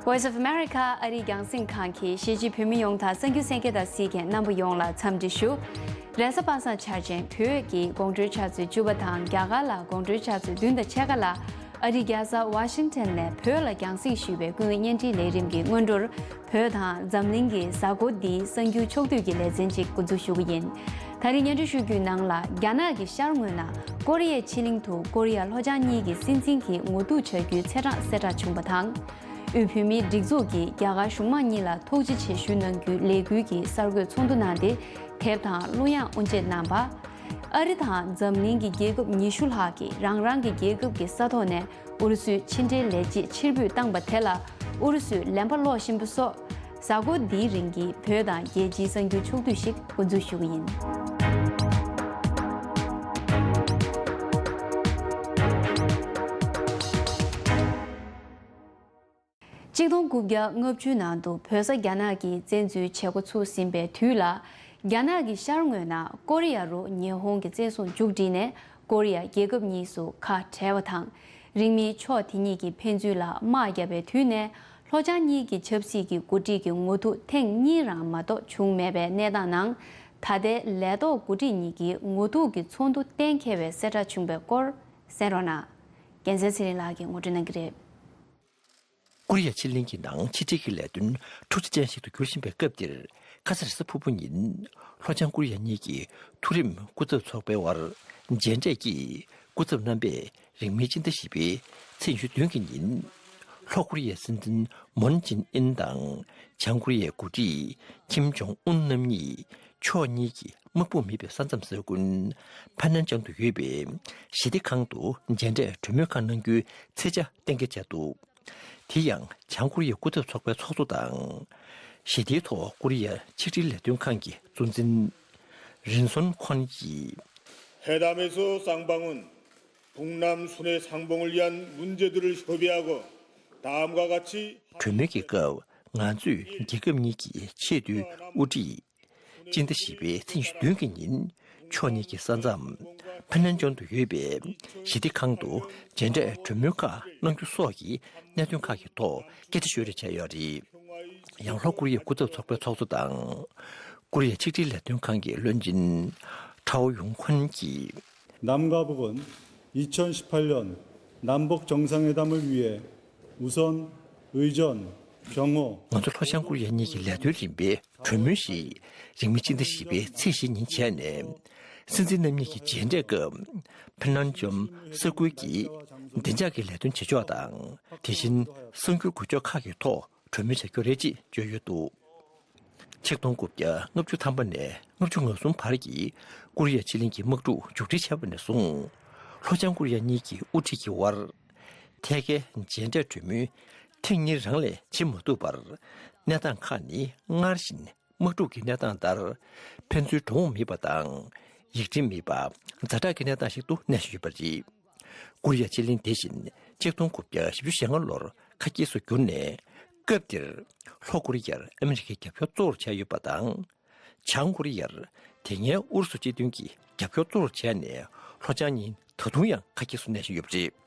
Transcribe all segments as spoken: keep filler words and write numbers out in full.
Voice of America ཨ་རིའི་རྒྱང་སྲིང་ཁང་གིས་གཞིས་བྱེས་བོད་མི་ཡོངས་དང་གསར་འགྱུར་གསན་མཁན་དང་གཟིགས་མཁན་རྣམ་པ་ཡོངས་ལ་འཚམས་འདྲི་ཞུ། རེས་གཟའ་པ་སངས་འཆར་ཅན་བོད་ཀྱི་དགོང་དྲོའི་ཆུ་ཚོད་བཅུ་པ་དང་རྒྱ་གར་ལ་དགོང་དྲོའི་ཆུ་ཚོད་བདུན་དང་ཕྱེད་ཀ་ལ། ཨ་རིའི་རྒྱལ་ས་ཝ་ཤིང་ཊོན་ནས་བོད་ལ་རྒྱང་སྲིང་ཞུས་པའི་ཀུན་གླེང་བརྙན་འཕྲིན་ལས་རིམ་གྱི་སྔོན་འགྲོར། བོད་དང་འཛམ་གླིང་གི་གཟའ་འཁོར་འདིའི་གསར་འགྱུར་ཕྱོགས་བསྡུས་ཀྱི་ལེ་ཚན་གཅིག་འགོ་འཛུགས་ཞུ་གི་ཡིན། ད་རིང་སྙན་སྒྲོན་ཞུ་རྒྱུའི་ནང་ལ། རྒྱ་ནག་གི་ཤར་ངོས་ན་ཀོ་རི་ཡའི་ཕྱེད་གླིང་དུ་ཀོ་རི་ཡ་ལྷོ་བྱང་གཉིས་ཀྱི་སྲིད་འཛིན་གྱི་ངོ་ཐུག་བྱ་རྒྱུའི་ཚེས་གྲངས་གསལ་བསྒྲགས་བྱུང་བ་དང་། དབུས་བོད་མིའི་སྒྲིག་འཛུགས་ཀྱིས་རྒྱ་གར་གཞུང་མང་གཉིས་ལ་ཐུགས་རྗེ་ཆེ་ཞུ་གནང་རྒྱུའི་ལས་འགུལ་གྱི་གསར་འགོད་ཚོགས་འདུ་གནང་སྟེ། དེབ་དང་གླུ་དབྱངས་དབུ་འབྱེད་གནང་བ། ཨ་རི་དང་འཛམ་གླིང་གི་རྒྱལ་ཁབ་ཉི་ཤུ་ལྷག་གིས་རང་རང་གི་རྒྱལ་ཁབ་ཀྱི་ས་ཐོག་ནས་ཨུ་རུ་སུའི་ཕྱི་འབྲེལ་ལས་བྱེད་ཕྱིར་འབུད་བཏང་པ་དེ་ལ་ཨུ་རུ་སུས་ལན་པ་སློག་བཞིན་པ་སོགས། གཟའ་འཁོར་འདིའི་རིང་གི་བོད་དང་རྒྱལ་སྤྱིའི་གསར་འགྱུར་ཕྱོགས་བསྡུས་ཤིག་འགོ་འཛུགས་ཞུ་གི་ཡིན། ཆིག་སྟོང་དགུ་བརྒྱ་ལྔ་བཅུ་ནང་དུ་བོད་ས་རྒྱ་ནག་གིས་བཙན་འཛུལ་བྱེད་འགོ་ཚུགས་ཟིན་པའི་དུས་ལ། རྒྱ་ནག་གི་ཤར་ངོས་ན་ཀོ་རི་ཡ་རུ་ཉི་ཧོང་གི་བཙན་བཟུང་མཇུག་བསྒྲིལ་ནས་ཀོ་རི་ཡ་རྒྱལ་ཁབ་གཉིས་སུ་ཁ་བྲལ་བ་དང་། རིང་མིན་ཕྱོགས་དེ་གཉིས་ཀྱི་ཕན་ཚུན་ལ་དམག་བརྒྱབ་པའི་དུས་ནས་ལྷོ་བྱང་གཉིས་ཀྱི་ཆབ་སྲིད་ཀྱི་འགོ་ཁྲིད་ཀྱི་ངོ་ཐུག་ཐེངས་གཉིས་རང་མ་གཏོགས་བྱུང་མེད་པའི་གནས་སྟངས་ནང་། ད་ལྟའི་ལས་ཐོག་འགོ་ཁྲིད་གཉིས་ཀྱི་ངོ་ཐུག་གི་ཚོགས་འདུ་གཏན་འཁེལ་བའི་གསལ་བསྒྲགས་བྱུང་བའི་སྐོར་གསན་རོགས་གནང་། རྒྱལ་མཚན་ཚེ་རིང་ལགས་ཀྱིས་ངོ་སྤྲོད་གནང་གི་རེད། ཀོ་རི་ཡ་ཕྱེད་གླིང་གི་ནང་ཕྱི་འབྲེལ་གྱི་ལས་དོན་འཁྲུག་ཆ་ཅན་ཞིག་ཏུ་འགྱུར་བཞིན་པའི་སྐབས་འདིར། ཁ་ས་རེས་གཟའ་ཕུར་བུ་ཉིན་ལྷོ་བྱང་ཀོ་རི་ཡ་གཉིས་ཀྱི་མཐོ་རིམ་སྐུ་ཚབ་ཚོགས་པའི་དབར་མཇལ་འཕྲད་ཀྱིས་སྐུ་ཚབ་རྣམ་པས་རིང་མིན་སྤྱི་ཟླ་བཞི་པའི་ཚེས་ཉི་ཤུ་བདུན་གྱི་ཉིན། ལྷོ་ཀོ་རི་ཡའི་སྲིད་འཛིན་མོན་ཅིན་ཨིན་དང་བྱང་ཀོ་རི་ཡའི་འགོ་ཁྲིད་ཁིམ་ཇོང་ཨུན་རྣམ་གཉིས་ཕྱོགས་གཉིས་ཀྱི་དམག་དཔུང་མེད་པའི་ས་མཚམས་ས་ཁུལ་ཕ་ནན་ཅང་དུ་ཡོད་པའི་ཞི་བདེ་ཁང་དུ་མཇལ་འཕྲད་གྲོས་མོལ་ཁག་གནང་རྒྱུའི་ཚེས་ཆ་གཏན་འཁེལ་བྱས་འདུག་དེ་ཡང་བྱང་ཀོ་རི་ཡའི་སྐུ་ཚབ་ཚོགས་པའི་ཚོགས་གཙོ་དང་། ཞི་བདེའི་ཐོག་ཀོ་རི་ཡ་ཆིག་སྒྲིལ་ལས་དོན་ཁང་གི་གཙོ་འཛིན་རིན་སོན་ཁོན་གྱིས། 회담에서 쌍방은 북남 순회 상봉을 위한 문제들을 협의하고 다음과 같이 གྲོས་མོལ་གྱི་སྐབས་ང་ཚོས་རྒྱལ་ཁབ་གཉིས་ཀྱི་ཆེས་མཐོའི་དབུ་ཁྲིད། སྤྱི་ཟླ་བཞི་པའི་ཚེས་ཉི་ཤུ་བདུན་གྱི་ཉིན་ཕྱོགས་གཉིས་ཀྱི་ས་མཚམས་ཕ་ནན་ཅོན་དུ་ཡོད་པའི་ཞི་བདེ་ཁང་དུ་མཇལ་འཕྲད་གྲོས་མོལ་ཁག་གནང་རྒྱུ་སོགས་ཀྱི་གནད་དོན་ཁག་གི་ཐོག་སྐད་ཆ་ཤོད་རེས་བྱས་ཡོད་རེད། ཡང་ལྷོ་ཀོ་རི་ཡའི་སྐུ་ཚབ་ཚོགས་པའི་ཚོགས་གཙོ་དང་། ཀོ་རི་ཡ་ཆིག་སྒྲིལ་ལས་དོན་ཁང་གི་བློན་ཆེན་ཁྲའོ་ཡུང་ཁོན་གྱིས། 남과 북은 이천십팔 년 남북 정상회담을 위해 우선 의전, 경호, ང་ཚོ་ལྷོ་བྱང་ཀོ་རི་ཡ་གཉིས་ཀྱི་ལས་དོན་རིམ་པའི་གྲོས་མོལ་ཞིག་རིང་མིན་སྤྱི་ཟླ་བཞི་པའི་ཚེས་བཞི་ཉིན་བྱས་ནས། སྲིད་འཛིན་རྣམ་གཉིས་ཀྱི་མཇལ་འཕྲད་སྐབས་ཕི་ནན་ཅོམ་ས་ཁུལ་གྱི་བདེ་འཇགས་ཀྱི་ལས་དོན་བྱེད་ཕྱོགས་དང་། དེ་བཞིན་གསར་འགྱུར་འགུལ་སྐྱོད་ཁག་གི་ཐོག་གྲོས་མོལ་བྱ་རྒྱུ་རེད་ཅེས་བརྗོད་ཡོད་འདུག་ཆིག་སྟོང་དགུ་བརྒྱ་ལྔ་བཅུ་ཐམ་པ་ནས་ལྔ་བཅུ་ང་གསུམ་བར་གྱི་ཀོ་རི་ཡ་ཕྱེད་གླིང་གི་དམག་འཁྲུག་མཇུག་སྒྲིལ་བྱས་པ་ནས་བཟུང་། ལྷོ་བྱང་ཀོ་རི་ཡ་གཉིས་ཀྱི་དབུ་ཁྲིད་ཀྱི་དབར་ཐད་ཀའི་མཇལ་འཕྲད་གྲོས་མོལ་ཐེངས་གཉིས་རང་ལས་བྱེད་མ་ཐུབ་པར། གནས་སྟངས་ཁག་ནི་སྔར་བཞིན་དམག་འཁྲུག་གི་གནས་སྟངས་ལྟར་ཕན་ཚུན་འགྲོ་འོང་མེད་པ་དང་། ཡིག་ཕྲེང་མེད་པ་ཛ་དྲག་གི་གནས་སྟངས་ཤིག་ཏུ་གནས་བཞིན་ཡོད་པ་རེད། ཀོ་རི་ཡ་ཕྱེད་གླིང་དེ་བཞིན་ཆིག་སྟོང་དགུ་བརྒྱ་བཞི་བཅུ་ཞེ་ལྔ་ལོར་ཁ་གྱེས་སུ་གྱུར་ནས། སྐབས་དེར་ལྷོ་ཀོ་རི་ཡར་ཨ་མི་རི་ཀའི་རྒྱབ་སྐྱོར་གཙོ་བོར་བྱས་ཡོད་པ་དང་། བྱང་ཀོ་རི་ཡར་དེ་སྔའི་ཨུ་རུ་སུ་སྤྱི་མཐུན་གྱི་རྒྱབ་སྐྱོར་གཙོ་བོར་བྱས་ནས། ལྷོ་བྱང་གཉིས་ད་དུང་ཡང་ཁ་གྱེས་སུ་གནས་བཞིན་ཡོད་པ་རེད།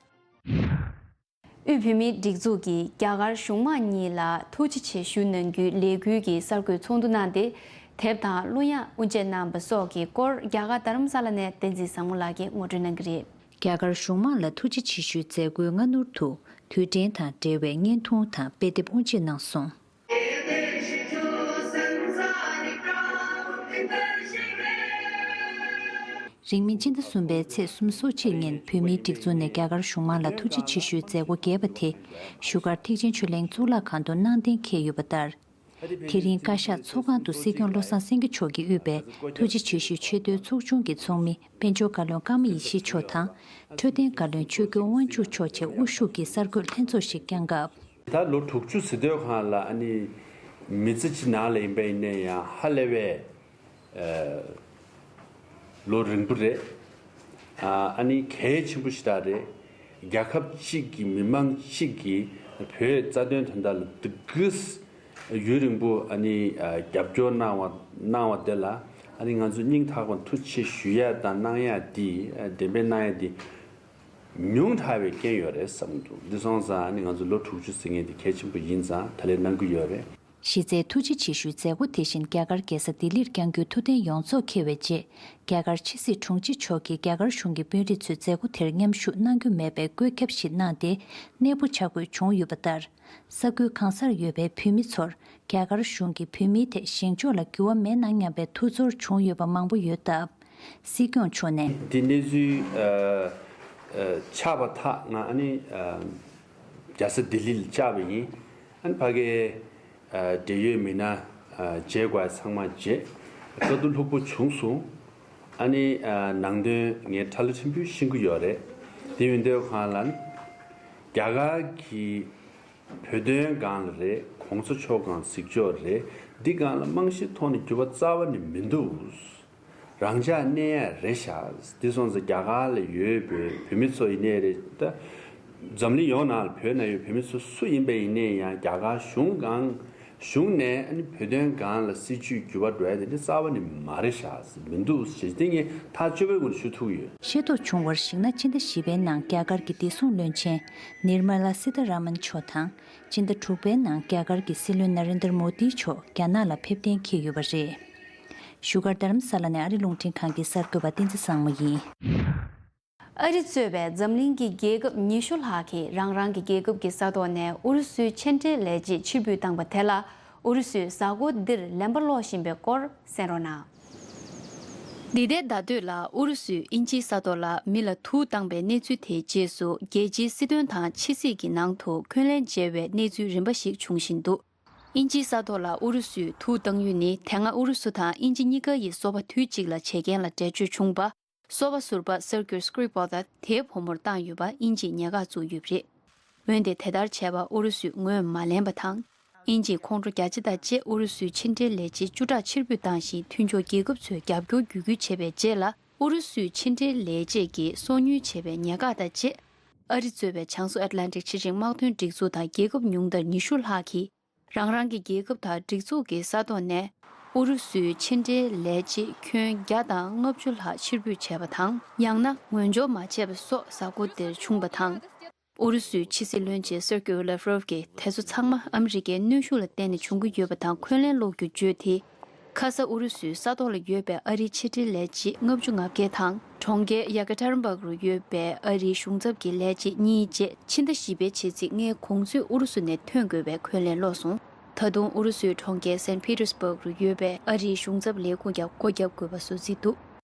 དབུས་བོད་མིའི་སྒྲིག་འཛུགས་ཀྱིས་རྒྱ་གར་གཞུང་མང་གཉིས་ལ་ཐུགས་རྗེ་ཆེ་ཞུ་གནང་རྒྱུའི་ལས་འགུལ་གྱི་གསར་འགོད་ཚོགས་འདུ་གནང་སྟེ། དེབ་དང་གླུ་དབྱངས་དབུ་འབྱེད་གནང་བ་སོགས་ཀྱི་སྐོར། རྒྱ་གར་རྡ་རམ་ས་ལ་ནས་བསྟན་འཛིན་བཟང་མོ་ལགས་ཀྱིས་ངོ་སྤྲོད་གནང་གི་རེད། རྒྱ་གར་གཞུང་མང་ལ་ཐུགས་རྗེ་ཆེ་ཞུའི་མཛད་སྒོའི་སྔ་སྣུར་དུ། དུས་དྲན་དང་འབྲེལ་བའི་བརྙན་ཐུང་དང་དཔེ་དེབ་དབུ་འབྱེད་གནང་སོང་། རིང་མིན་སྤྱི་ཟླ་གསུམ་པའི་ཚེས་སོ་གཅིག་ཉིན་བོད་མིའི་སྒྲིག་འཛུགས་ནས་རྒྱ་གར་གཞུང་མང་ལ་ཐུགས་རྗེ་ཆེ་ཞུའི་མཛད་སྒོ་རྒྱས་པ་དེ། བཞུགས་སྒར་ཐེག་ཆེན་ཆོས་གླིང་གཙུག་ལག་ཁང་དུ་གནང་གཏན་འཁེལ་ཡོད་པ་ལྟར། དེ་རིང་བཀའ་ཤག་ཚོགས་ཁང་དུ་སྲིད་སྐྱོང་བློ་བཟང་སེང་གེ་མཆོག་གིས་དབུས་པའི་ཐུགས་རྗེ་ཆེ་ཞུའི་ཆེས་མཐོའི་ཚོགས་ཆུང་གི་ཚོགས་མི་དཔལ་འབྱོར་བཀའ་བློན་ཀརྨ་ཡེ་ཤེས་མཆོག་དང་། འཕྲོད་བསྟེན་བཀའ་བློན་ཆོས་སྐྱོང་དབང་ཕྱུག་མཆོག་བཅས་དབུ་བཞུགས་ཀྱིས་གསར་འགོད་ལྷན་ཚོགས་ཤིག་བསྐྱངས་སྐབས། ད་ལོ་དྲུག་ཅུ་ཟེར་དུས་སྒང་ལ་ཨ་ནི་མི་ཚེ་གཅིག་ནང་ལ་ཡིན་པ་ཡིན་ན་ཡང་ཧ་ལས་པའི་ལོ་རིང་པོ་རེད། ཨ་ནི་གལ་ཆེན་པོ་ཞིག་རེད། རྒྱལ་ཁབ་གཅིག་གི་མི་མང་གཅིག་གིས་བོད་རྩ་དོན་དོན་དག་ལ་འདི་གིས་ཡུན་རིང་པོ་ཨ་ནི་རྒྱབ་སྐྱོར་གནང་བ་གནང་བ་དེ་ལ་ཨ་ནི་ང་ཚོ་སྙིང་ཐག་པ་ཐུགས་རྗེ་ཆེ་ཞུ་ཡ་དང་གནང་ཡ་འདི་འགྲེམས་སྤེལ་གནང་ཡ་འདི་ ཉུང་དྲགས་པའི་རྐྱེན་ཡོད་རེད་བསམ་གྱི་འདུག་འདི་སོང་ཙང་ནི་ང་ཚོ་ལོ་དྲུག་ཅུ་ཟེར་མཁན་དེ་གལ་ཆེན་པོ་ཡིན་ཙང་ད་ལན་གནང་གི་ཡོད་རེད། གཞི་རྩའི་ཐུགས་རྗེ་ཆེ་ཞུའི་མཛད་སྒོ་དེ་བཞིན་རྒྱ་གར་རྒྱལ་ས་ལྡི་ལིར་བསྐྱང་རྒྱུའི་ཐུགས་འདུན་ཡོངས་རྫོགས་འཁེལ་བའི་རྗེས། རྒྱ་གར་ཕྱི་སྲིད་དྲུང་ཆེ་མཆོག་གིས་རྒྱ་གར་གཞུང་གི་དཔོན་རིགས་ཚོས་མཛད་སྒོ་དེར་མཉམ་ཞུགས་གནང་རྒྱུ་མེད་པའི་བཀོད་ཁྱབ་ཞིག་གནང་སྟེ། གནས་སྤོ་བྱ་དགོས་བྱུང་ཡོད་པ་ལྟར། ས་ཁུལ་གང་སར་ཡོད་པའི་བོད་མི་ཚོར་རྒྱ་གར་གཞུང་གིས་བོད་མིའི་ཐད་བཞེངས་ཕྱོགས་ལ་འགྱུར་བ་མེད་ན་སྙམ་པའི་ཐུགས་ཚོར་བྱུང་ཡོད་པ་མང་པོ་ཡོད་སྟབས། སྲིད་སྐྱོང་མཆོག་ནས། འདི་གནས་ཚུལ་ཨ་ཨ་ཆགས་པ་ཐག་ང་ཨ་ནི་ཨ་རྒྱལ་ས་ལྡི་ལི་ལ་བཅར་བ་ཡིན། ཨ་ནི་ཕ་གིའི་ཨ་འབྲེལ་ཡོད་མི་སྣ་ཨ་མཇལ་དགོས་ཚང་མ་མཇལ། དཀའ་སྡུག་ལྷུག་པོ་བྱུང་སོང་། ཨ་ནི་ཨ་ནང་དོན་ངས་ཁྲ་ལ་ཕྲན་བུ་ཤེས་ཀྱི་ཡོད་རེད། དེ་ཡིན་དུས་གང་ལ་ནི་རྒྱ་གར་གྱི་བོད་དོན་སྒང་ལ་རེད། གོང་ས་མཆོག་སྒང་གཟིགས་ཕྱོགས་རེད། འདི་སྒང་ལ་རྨང་གཞིའི་ཐོག་ནས་འགྱུར་བ་རྩ་བ་ནས་མི་འདུག་རང་འཇགས་གནས་ཡ་རེད་ཤག་འདི་སོང་ཙང་རྒྱ་གར་ལ་ཡོད་པའི་བོད་མི་ཚོ་ཡིན་ནའི་རེད་ད། འཛམ་གླིང་ཡོངས་ནང་ལ་བོད་ནང་ཡོད་བོད་མི་ཚོ་སུ་ཡིན་པ་ཡིན་ནའི་ཡང་རྒྱ་གར་གཞུང་སྒང་གཞུང་ནས་ཨ་ནི་བོད་དོན་སྒང་ལ་སྲིད་བྱུས་འགྱུར་བ་འགྲོ་ཡ་དེ་འདྲ་རྩ་བ་ནས་མ་རེད་ཤག་མི་འདུག་ཞེས་དེ་ངས་ཐག་ཆོད་པོའི་ངོས་ནས་ཞུ་ཐུབ་ཀྱི་ཡོད། ཤེས་རྟོགས་བྱུང་བར་གཞིགས་ན། ཕྱི་ཟླ་བཞི་པའི་ནང་རྒྱ་གར་གྱི་བདེ་སྲུང་བློན་ཆེན་ནིར་མ་ལ་སི་ཐ་ར་མན་མཆོག་དང་། ཕྱི་ཟླ་དྲུག་པའི་ནང་རྒྱ་གར་གྱི་སྲིད་བློན་ན་རེན་དར་མོ་དི་མཆོག་རྒྱ་ནག་ལ་ཕེབས་གཏན་འཁེལ་ཡོད་པ་རེད། བཞུགས་སྒར་རྡ་རམ་ས་ལ་ནས་ཨ་རི་རླུང་འཕྲིན་ཁང་གི་གསར་འགོད་པ་བསྟན་འཛིན་བཟང་མོ་ཡིན། ཨ་རི་གཙོས་པའི་འཛམ་གླིང་གི་རྒྱལ་ཁབ་ཉི་ཤུ་ལྷག་གིས་རང་རང་གི་རྒྱལ་ཁབ་ཀྱི་ས་ཐོག་ནས་ཨུ་རུ་སུའི་ཕྱི་འབྲེལ་ལས་བྱེད་ཕྱིར་འབུད་བཏང་པ་དེ་ལ། ཨུ་རུ་སུས་གཟའ་འཁོར་འདིར་ལན་པ་སློག་བཞིན་པའི་སྐོར་གསན་རོགས་གནང་། འདི་ཟླའི་ཟླ་སྟོད་ལ་ཨུ་རུ་སུས་དབྱིན་ཇིའི་ས་ཐོག་ལ་མི་ལ་དུག་བཏང་པའི་གནས་ཚུལ་དེའི་རྗེས་སུ། རྒྱལ་སྤྱིའི་སྲིད་དོན་དང་ཕྱི་སྲིད་ཀྱི་ནང་དུ་འཁོན་ལན་འཇལ་བའི་གནས་ཚུལ་རིམ་པ་ཞིག་འབྱུང་བཞིན་འདུག་དབྱིན་ཇིའི་ས་ཐོག་ལ་ཨུ་རུ་སུས་དུག་བཏང་ཡུལ་ནི། དེ་སྔ་ཨུ་རུ་སུ་དང་དབྱིན་ཇི་གཉིས་ཀ་ཡི་སོ་པ་དུས་གཅིག་ལ་བྱེད་མཁན་ལ་འགྲེལ་བརྗོད་བྱུང་བ། སོ་པ་ཟུར་པ་Sergei Skripal་དང་དེའི་བུ་མོར་བཏང་ཡོད་པ་དབྱིན་ཇིས་ཉེན་ཁ་བཙུགས་ཡོད་པ་རེད། འོན་ཏེ་དེ་ལྟར་བྱས་པ་ཨུ་རུ་སུས་ངོས་མ་ལེན་པ་དང་། དབྱིན་ཇིས་ཁོང་ཁྲོ་རྒྱ་ཆེ་དང་བཅས་ཨུ་རུ་སུའི་ཕྱི་འབྲེལ་ལས་བྱེད་བཅུ་ཕྲག་ཕྱིར་འབུད་བཏང་ཞིང་། མཐུན་ཕྱོགས་རྒྱལ་ཁབ་ཚོས་རྒྱབ་སྐྱོར་བརྒྱུད་སྐུལ་བྱས་པའི་རྗེས་ལ། ཨུ་རུ་སུའི་ཕྱི་འབྲེལ་ལས་བྱེད་ཀྱིས་སོ་ཉུལ་བྱས་པའི་ཉེན་ཁ་དང་བཅས། ཨ་རི་གཙོས་པའི་བྱང་སོ་ཨེཊ་ལན་ཊིག་ཕྱི་བྱིངས་དམག་དོན་སྒྲིག་འཛུགས་དང་རྒྱལ་ཁབ་ཉུང་མཐར་ཉི་ཤུ་ལྷག་གིས། རང་རང་གི་རྒྱལ་ཁབ་དང་སྒྲིག་འཛུགས་ཀྱི་ས་ཐོག་ནས་ཨུ་རུ་སུའི་ཕྱི་འབྲེལ་ལས་བྱེད་ཁྱོན་བརྒྱ་དང་ལྔ་བཅུ་ལྷག་ཕྱིར་འབུད་བྱས་པ་དང་། ཡང་ན་ངོས་སྦྱོར་མ་བྱས་པ་སོགས་གཟའ་འཁོར་འདིར་བྱུང་བ་དང་། ཨུ་རུ་སུའི་ཕྱི་སྲིད་བློན་ཆེན་སེར་ཀིའུ་ལེ་ཝ་རོབ་ཀྱིས་དེ་ཚོ་ཚང་མ་ཨ་མི་རི་ཀའི་གནོན་ཤུགས་ལ་བརྟེན་ནས་བྱུང་གི་ཡོད་པ་དང་། འཁོན་ལན་སློག་རྒྱུ་བརྗོད་དེ། ཁ་ས་ཨུ་རུ་སུའི་ས་ཐོག་ལ་ཡོད་པའི་ཨ་རིའི་ཕྱི་འབྲེལ་ལས་བྱེད་ལྔ་བཅུ་ང་བརྒྱད་དང་། གྲོང་ཁྱེར་ཡ་ཀེ་ཐེ་རིན་སྦུག་རུ་ཡོད་པའི་ཨ་རིའི་གཞུང་ཚབ་ཀྱི་ལས་བྱེད་གཉིས་བཅས་ཕྱི་ཟླ་བཞི་པའི་ཕྱི་ཚེས་ལྔའི་གོང་ཚོད་ཨུ་རུ་སུ་ནས་ཐོན་དགོས་པའི་འཁོན་ལན་སློག་སོང་། ད་དུང་ཨུ་རུ་སུའི་གྲོང་ཁྱེར་སན་ཕི་ཏེར་སྦུག་རུ་ཡོད་པའི་ཨ་རིའི་གཞུང་ཚབ་ལས་ཁུངས་ཀྱང་སྒོ་བརྒྱབ་དགོས་པ་བཟོ་རྩིས་འདུག་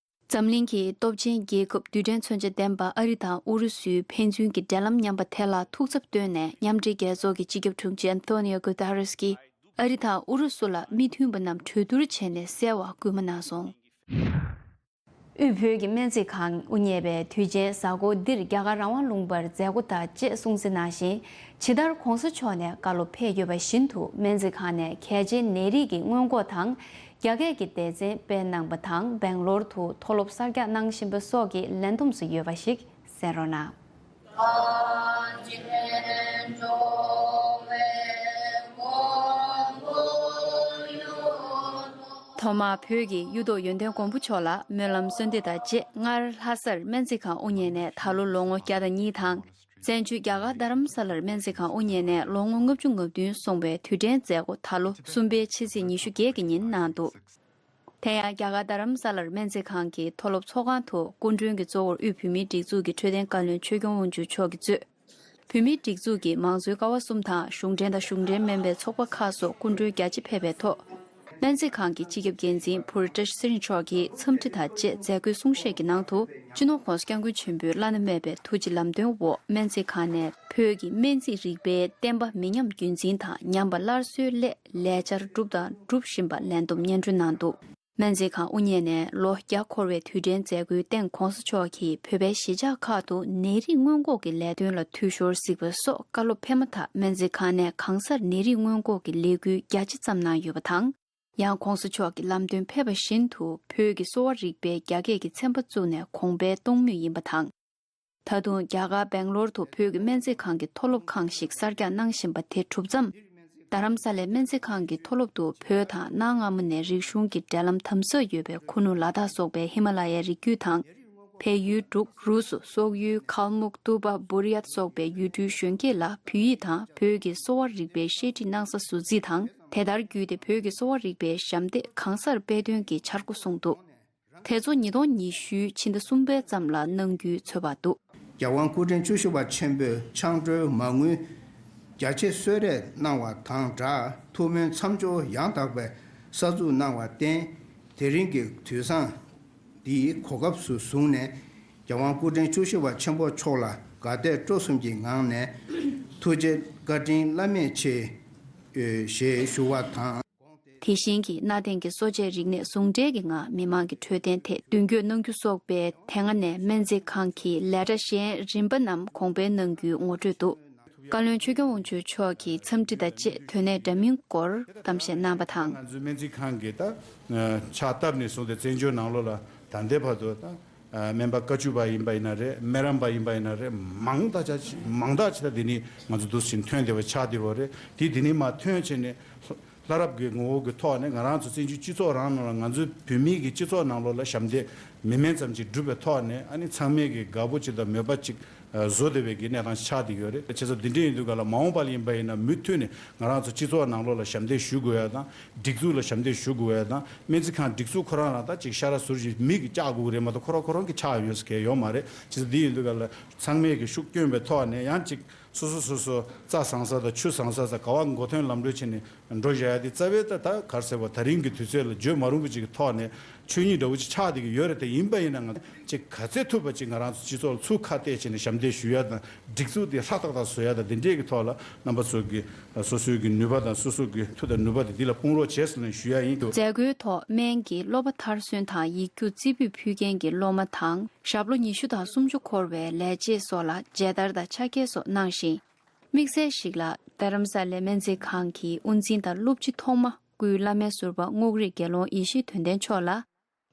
འཛམ་གླིང་གི་སྟོབས་ཆེན་རྒྱལ་ཁབ་རྡུལ་ཕྲན་མཚོན་ཆ་ལྡན་པ་ཨ་རི་དང་ཨུ་རུ་སུའི་ཕན་ཚུན་གྱི་འབྲེལ་ལམ་ཉམས་པ་དེ་ལ་ཐུགས་འཚབ་བཏོན་ནས། མཉམ་འབྲེལ་རྒྱལ་ཚོགས་ཀྱི་སྤྱི་ཁྱབ་དྲུང་ཆེ་ཨན་ཐོ་ནིའོ་གུ་ཏ་རེས་ཀྱིས་ཨ་རི་དང་ཨུ་རུ་སུ་ལ་མི་མཐུན་པ་རྣམས་གྲོས་བསྡུར་བྱས་ནས་སེལ་བར་སྐུལ་མ་གནང་སོང་། དབུས་བོད་ཀྱི་སྨན་རྩིས་ཁང་དབུ་བརྙེས་པའི་དུས་ཆེན་གཟའ་འཁོར་འདིར་རྒྱ་གར་རང་དབང་ལུང་པར་མཛད་སྒོ་དང་བཅས་སྲུང་བརྩི་གནང་ཞིང་། ཇི་ལྟར་གོང་ས་མཆོག་ནས་བཀའ་སློབ་ཕེབས་ཡོད་པ་བཞིན་དུ། སྨན་རྩིས་ཁང་ནས་གལ་ཆེའི་ནད་རིགས་ཀྱི་སྔོན་འགོག་དང་། རྒྱ་སྐད་ཀྱི་སྡེ་ཚན་སྤེལ་གནང་པ་དང་། སྦེང་ལོར་དུ་མཐོ་སློབ་གསར་རྒྱག་གནང་བཞིན་པ་སོགས་ཀྱི་ལས་བསྡོམས་སུ་ཡོད་པ་ཞིག་གསན་རོགས་གནང་། ཐོག་མར་བོད་ཀྱི་གཡུ་ཐོག་ཡོན་ཏན་མགོན་པོ་མཆོག་ལ་སྨོན་ལམ་གསོལ་འདེབས་དང་བཅས། སྔར་ལྷ་སར་སྨན་རྩིས་ཁང་དབུ་བརྙེས་ནས་ད་ལོ་ལོ་ངོ་བརྒྱ་དང་གཉིས་དང་། བཙན་བྱོལ་རྒྱ་གར་རྡ་རམ་ས་ལར་སྨན་རྩིས་ཁང་དབུ་བརྙེས་ནས་ལོ་ངོ་ལྔ་བཅུ་ང་བདུན་སོང་བའི་དུས་དྲན་མཛད་སྒོ་ད་ལོ་གསུམ་པའི་ཕྱི་ཚེས་ཉི་ཤུ་བརྒྱད་ཀྱི་ཉིན་གནང་འདུག་དེ་ཡང་རྒྱ་གར་རྡ་རམ་ས་ལར་སྨན་རྩིས་ཁང་གི་མཐོ་སློབ་ཚོགས་ཁང་དུ་སྐུ་མགྲོན་གྱི་གཙོ་བོར་དབུས་བོད་མིའི་སྒྲིག་འཛུགས་ཀྱི་འཕྲོད་བསྟེན་བཀའ་བློན་ཆོས་སྐྱོང་དབང་ཕྱུག་མཆོག་གིས་གཙོས། བོད་མིའི་སྒྲིག་འཛུགས་ཀྱི་མང་གཙོའི་ཀ་བ་གསུམ་དང་གཞུང་འབྲེལ་དང་གཞུང་འབྲེལ་མིན་པའི་ཚོགས་པ་ཁག་སོགས་སྐུ་མགྲོན་རྒྱ་ཆེ་ཕེབས་པའི་ཐོག་སྨན་རྩིས་ཁང་གི་སྤྱི་ཁྱབ་འགན་འཛིན་བྷུ་རི་ཏྲ་ཤི་སི་རིན་མཆོག་གིས་འཚམས་འདྲི་དང་བཅས་མཛད་སྒོའི་གསུང་བཤད་ཀྱི་ནང་དུ། སྤྱི་ནོར་༸གོང་ས་༸སྐྱབས་མགོན་ཆེན་པོའི་བླ་ན་མེད་པའི་ཐུགས་རྗེ་ལམ་སྟོན་འོག་སྨན་རྩིས་ཁང་ནས་བོད་ཀྱི་སྨན་རྩིས་རིག་པའི་བསྟན་པ་མི་ཉམས་རྒྱུན་འཛིན་དང་། ཉམས་པ་སླར་གསོའི་སླད་ལས་འཆར་བསྒྲུབས་དང་སྒྲུབ་བཞིན་པ་ལན་འདེབས་སྙན་སྒྲོན་གནང་འདུག་སྨན་རྩིས་ཁང་དབུ་བརྙེས་ནས་ལོ་བརྒྱ་འཁོར་བའི་དུས་དྲན་མཛད་སྒོའི་སྟེང་༸གོང་ས་མཆོག་གིས་བོད་པའི་གཞིས་ཆགས་ཁག་ཏུ་ནད་རིགས་སྔོན་འགོག་གི་ལས་དོན་ལ་འཐུས་ཤོར་གཟིགས་པ་སོགས་བཀའ་སློབ་ཕེབས་མ་ཐག་སྨན་རྩིས་ཁང་ནས་གང་སར་ནད་རིགས་སྔོན་འགོག་གི་ལས་འགུལ་རྒྱ་ཆེ་བརྩམས་གནང་ཡོད་པ་དང་། ཡང་༸གོང་ས་མཆོག་གི་ལམ་སྟོན་ཕེབས་པ་བཞིན་དུ་བོད་ཀྱི་གསོ་བ་རིག་པའི་རྒྱ་སྐད་ཀྱི་ཚན་པ་བཙུགས་ནས་གོང་འཕེལ་གཏོང་མུས་ཡིན་པ་དང་། ད་དུང་རྒྱ་གར་སྦེང་ལོར་དུ་བོད་ཀྱི་སྨན་རྩིས་ཁང་གི་མཐོ་སློབ་ཁང་ཞིག་གསར་རྒྱག་གནང་བཞིན་པ་དེ་གྲུབ་མཚམས། རྡ་རམ་ས་ལའི་སྨན་རྩིས་ཁང་གི་མཐོ་སློབ་ཏུ་བོད་དང་གནའ་སྔ་མོ་ནས་རིག་གཞུང་གི་འབྲེལ་ལམ་དམ་ཟབ་ཡོད་པའི་ཁུ་ནུ་ལ་དྭགས་སོགས་པའི་ཧི་མ་ལ་ཡའི་རི་རྒྱུད་དང་། བལ་ཡུལ་འབྲུག་རུ་སུ་སོག་ཡུལ་ཁལ་མུག་ཏུ་པ་བུར་ཡ་སོགས་པའི་ཡུལ་གྲུའི་གཞོན་སྐྱེས་ལ་བོད་ཡིག་དང་བོད་ཀྱི་གསོ་བ་རིག་པའི་བཤད་ཁྲིད་གནང་ས་ཟུར་རྩིས་དང་། དེ་ལྟར་བརྒྱུད་དེ་བོད་ཀྱི་གསོ་བ་རིག་པའི་ཞབས་འདེགས་གང་སར་སྤེལ་དོན་གྱི་འཆར་སྒོ་བཟུང་འདུག་དེ་ཚོ་ཉིས་སྟོང་ཉི་ཤུའི་ཕྱི་ཟླ་གསུམ་པའི་མཚམས་ལ་གནང་རྒྱུའི་ཚོད་དཔག་འདུག་རྒྱལ་དབང་སྐུ་ཕྲེང་བཅུ་བཞི་པ་ཆེན་པོས་ཆང་གྲོལ་མ་དངུལ་རྒྱ་ཆེ་གསོལ་རས་གནང་བ་དང་སྦྲགས་ཐུགས་སྨོན་མཚམས་སྦྱོར་ཡང་དག་པའི་གསར་འཛུགས་གནང་བར་བརྟེན། དེ་རིང་གི་དུས་བཟང་འདིའི་གོ་སྐབས་སུ་བཟུང་ནས། རྒྱལ་དབང་སྐུ་ཕྲེང་བཅུ་བཞི་པ་ཆེན་པོ་མཆོག་ལ་དགའ་དད་སྤྲོ་གསུམ་གྱི་ངང་ནས་ཐུགས་རྗེ་བཀའ་དྲིན་བླ་མེད་ཆེ་ཞེས་ཞུ་བ་དང་། དེ་བཞིན་གྱི་གནའ་དེང་གི་གསོ་དཔྱད་རིག་གནས་ཟུང་འབྲེལ་གྱི་ངང་མི་མང་གི་འཕྲོད་བསྟེན་ཐད་མདུན་སྐྱོད་གནང་རྒྱུ་སོགས་པའི་དེ་སྔ་ནས་སྨན་རྩིས་ཁང་གི་ལས་གྲྭ་གཞན་རིམ་པ་རྣམས་གོང་འཕེལ་གནང་རྒྱུའི་ངོ་སྤྲོད་འདུག་བཀའ་བློན་ཆོས་སྐྱོང་དབང་ཕྱུག་མཆོག་གིས་འཚམས་འདྲི་དང་བཅས་དོན་གནད་འདྲ་མིན་སྐོར་གཏམ་བཤད་གནང་བ་དང་། ང་ཚོའི་སྨན་རྩིས་ཁང་གིས་ད་ཕྱག་བཏབ་ནས་བཟུང་སྟེ་བཙན་བྱོལ་ནང་ལོགས་ལ་ད་ལྟའི་བར་དུ་ད་སྨན་པ་བཀའ་བཅུ་པ་ཡིན་པ་ཡིན་ན་རེད། སྨན་རམས་པ་ཡིན་པ་ཡིན་ན་རེད། མང་དག་ཅིག་མང་དག་ཅིག་ད་འདི་ནས་ང་ཚོ་འདུག་སེ་ཐོན་བསྡད་པ་ཆགས་བསྡད་པ་རེད། དེ་འདི་ནས་མར་ཐོན་བྱས་ནས། ལྷ་རབ་ཀྱི་ངོ་བོ་གི་ཐོག་ནས་ང་རང་ཚོ་བཙན་བྱོལ་སྤྱི་ཚོགས་རང་ནང་ལ་ང་ཚོའི་བོད་མིའི་གི་སྤྱི་ཚོགས་ནང་ལོགས་ལ་ཞབས་འདེགས་མི་དམན་ཙམ་ཅིག་བསྒྲུབས་པའི་ཐོག་ནས། ཨ་ནི་ཚང་མས་གི་དགའ་པོ་ཅིག་དང་མོས་པ་ཅིག་བཟོ་བདེ་བའི་གི་གནས་སྟངས་ཆགས་བསྡད་ཡོད་རེད། བྱས་ཙང་འདི་འདྲ་ཡིན་དུས་ག་ལ་མ་འོངས་པ་ལ་ཡིན་པ་ཡིན་ན་མུ་མཐུད་ནས་ང་རང་ཚོ་སྤྱི་ཚོགས་ནང་ལོགས་ལ་ཞབས་འདེགས་ཞུ་དགོས་ཡ་དང་། སྒྲིག་འཛུགས་ལ་ཞབས་འདེགས་ཞུ་དགོས་ཡ་དང་། སྨན་རྩིས་ཁང་སྒྲིག་འཛུགས་ཁོ་རང་རང་ད་ཅིག་ཤ་ར་ཟུར་ཞིག་མི་གི་བཅག་དགོས་རེད་མ་གཏོགས། ཁོ་རང་ཁོ་རང་གི་ཆགས་ཡོང་ས་གལ་ཡོད་མ་རེད། བྱས་ཙང་འདི་ཡིན་དུས་ག་ལ་ཚང་མས་གི་ཤུགས་བསྐྱོན་པའི་ཐོག་ནས་ཡང་ཅིག་སོ་སོ་སོ་སོ་རྩྭ་བཟང་ས་དང་ཆུ་བཟང་ས་དང་ག་བ་མགོ་ཐོན་ལམ་འགྲོ་བྱས་ནས་འགྲོ་བཞག་ཡ་དེ་རྩ་བའི་ད་ད་ག་རེ་ཟེར་བ། ད་རིང་གི་དུས་ཚོད་ལ་བརྗོད་མ་རུང་བ་ཅིག་གི་ཐོག་ནས་ཆོས་ཉིད་འདྲ་བོ་ཅིག་ཆགས་བསྡད་ཀྱི་ཡོད་རེད། དེ་ཡིན་པ་ཡིན་ན་ང་ཅིག་ག་ཚད་ཐུབ་པ་ཅིག་ང་རང་ཚོ་སྤྱི་ཚོགས་ལ་ཚུར་ཁ་གཏད་བྱས་ནས་ཞབས་འདེགས་ཞུ་ཡ་དང་། སྒྲིག་འཛུགས་དེ་ཧྲག་ཏག་ཏག་བཟོ་ཡ་དང་། དེ་འདྲས་ཀྱི་ཐོག་ལ་རྣམ་པ་ཚོ་གི་སོ་སོའི་གི་ནུས་པ་དང་སོ་སོ་གི་མཐུ་དང་ནུས་པ་དེ་འདི་ལ་སྤུངས་རོགས་བྱས་ཟེར་ནས་ཞུ་ཡ་ཡིན། མཛད་སྒོའི་ཐོག་སྨན་གྱི་སློབ་པ་མཐར་སོན་དང་ཡིག་རྒྱུགས་རྩེ་ཕུད་ཕུལ་མཁན་གྱི་སློབ་མ་དང་། ཞབས་ལོ་ཉི་ཤུ་དང་སུམ་ཅུ་འཁོར་བའི་ལས་བྱེད་སོགས་ལ་མཇལ་དར་དང་ཕྱག་འཁྱེར་སོགས་གནང་ཞིང་། དམིགས་བསལ་ཞིག་ལ་རྡ་རམ་ས་ལའི་སྨན་རྩིས་ཁང་གི་དབུ་འཛིན་དང་སློབ་སྤྱི་ཐོག་མ་སྐུའི་བླ་སྨན་ཟུར་པ་རྔོག་རིག་དགེ་སློང་ཡེ་ཤེས་དོན་ལྡན་མཆོག་ལ།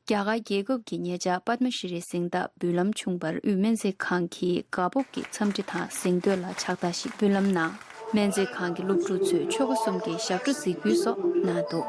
རྒྱ་གར་རྒྱལ་ཁབ་ཀྱི་ཉེ་ཆར་པདྨ་ཤྲི་རི་གཟེངས་རྟགས་འབུལ་ལམ་བྱུང་བར་དབུས་སྨན་རྩིས་ཁང་གིས་དགའ་སྤོབས་ཀྱི་འཚམས་འདྲི་དང་གཟེངས་བསྟོད་ལ་ཕྱག་རྟགས་ཤིག་འབུལ་ལམ་གནང་། སྨན་རྩིས་ཁང་གི་སློབ་ཕྲུག་ཚོས་ཆོ་ག་གསུམ་གྱི་ཞབས་བྲོ་གཟིགས་འབུལ་སོགས་གནང་འདུག་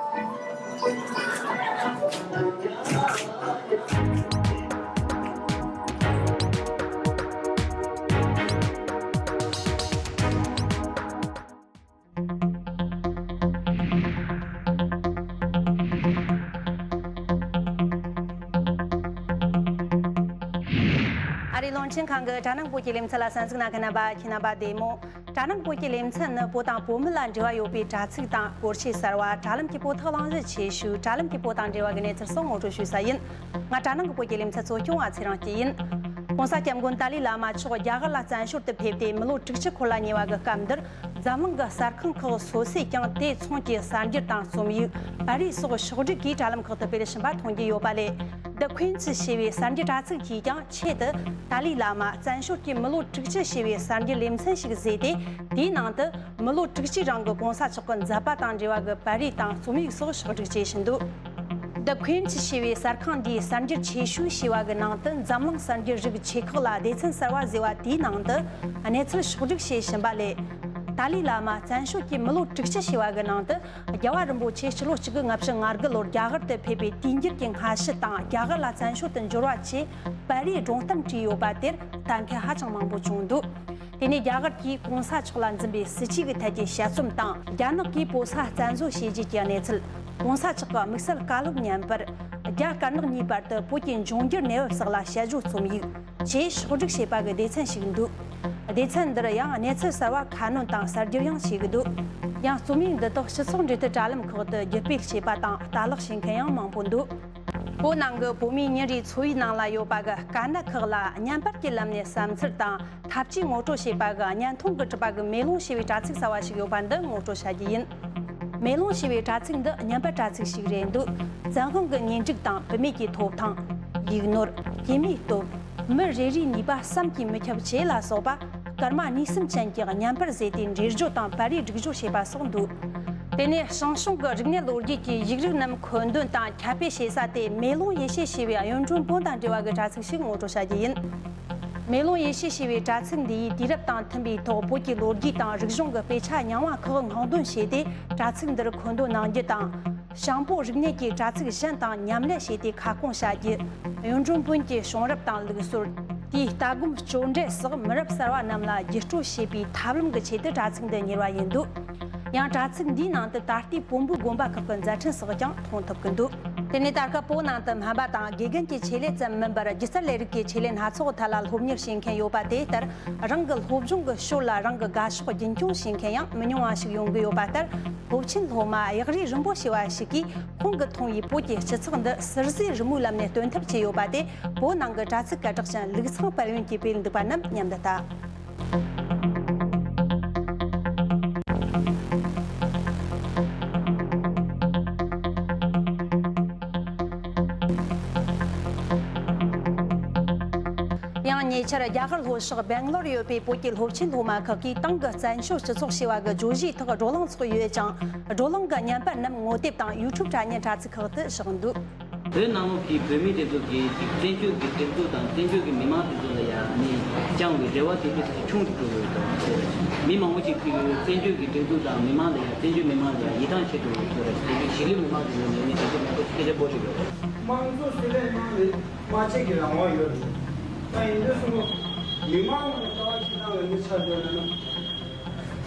ཨ་རིའི་རླུང་འཕྲིན་ཁང་གི་དྲ་ནང་བོད་ཀྱི་ལེ་ཚན་ལ་གསན་གཟིགས་གནང་མཁན་རྣམ་པ། ཁྱེད་རྣམ་པ་བདེ་མོ། དྲ་ནང་བོད་ཀྱི་ལེ་ཚན་ནི་བོད་དང་བོད་མི་ལ་འབྲེལ་བ་ཡོད་པའི་དྲ་ཚིགས་དང་སྐོར་ཆས་གསར་བ། དྲ་ལམ་གྱི་བོད་ཐོག་གླེང་གཞི་ཆེ་ཤོས། དྲ་ལམ་གྱི་བོད་དང་འབྲེལ་བ་གི་གནས་ཚུལ་སོགས་ངོ་སྤྲོད་ཞུ་ས་ཡིན། ང་དྲ་ནང་གི་བོད་ཀྱི་ལེ་ཚན་གཙོ་སྐྱོང་བ་ཚེ་རིང་སྐྱིད་ཡིན། ༸གོང་ས་༸སྐྱབས་མགོན་ཏཱ་ལའི་བླ་མ་མཆོག་རྒྱ་གར་ལ་བཙན་བྱོལ་དུ་ཕེབས་ཏེ་མི་ལོ་དྲུག་ཅུ་འཁོར་ལ་ཉེ་བ་གི་སྐབས་འདིར། འཛམ་གླིང་གི་གསར་ཁང་ཁག་སོ་སོས་ཀྱང་དེ་མཚུངས་ཀྱི་གསར་འགྱུར་དང་རྩོམ་ཡིག་པར་རིས་སོགས་ཕྱོགས་བསྒྲིགས་ཀྱིས་དྲ་ལམ་ཁག་ཏུ་སྤེལ་བཞིན་པ་མཐོང་རྒྱུ་ཡོད་པ་ལས། The Queen's ཞེས་པའི་གསར་འགྱུར་དྲ་ཚིགས་ཀྱིས་ཀྱང་ཆེད་དུ་ཏཱ་ལའི་བླ་མ་བཙན་བྱོལ་གྱི་མི་ལོ་དྲུག་ཅུ་ཞེས་པའི་གསར་འགྱུར་ལེ་ཚན་ཞིག་བཟོས་ཏེ། དེའི་ནང་དུ་མི་ལོ་དྲུག་ཅུའི་རིང་གི་གོང་ས་མཆོག་གི་མཛད་པ་དང་འབྲེལ་བ་གི་པར་རིས་དང་རྩོམ་ཡིག་སོགས་ཕྱོགས་བསྒྲིགས་བྱེད་བཞིན་འདུག The Queen's ཞེས་པའི་གསར་ཁང་འདིའི་གསར་འགྱུར་ཆེ་ཤོས་ཞེས་པ་གི་ནང་དུ་འཛམ་གླིང་གསར་འགྱུར་རིགས་ཆེ་ཁག་ལ་སྡེ་ཚན་གསར་བ་བཟོས་པ་དེའི་ནང་དུ་གནས་ཚུལ་ཕྱོགས་བསྒྲིགས་བྱེད་བཞིན་པ་ལས། ཏཱ་ལའི་བླ་མ་བཙན་བྱོལ་གྱི་མི་ལོ་དྲུག་ཅུ་ཞེས་པ་གི་ནང་དུ། རྒྱལ་བ་རིན་པོ་ཆེ་སྤྱི་ལོ་གཅིག་དགུ་ལྔ་བཅུ་ང་དགུ་ལོར་རྒྱ་གར་དུ་ཕེབས་པའི་དུས་འགྱུར་གྱི་སྔ་ཕྱི་དང་། རྒྱ་གར་ལ་བཙན་བྱོལ་དུ་འབྱོར་བ་བཅས་པར་རིས་སྒྲུང་གཏམ་བྲིས་ཡོད་པ་དེར་ལྟ་མཁན་ཧ་ཅང་མང་པོ་བྱུང་འདུག་དེ་ནས་རྒྱ་གར་གྱིས་གོང་ས་མཆོག་ལ་འཛིན་པའི་སྲིད་ཇུས་ཀྱི་ཐད་ཀྱི་དཔྱད་རྩོམ་དང་། རྒྱ་ནག་གིས་བོད་ས་བཙན་བཟོ་བྱས་རྗེས་ཀྱི་གནས་ཚུལ། གོང་ས་མཆོག་གི་དམིགས་བསལ་བཀའ་སློབ་བརྙན་པར། རྒྱ་དཀར་ནག་གཉིས་བར་དུ་བོད་ཀྱི་འབྱུང་འགྱུར་གནས་བབ་སོགས་ལ་དཔྱད་བརྗོད་རྩོམ་ཡིག་ཅེས་ཕྱོགས་བསྒྲིགས་བྱས་པ་གི་སྡེ་ཚན་ཞིག་འདུག་སྡེ་ཚན་འདིར་ཡང་གནས་ཚུལ་གསར་བ་ཁ་སྣོན་དང་གསར་བསྒྱུར་ཡང་བྱེད་ཀྱི་འདུག་ཡང་རྩོམ་ཡིག་འདི་དག་སྤྱི་ཚོགས་འབྲེལ་མཐུད་དྲ་ལམ་ཁག་ཏུ་བརྒྱུད་སྤེལ་བྱས་པ་དང་ལྟ་ལེགས་བྱེད་མཁན་ཡང་མང་པོ་འདུག་བོད་ནང་གི་བོད་མིའི་ཉིན་རེའི་འཚོ་བའི་ནང་ལ་ཡོད་པ་གི་དཀའ་གནད་ཁག་ལ་བརྙན་པར་གྱི་ལམ་ནས་བསམ་ཚུལ་དང་ཐབས་ཇུས་ངོ་སྤྲོད་བྱས་པ་གི་བརྙན་ཐུང་གི་གྲུབ་པ་གི་མེ་ལོང་ཞེས་པའི་དྲ་ཚིགས་གསར་བ་ཞིག་ཡོད་པ་འདི་ངོ་སྤྲོད་བྱ་རྒྱུ་ཡིན། མེ་ལོང་ཞེས་པའི་དྲ་ཚིགས་འདི་བརྙན་པར་དྲ་ཚིགས་ཤིག་རེད་འདུག་བཙན་དབང་གི་གཉེན་སྒྲིག་དང་བུད་མེད་ཀྱི་ཐོབ་ཐང་། ཡིག་ནོར། སྐྱེས་མའི་སྟོབས། མི་རེ་རེའི་ནུས་པ་བསམ་གྱིས་མི་ཁྱབ་བཅས་ལ་སོགས་པ་སྐར་མ་གཉིས་གསུམ་ཅན་གྱི་བརྙན་པར་བཟོས་ཏེ་འགྲེལ་བརྗོད་དང་པར་རིས་སྒྲིག་སྦྱོར་བྱས་པ་སོགས་འདུག་དེ་ནས་ཞང་ཞུང་གི་རིག་གནས་ལོ་རྒྱུས་ཀྱི་ཡིག་རིགས་རྣམས་མཁོ་འདོན་དང་ཁྱབ་སྤེལ་བྱེད་ས་དེ་མེ་ལོང་ཡེ་ཤེས་ཞེས་པའི་གཡུང་དྲུང་བོན་དང་འབྲེལ་བ་གི་དྲ་ཚིགས་ཤིག་ངོ་སྤྲོད་བྱ་རྒྱུ་ཡིན། མེ་ལོང་ཡེ་ཤེས་ཞེས་པའི་དྲ་ཚིགས་འདི་ཡིས་དུས་རབས་དང་མཐུན་པའི་ཐོག་བོད་ཀྱི་ལོ་རྒྱུས་དང་རིག་གཞུང་གི་དཔེ་ཆ་རྙིང་བ་ཁག་སྔོག་འདོན་བྱས་ཏེ་དྲ་ཚིགས་འདིར་མཁོ་འདོན་གནང་རྒྱུ་དང་། ཞང་པོ་རིག་གནས་ཀྱི་དྲ་ཚིགས་གཞན་དང་མཉམ་ལས་བྱས་ཏེ་ཁ་སྐོང་བྱ་རྒྱུ། གཡུང་དྲུང་བོན་གྱི་བྱུང་རབས་དང་ལུགས་སྲོལ། དེའི་ལྟ་སྒོམ་སྤྱོད་འབྲས་སོགས་མི་རབས་གསར་བ་རྣམས་ལ་བརྒྱུད་སྤྲོད་བྱེད་པའི་ཐབས་ལམ་གྱི་ཆེད་དུ་དྲ་ཚིགས་འདི་གཉེར་བ་ཡིན་འདུག། ཡང་དྲ་ཚིགས་འདིའི་ནང་དུ་ད་ལྟའི་བོན་པོའི་དགོན་པ་ཁག་གི་མཛད་འཕྲིན་སོགས་ཀྱང་མཐོང་ཐུབ་ཀྱི་འདུག། དེ་ནས་ད་སྐབས་བོད་ནང་དུ་སྨན་པ་དང་དགེ་རྒན་གྱི་ཆེད་ལས་ཙམ་མིན་པར་སྒྱུ་རྩལ་ལས་རིགས་ཀྱི་ཆེད་ལས་སྣ་ཚོགས་ཐད་ལ་སློབ་གཉེར་བྱེད་མཁན་ཡོད་པ་དེ་ལྟར། རང་གི་སློབ་སྦྱོང་གི་ཞོར་ལ་རང་གི་དགའ་ཕྱོགས་རྒྱུན་འཁྱོངས་བྱེད་མཁན་ཡང་མི་ཉུང་བ་ཞིག་ཡོང་གི་ཡོད་པ་ལྟར། སློབ་ཆེན་སློབ་མ་གཡག་རིགས་རིན་པོ་ཆེ་བ་ཞིག་གིས་ཁོང་གིས་མཐོང་བའི་བོད་ཀྱི་སྤྱི་ཚོགས་འདི་ཟུར་བཟོས་རི་མོའི་ལམ་ནས་སྟོན་ཐབས་བྱས་ཡོད་པ་དེ། བོད་ནང་གི་དྲ་ཚིགས་སྐད་གྲགས་ཅན་ལུག་ཚང་དཔལ་ཡོན་གྱིས་སྤེལ་འདུག་པ་རྣམས་མཉམ་དུ་ལྟ། ཡང་ཉེ་ཆར་རྒྱ་གར་ལྷོ་ཕྱོགས་སྦེང་ལོར་ཡོད་པའི་བོད་ཀྱི་སློབ་ཆེན་སློབ་མ་ཁག་གིས་ཏང་གི་བཙན་བྱོལ་སྤྱི་ཚོགས་ཞེས་པ་གི་བརྗོད་གཞིའི་ཐོག་བགྲོ་གླེང་ཚོགས་ཡོད་ཅིང་། བགྲོ་གླེང་གི་བརྙན་པར་རྣམས་ངོ་དེབ་དང་ཡུ་ཊུབ་དྲ་བརྙན་དྲ་ཚིགས་ཁག་ཏུ་བཞག་འདུག། བོད་ནང་ལོགས་ཀྱི་བོད་མི་དེ་ཚོ་གིས་ཅིག་བཙན་བྱོལ་གྱི་སྒྲིག་འཛུགས་དང་བཙན་བྱོལ་གྱི་མི་མང་དེ་ཚོ་ལ་ཡང་ནི་བཅངས་པའི་རེ་བ་དེ་ཚོ་ཆུང་དུ་འགྲོ་གི་ཡོད་དང་། མི་མང་པོ་ཅིག་གིས་བཙན་བྱོལ་གྱི་སྒྲིག་འཛུགས་དང་མི་མང་ལ་ཡང་བཙན་བྱོལ་མི་མང་ལ་ཡང་ཡིད་ཐང་ཆད་འགྲོ་གི་ཡོད་རེད། དེ་ཚོ་གཞིས་ལུས་མི་མང་དེ་ཚོ་ལ་ནི་དེ་ཚོ་མང་པོ་སྐད་ཆ་འབོར་ཆེ་ཡོད་རེད། དམངས་གཙོ་སྲིད་ལས་ནང་ནས་སྨྲ་བརྗོད་ཀྱི་རང་དབང་ཡོད་རེད། ད་ཡིན་དུས་སོང་མི་མང་ལ་ལྟ་བ་ཅི་ལྟ་བའི་མི་ཆགས་ཡོད་ན།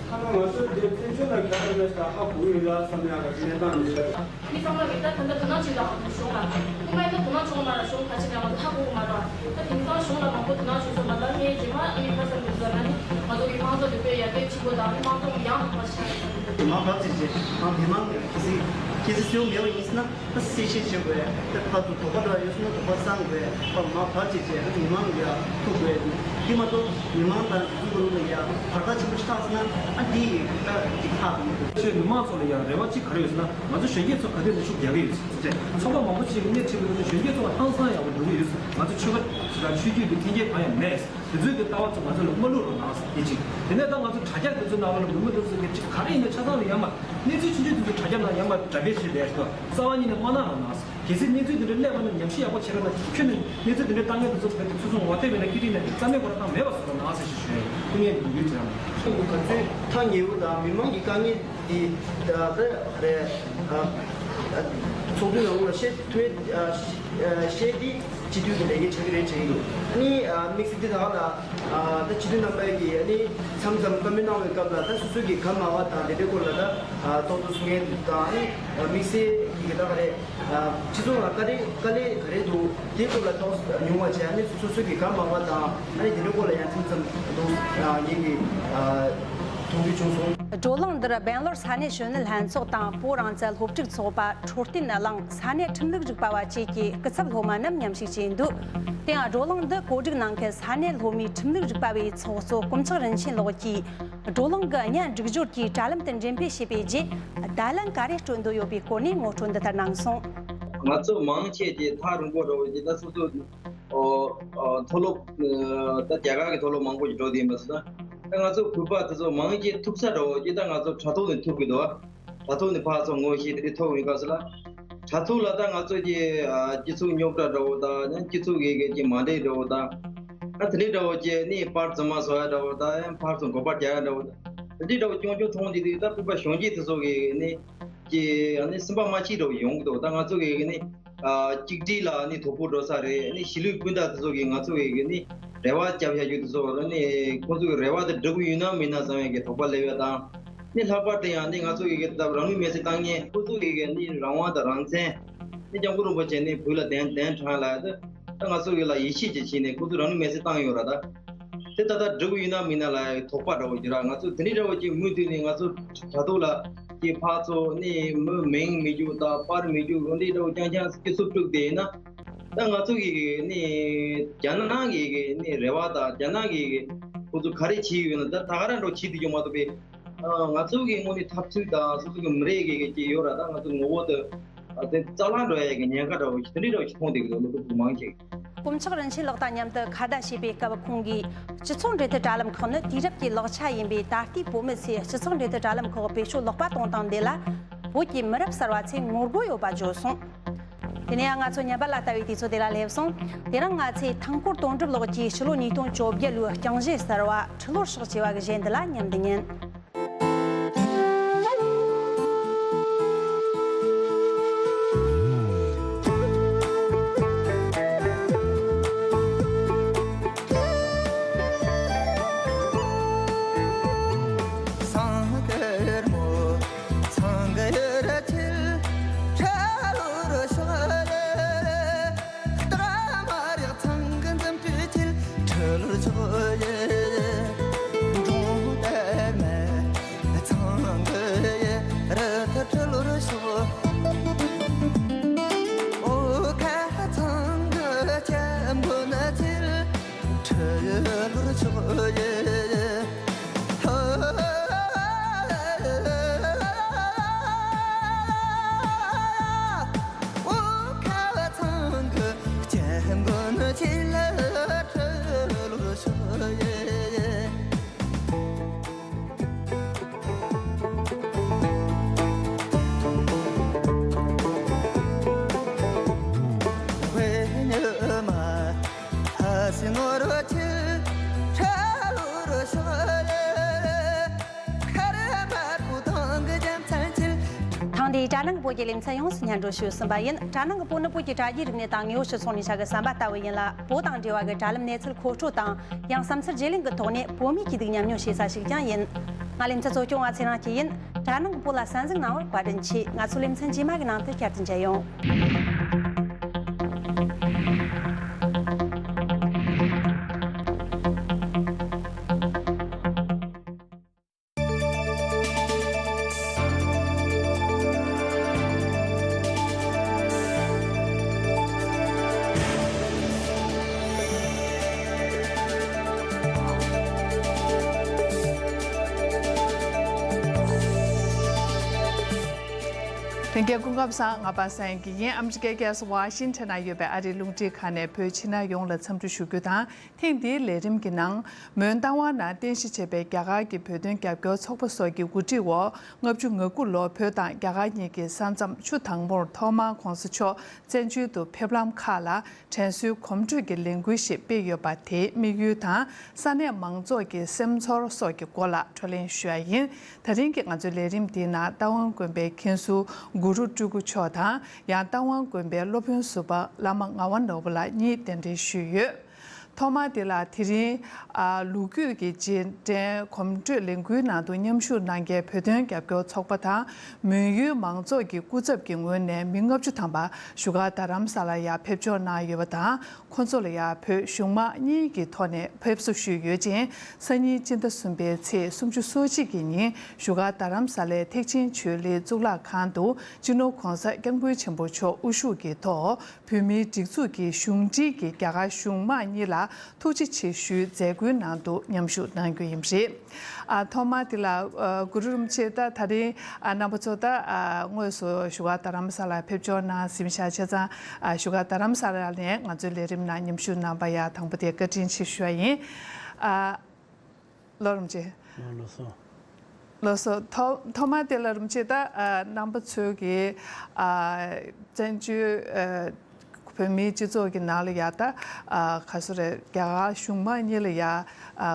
ཐ་ན་ང་ཚོའི་འདིར་བཙན་བྱོལ་ལ་ག་རེ་རེད་ཟེར་ཧ་གོ་གི་ཡོད་ལ་བསམ་ཡག་གི་གནས་སྟངས་འདི་རེད། མི་ཚང་མ་གིས་ད་ད་ལྟ་དོ་སྣང་བྱེད་དང་གཞུང་ལ། སྔོན་མ་ཡིན་ན་དོ་སྣང་བྱུང་མ་ར་གཞུང་ག་ཅི་ལ་ང་ཚོ་ཧ་གོ་གི་མ་ར། ད་དེང་སང་གཞུང་ལ་མང་པོ་དོ་སྣང་བྱེད་སོང་བ་ལ་ངས་རྗེས་མ་ངས་ག་ཟེར་འདུག་ཟེར་ན་ནི་ང་ཚོ་གི་དམངས་གཙོ་འདི་དཔེ་ཡར་རྒྱས་ཕྱིན་པོ་དང་དམངས་གཙོ་ཡང་དག་པ་ཆགས་ཡོད་ཟེར་འདུག། མ་བབས་ཅིག་བྱས་ང་མི་མང་གི་ཁྱི་སི་ཁྱི་སི་སེའུ་མེད་པ་ཡིན་ཟེར་ན། ད་གསལ་བཤད་བྱེད་དགོས། ད་ཕར་ཚུར་དོགས་པ་འདྲ་ཡོད་སོང་ན་དོགས་པ་སངས་དགོས། ཕར་མར་བར་བྱེད་བྱས་ཨ་མི་མང་ལ་ཡ་ཐུག་དགོས། དེ་མ་གཏོགས་མི་མང་དང་སྒྲིག་འཛུགས་ཀྱི་ནང་ལ་ཡ་བར་ཐག་ཆེན་པོ་ཆགས་སོང་ན་ཨ་འདི་ཡི་ད་འགྲིག་ཐག་མི་འདུག། ཆོས་མི་མང་ཚོ་ལ་ཡ་རེ་བ་གཅིག་ག་རེ་ཡོད་ཟེར་ན། ང་ཚོ་གཞོན་སྐྱེས་ཚོ་ག་དུས་ནས་ཤུགས་རྒྱག་གི་ཡོད་ཟེར་ཚོགས་པ་མང་པོ་ཅིག་གིས་སྣེ་ཁྲིད་པའི་ནང་གཞོན་སྐྱེས་ཚོ་ལ་ཧང་སང་ཡག་པོ་འགྲོ་གི་ཡོད་ཟེར། ང་ཚོ་ཆོལ་ཁ་ཆོས་བརྒྱུད་ཀྱི་འཐེན་འཁྱེར་གང་ཡང་མེད། དེ་ཚོའི་གི་ལྟ་བ་ཚོ་ང་ཚོ་ལ་མ་བླུག་རོགས་གནང་ཟེར་དེ་གཅིག། དེ་ནས་ད་ང་ཚོ་དྲ་རྒྱ་དེ་ཚོ་ནང་ལ་མི་མང་དེ་ཚོ་གི་གཅིག་ག་རེ་ཡིན་ན་ཆ་ཚང་ལ་ཡར་མར་གནས་ཚུལ་ཆུང་ཆུང་དེ་ཚོ་དྲ་རྒྱ་ནང་ཡར་མར་འདྲ་འབེལ་བྱས་བསྡད་ཤག། རྩ་བ་ཉིད་ནས་མ་གནང་རོགས་གནང་ཟེར། གལ་སྲིད་གནས་ཚུལ་དེ་འདྲ་སླེབས་པ་ན་ཉམས་ཞིབ་ཡག་པོ་བྱེད་རོགས་གནང་། ཁྱོན་ནས་གནས་ཚུལ་དེ་འདྲ་བཏང་མཁན་དེ་ཚོ་བོད་དེ་ཚོ་ཚོ་ངོ་དེབ་ཡིན་ན་ཀི་ཏི་ནས་རྩ་མེད་ཁོ་རང་བཏང་མེད་པ་བཟོ་རོགས་གནང་ཟེར་ཞུ་ཞུ་ཡིན། སྐུ་ངལ་འདུག་ཡོད་ཅེས། ཁྱོད་ཀྱི་ག་ཚོད་ཐག་ཉེ་བོ་དང་མི་མང་གི་དཀའ་ངལ་དེ་ད་ད་རེད། ཚོགས་འདུའི་ནང་ལ་བཤད་ཐུབ་ཡས་བཤད་དེ། སྤྱི་འཐུས་ཀྱི་ལས་འགན་ཆགས་ཀྱི་རེད་དྲན་གྱི་འདུག། ཨ་ནི་དམིགས་བསལ་འདི་དག་ལ་ད་སྤྱི་འཐུས་རྣམ་པ་གིས་ཨ་ནི་མཚམས་མཚམས་བཀའ་མོལ་གནང་བའི་སྐབས་ལ་ད་སོ་སོ་གི་ག་མ་བ་དང་དེ་འདྲའི་སྐོར་ལ་ད་ཏོག་ཏོག་གསུང་མཁན་དང་ཨ་ནི་དམིགས་བསལ་གྱི་གི་ད་ག་རེ་སྤྱི་ཚོགས་ལ་དཀའ་ལས་དཀའ་ལས་ག་རེ་འདུག་དེའི་སྐོར་ལ་ཏོག་ཙམ་ཉུང་བ་བྱས། ཨ་ནི་སོ་སོ་གི་ག་མ་བ་དང་ཨ་ནི་དེ་འདྲའི་སྐོར་ལ་ཡང་མཚམས་མཚམས་ཏོག་ཙམ་ངེད་ཀྱིས་མཐོང་རྒྱུ་བྱུང་སོང་། བགྲོ་གླེང་འདིར་སྦེང་ལོར་ས་གནས་གཞོན་ནུ་ལྷན་ཚོགས་དང་བོད་རང་བཙན་སློབ་ཕྲུག་ཚོགས་པ། འཕྲོད་བསྟེན་གླིང་ས་གནས་ཁྲིམས་ལུགས་རིག་པ་བ་བཅས་ཀྱི་སྐུ་ཚབ་སློབ་མ་རྣམས་མཉམ་ཞུགས་བྱས་འདུག། དེ་ཡང་བགྲོ་གླེང་འདི་གོ་སྒྲིག་གནང་མཁན་ས་གནས་སློབ་མའི་ཁྲིམས་ལུགས་རིག་པ་བའི་ཚོགས་གཙོ་དཀོན་མཆོག་རིན་ཆེན་ལགས་ཀྱིས། བགྲོ་གླེང་གི་བརྙན་སྒྲིག་སྦྱོར་གྱི་དྲ་ལམ་དུ་འགྲེམས་སྤེལ་བྱས་པའི་རྗེས། བརྡ་ལན་ག་རེ་སྤྲོད་འདོད་ཡོད་པའི་སྐོར་ནས་ངོ་སྤྲོད་འདི་ལྟར་གནང་སོང་། ང་ཚོ་མང་ཆེ་གྱིས་ཐག་རིང་པོ་འདྲ་བོ་ཅིག་ད་སོ་སོ་ཨོ་ཨོ་མཐོ་སློབ་ཨ་ད་རྒྱ་གར་གྱི་མཐོ་སློབ་མང་པོ་ཞིག་འགྲོ་བསྡད་ཡིན་པ་སོང་ན། ད་ང་ཚོ་བོད་པ་དེ་ཚོ་མང་ཆེ་ཐུག་ས་འདྲ་བོ་ཅིག་ད་ང་ཚོ་དྲ་ཐོག་ནས་ཐུག་གི་འདུག། དྲ་ཐོག་ནས་ཕར་ཚུར་ངོ་ཤེས་དེ་འདྲ་ཐུག་ཡོང་སྐབས་སུ་ལ། དྲ་ཐོག་ལ་ད་ང་ཚོ་གི་ཨ་སྤྱི་ཚོགས་རྙོག་དྲ་འདྲ་བོ་དང་ཡང་སྤྱི་ཚོགས་ཀྱི་གི་ཅིག་མ་འགྲིག་འདྲ་བོ་དང་། ཨ་དེ་འདྲའི་འདྲ་བོ་ཅིག་ནི་པར་རྫུན་མ་བཟོ་ཡ་འདྲ་བོ་དང་ཡང་ཕར་ཚུར་འགོག་པ་རྒྱག་ཡ་འདྲ་བོ་དང་། དེ་འདྲའི་འདྲ་བོ་རྐྱང་རྐྱང་མཐོང་དེ་དུས་ད་བོད་པ་གཞོན་སྐྱེས་དེ་ཚོ་གི་ནི་ཅིག་ཨ་ནི་སེམས་པ་མ་སྐྱིད་འདྲ་བོ་ཡོང་གི་འདུག། ད་ང་ཚོ་གི་གི་ནི་ཨ་གཅིག་སྒྲིལ་ལ་ནི་དོ་ཕོག་འགྲོ་ས་རེད། ནི་གཞིས་ལུས་སྤུན་ཟླ་དེ་ཚོ་གི་ང་ཚོ་གི་གི་ནི་རེ་བ་བརྒྱབ་བཞག་རྒྱུ་དེ་ཚོ་ནི་ཁོང་ཚོ་གི་རེ་བ་དེ་འགྲུབ་ཀྱི་ཡོད་ན་མིན་ན་བསམ་ཡ་གི་དོགས་པ་སླེབས་ཡ་དང་། ནི་ལྷག་པར་དུ་ཡང་ནི་ང་ཚོ་གི་གི་ད་རང་ལུས་མེར་སྲེག་བཏང་མཁན་ཁོང་ཚོ་གི་གི་ནི་རང་དབང་དང་རང་བཙན། ནི་སྐྱབས་མགོན་རིན་པོ་ཆེ་ནི་བོད་ལ་གདན་གདན་དྲངས་ལ་ད་ང་ཚོ་གི་ལ་ཡིད་ཆེས་ཅིག་བྱས་ནས་ཁོང་ཚོ་རང་ལུས་མེར་སྲེག་བཏང་ཡོད་ར། ད་དེ་ད་ལྟ་འགྲུབ་ཀྱི་ཡོད་ན་མིན་ན་ལ་དོགས་པ་འདྲ་བོ་ཡོད་ར། ང་ཚོ་དེ་འདྲའི་འདྲ་བོ་ཅིག་མུ་མཐུད་ནས་ང་ཚོ་དྲ་ཐོག་ལ་ཅིག་ཕར་ཚུར་ནི་མི་མིང་མི་རྒྱུག་དང་པར་མི་རྒྱུག་འོ་འདྲའི་འདྲ་བོ་རྐྱང་རྐྱང་སྐྱིད་སུ་དཀྲུགས་བསྡད་ཡིན་ན། ད་ང་ཚོ་གི་ནི་རྒྱ་ནག་གི་གི་ནི་རེ་བ་དང་རྒྱ་ནག་གི་གི་ཁོ་ཚོ་ག་རེ་བྱེད་ཡོད་ན་ད་ད་ག་རང་འདྲ་བོ་བྱེད་དུ་ཡོད་མ་གཏོགས་པའི། ང་ཚོ་གི་དངོས་གནས་འཐབ་རྩོད་དང་སོ་སོ་གི་མི་རིགས་ཀྱི་ཀྱི་ཡོད་ར། ད་ང་ཚོ་ངོ་བོ་དེ་དེ་རྩ་བརླག་འགྲོ་ཡ་གི་ཉེན་ཁ་འདྲ་བོ་ཞིག་དེ་འདྲའི་འདྲ་བོ་ཞིག་མཐོང་བསྡད་ཀྱི་འདུག། སློབ་ཕྲུག་མང་ཆེ་གིས། དཀོན་མཆོག་རིན་ཆེན་ལགས་དང་མཉམ་དུ་ཁ་བརྡ་བྱས་པའི་སྐབས་ཁོང་གིས་སྤྱི་ཚོགས་འབྲེལ་མཐུད་དྲ་ལམ་ཁག་ནི་དུས་རབས་ཀྱི་ལེགས་ཆ་ཡིན་པས་ད་ལྟའི་བོད་མི་ཚོས་སྤྱི་ཚོགས་འབྲེལ་མཐུད་དྲ་ལམ་ཁག་བེད་སྤྱོད་ལེགས་པ་གཏོང་སྟངས་འདི་ལ་བོད་ཀྱི་མི་རབས་གསར་བ་ཚོས་ངོ་རྒོལ་ཡོད་པ་བརྗོད་སོང་། དེ་ནས་ཡང་ང་ཚོ་ཉམས་པ་ལ་ལྟ་བའི་དུས་ཚོད་དེ་ལ་སླེབས་སོང་། དེ་རིང་ང་ཚོས་ཐང་སྐོར་དོན་གྲུབ་ལགས་ཀྱིས་ཕྱི་ལོ་ཉིས་སྟོང་བཅོ་བརྒྱད་ལོའི་རྐྱང་གཞས་གསར་བ་ཁྲི་ལོར་ཕྱག་བྱས་པ་གི་གཞས་འདི་ལ་ཉན་དུ་ཉན། ཐེངས་འདིའི་དྲ་ནང་གི་བོད་ཀྱི་ལེ་ཚན་ཡོངས་སུ་སྙན་སྒྲོན་ཞུས་ཟིན་པ་ཡིན། དྲ་ནང་གི་བོད་ནི་བོད་ཀྱི་དྲ་རྒྱའི་རིག་གནས་དང་དངོས་ཡོད་སྤྱི་ཚོགས་ནས་བྱ་དགའ་ཟམ་པ་ལྟ་བུ་ཡིན་ལ། བོད་དང་འབྲེལ་བ་གི་དྲ་ལམ་གནས་ཚུལ་མཁོ་སྤྲོད་དང་། ཡང་བསམ་ཚུལ་བརྗེ་ལེན་གྱི་ཐོག་ནས་བོད་མིའི་སྐྱིད་སྡུག་མཉམ་མྱོང་བྱེད་ས་ཞིག་ཀྱང་ཡིན། ང་ལེ་ཚན་གཙོ་སྐྱོང་བ་ཚེ་རིང་སྐྱིད་ཡིན། དྲ་ནང་གི་བོད་ལ་གསན་གཟིགས་གནང་བར་བཀའ་དྲིན་ཆེ། ང་ཚོའི་ལེ་ཚན་རྗེས་མ་གི་ནང་དུ་བསྐྱར་དུ་མཇལ་ཡོང་། ལྷན་རྒྱས་སྐུ་ཁམས་བཟང་། ང་པ་སངས་སྐྱིད་ཡིན། ཨ་མི་རི་ཀའི་རྒྱལ་ས་ཝ་ཤིང་ཊོན་ན་ཡོད་པའི་ཨ་རིའི་རླུང་འཕྲིན་ཁང་ནས་བོད་ཕྱི་ནང་ཡོངས་ལ་འཚམས་འདྲི་ཞུ་རྒྱུ་དང་། ཐེངས་འདིའི་ལས་རིམ་གྱི་ནང་། མོན་རྟ་དབང་ནང་རྟེན་གཞི་བྱས་པའི་རྒྱ་གར་གྱི་བོད་དོན་རྒྱབ་སྐྱོར་ཚོགས་པ་སོགས་ཀྱི་གོ་སྒྲིག་འོག་ལྔ་བཅུ་ང་དགུ་ལོར་བོད་དང་རྒྱ་གར་གཉིས་ཀྱི་ས་མཚམས་ཆུ་དྭངས་མོར་ཐོག་མར་༧གོང་ས་མཆོག་བཙན་བྱོལ་དུ་ཕེབས་ལམ་ཁག་ལ་དྲན་གསོའི་གོམ་བགྲོད་ཀྱི་ལས་འགུལ་ཞིག་སྤེལ་ཡོད་པ་དེའི་དམིགས་ཡུལ་དང་། ས་གནས་མང་ཚོགས་ཀྱི་སེམས་ཚོར་སོགས་ཀྱི་སྐོར་ལ་བགྲོ་གླེང་ཞུ་ཡ་ཡིན། ད་རིང་གི་ང་ཚོའི་ལས་རིམ་འདིའི་ནང་རྟ་དབང་དགོན་པའི་མཁན་ཟུར་གུ་རུ་སྤྲུལ་སྐུ་མཆོག་དང་། ཡང་རྟ་དབང་དགོན་པའི་སློབ་དཔོན་ཟུར་པ་བླ་མ་ངག་དབང་ནོར་བུ་ལགས་གཉིས་གདན་འདྲེན་ཞུས་ཡོད། ཐོག་མར་དེ་ལ་དེ་རིང་ཨ་ལོ་རྒྱུས་ཀྱི་རྗེས་དྲན་གོམ་བགྲོད་ལས་འགུལ་ནང་དུ་མཉམ་ཞུགས་གནང་མཁན་བོད་དོན་རྒྱབ་སྐྱོར་ཚོགས་པ་དང་། མོན་ཡུལ་མང་ཚོགས་ཀྱི་སྐུ་ཚབ་ཀྱི་ངོས་ནས་མི་ལྔ་བཅུ་ཐམ་པ་བཞུགས་སྒར་རྡ་རམ་ས་ལ་ཡར་ཕེབས་འབྱོར་གནང་ཡོད་པ་དང་། ཁོང་ཚོ་ལ་ཡང་བོད་གཞུང་མང་གཉིས་ཀྱི་ཐོག་ནས་ཕེབས་བསུ་ཞུས་ཡོད་ཅིང་། སང་ཉིན་སྤྱི་ཟླ་གསུམ་པའི་ཚེས་སུམ་ཅུ་སོ་གཅིག་གི་ཉིན་བཞུགས་སྒར་རྡ་རམ་ས་ལའི་ཐེག་ཆེན་ཆོས་གླིང་གཙུག་ལག་ཁང་དུ་སྤྱི་ནོར་༧གོང་ས་༧སྐྱབས་མགོན་ཆེན་པོ་མཆོག་དབུ་བཞུགས་ཀྱི་ཐོག་བོད་མིའི་སྒྲིག་འཛུགས་ཀྱི་གཞུང་འབྲེལ་གྱི་རྒྱ་གར་གཞུང་མང་གཉིས་ལ་ཐུགས་རྗེ་ཆེ་ཞུའི་མཛད་སྒོའི་ནང་དུ་མཉམ་ཞུགས་གནང་རྒྱུ་ཡིན་པ་རེད། ཨ་ཐོག་མར་དེ་ལ་ཨ་གུ་རུ་རིན་པོ་ཆེ། ད་ད་རིང་ཨ་རྣམ་པ་ཚོ་ད་ཨ་དངོས་སུ་བཞུགས་སྒར་རྡ་རམ་ས་ལར་ཕེབས་འབྱོར་གནང་ཟིན་བཞག་བྱས་ཙང་། ཨ་བཞུགས་སྒར་རྡ་རམ་ས་ལ་ནས་ང་ཚོའི་ལས་རིམ་ནང་མཉམ་ཞུགས་གནང་པར་ཡང་དང་པོ་དེ་བཀའ་དྲིན་ཆེ་ཞུ་བ་ཡིན། ཨ་ལོ་རིན་པོ་ཆེ། ལོ་ལོ་སོ། ལགས་སོ། ཐོག་ཐོག་མར་དེ་ལ་རིན་པོ་ཆེ། ད་ཨ་རྣམ་པ་ཚོས་ཀྱི་ཨ་བཙན་བྱོལ་ཨ་བོད་མིའི་སྤྱི་ཚོགས་ཀྱི་ནང་ལ་ཡ་ད་ཨ་ག་སོ་རེད། རྒྱ་གར་གཞུང་མང་གཉིས་ལ་ཡ་ཨ་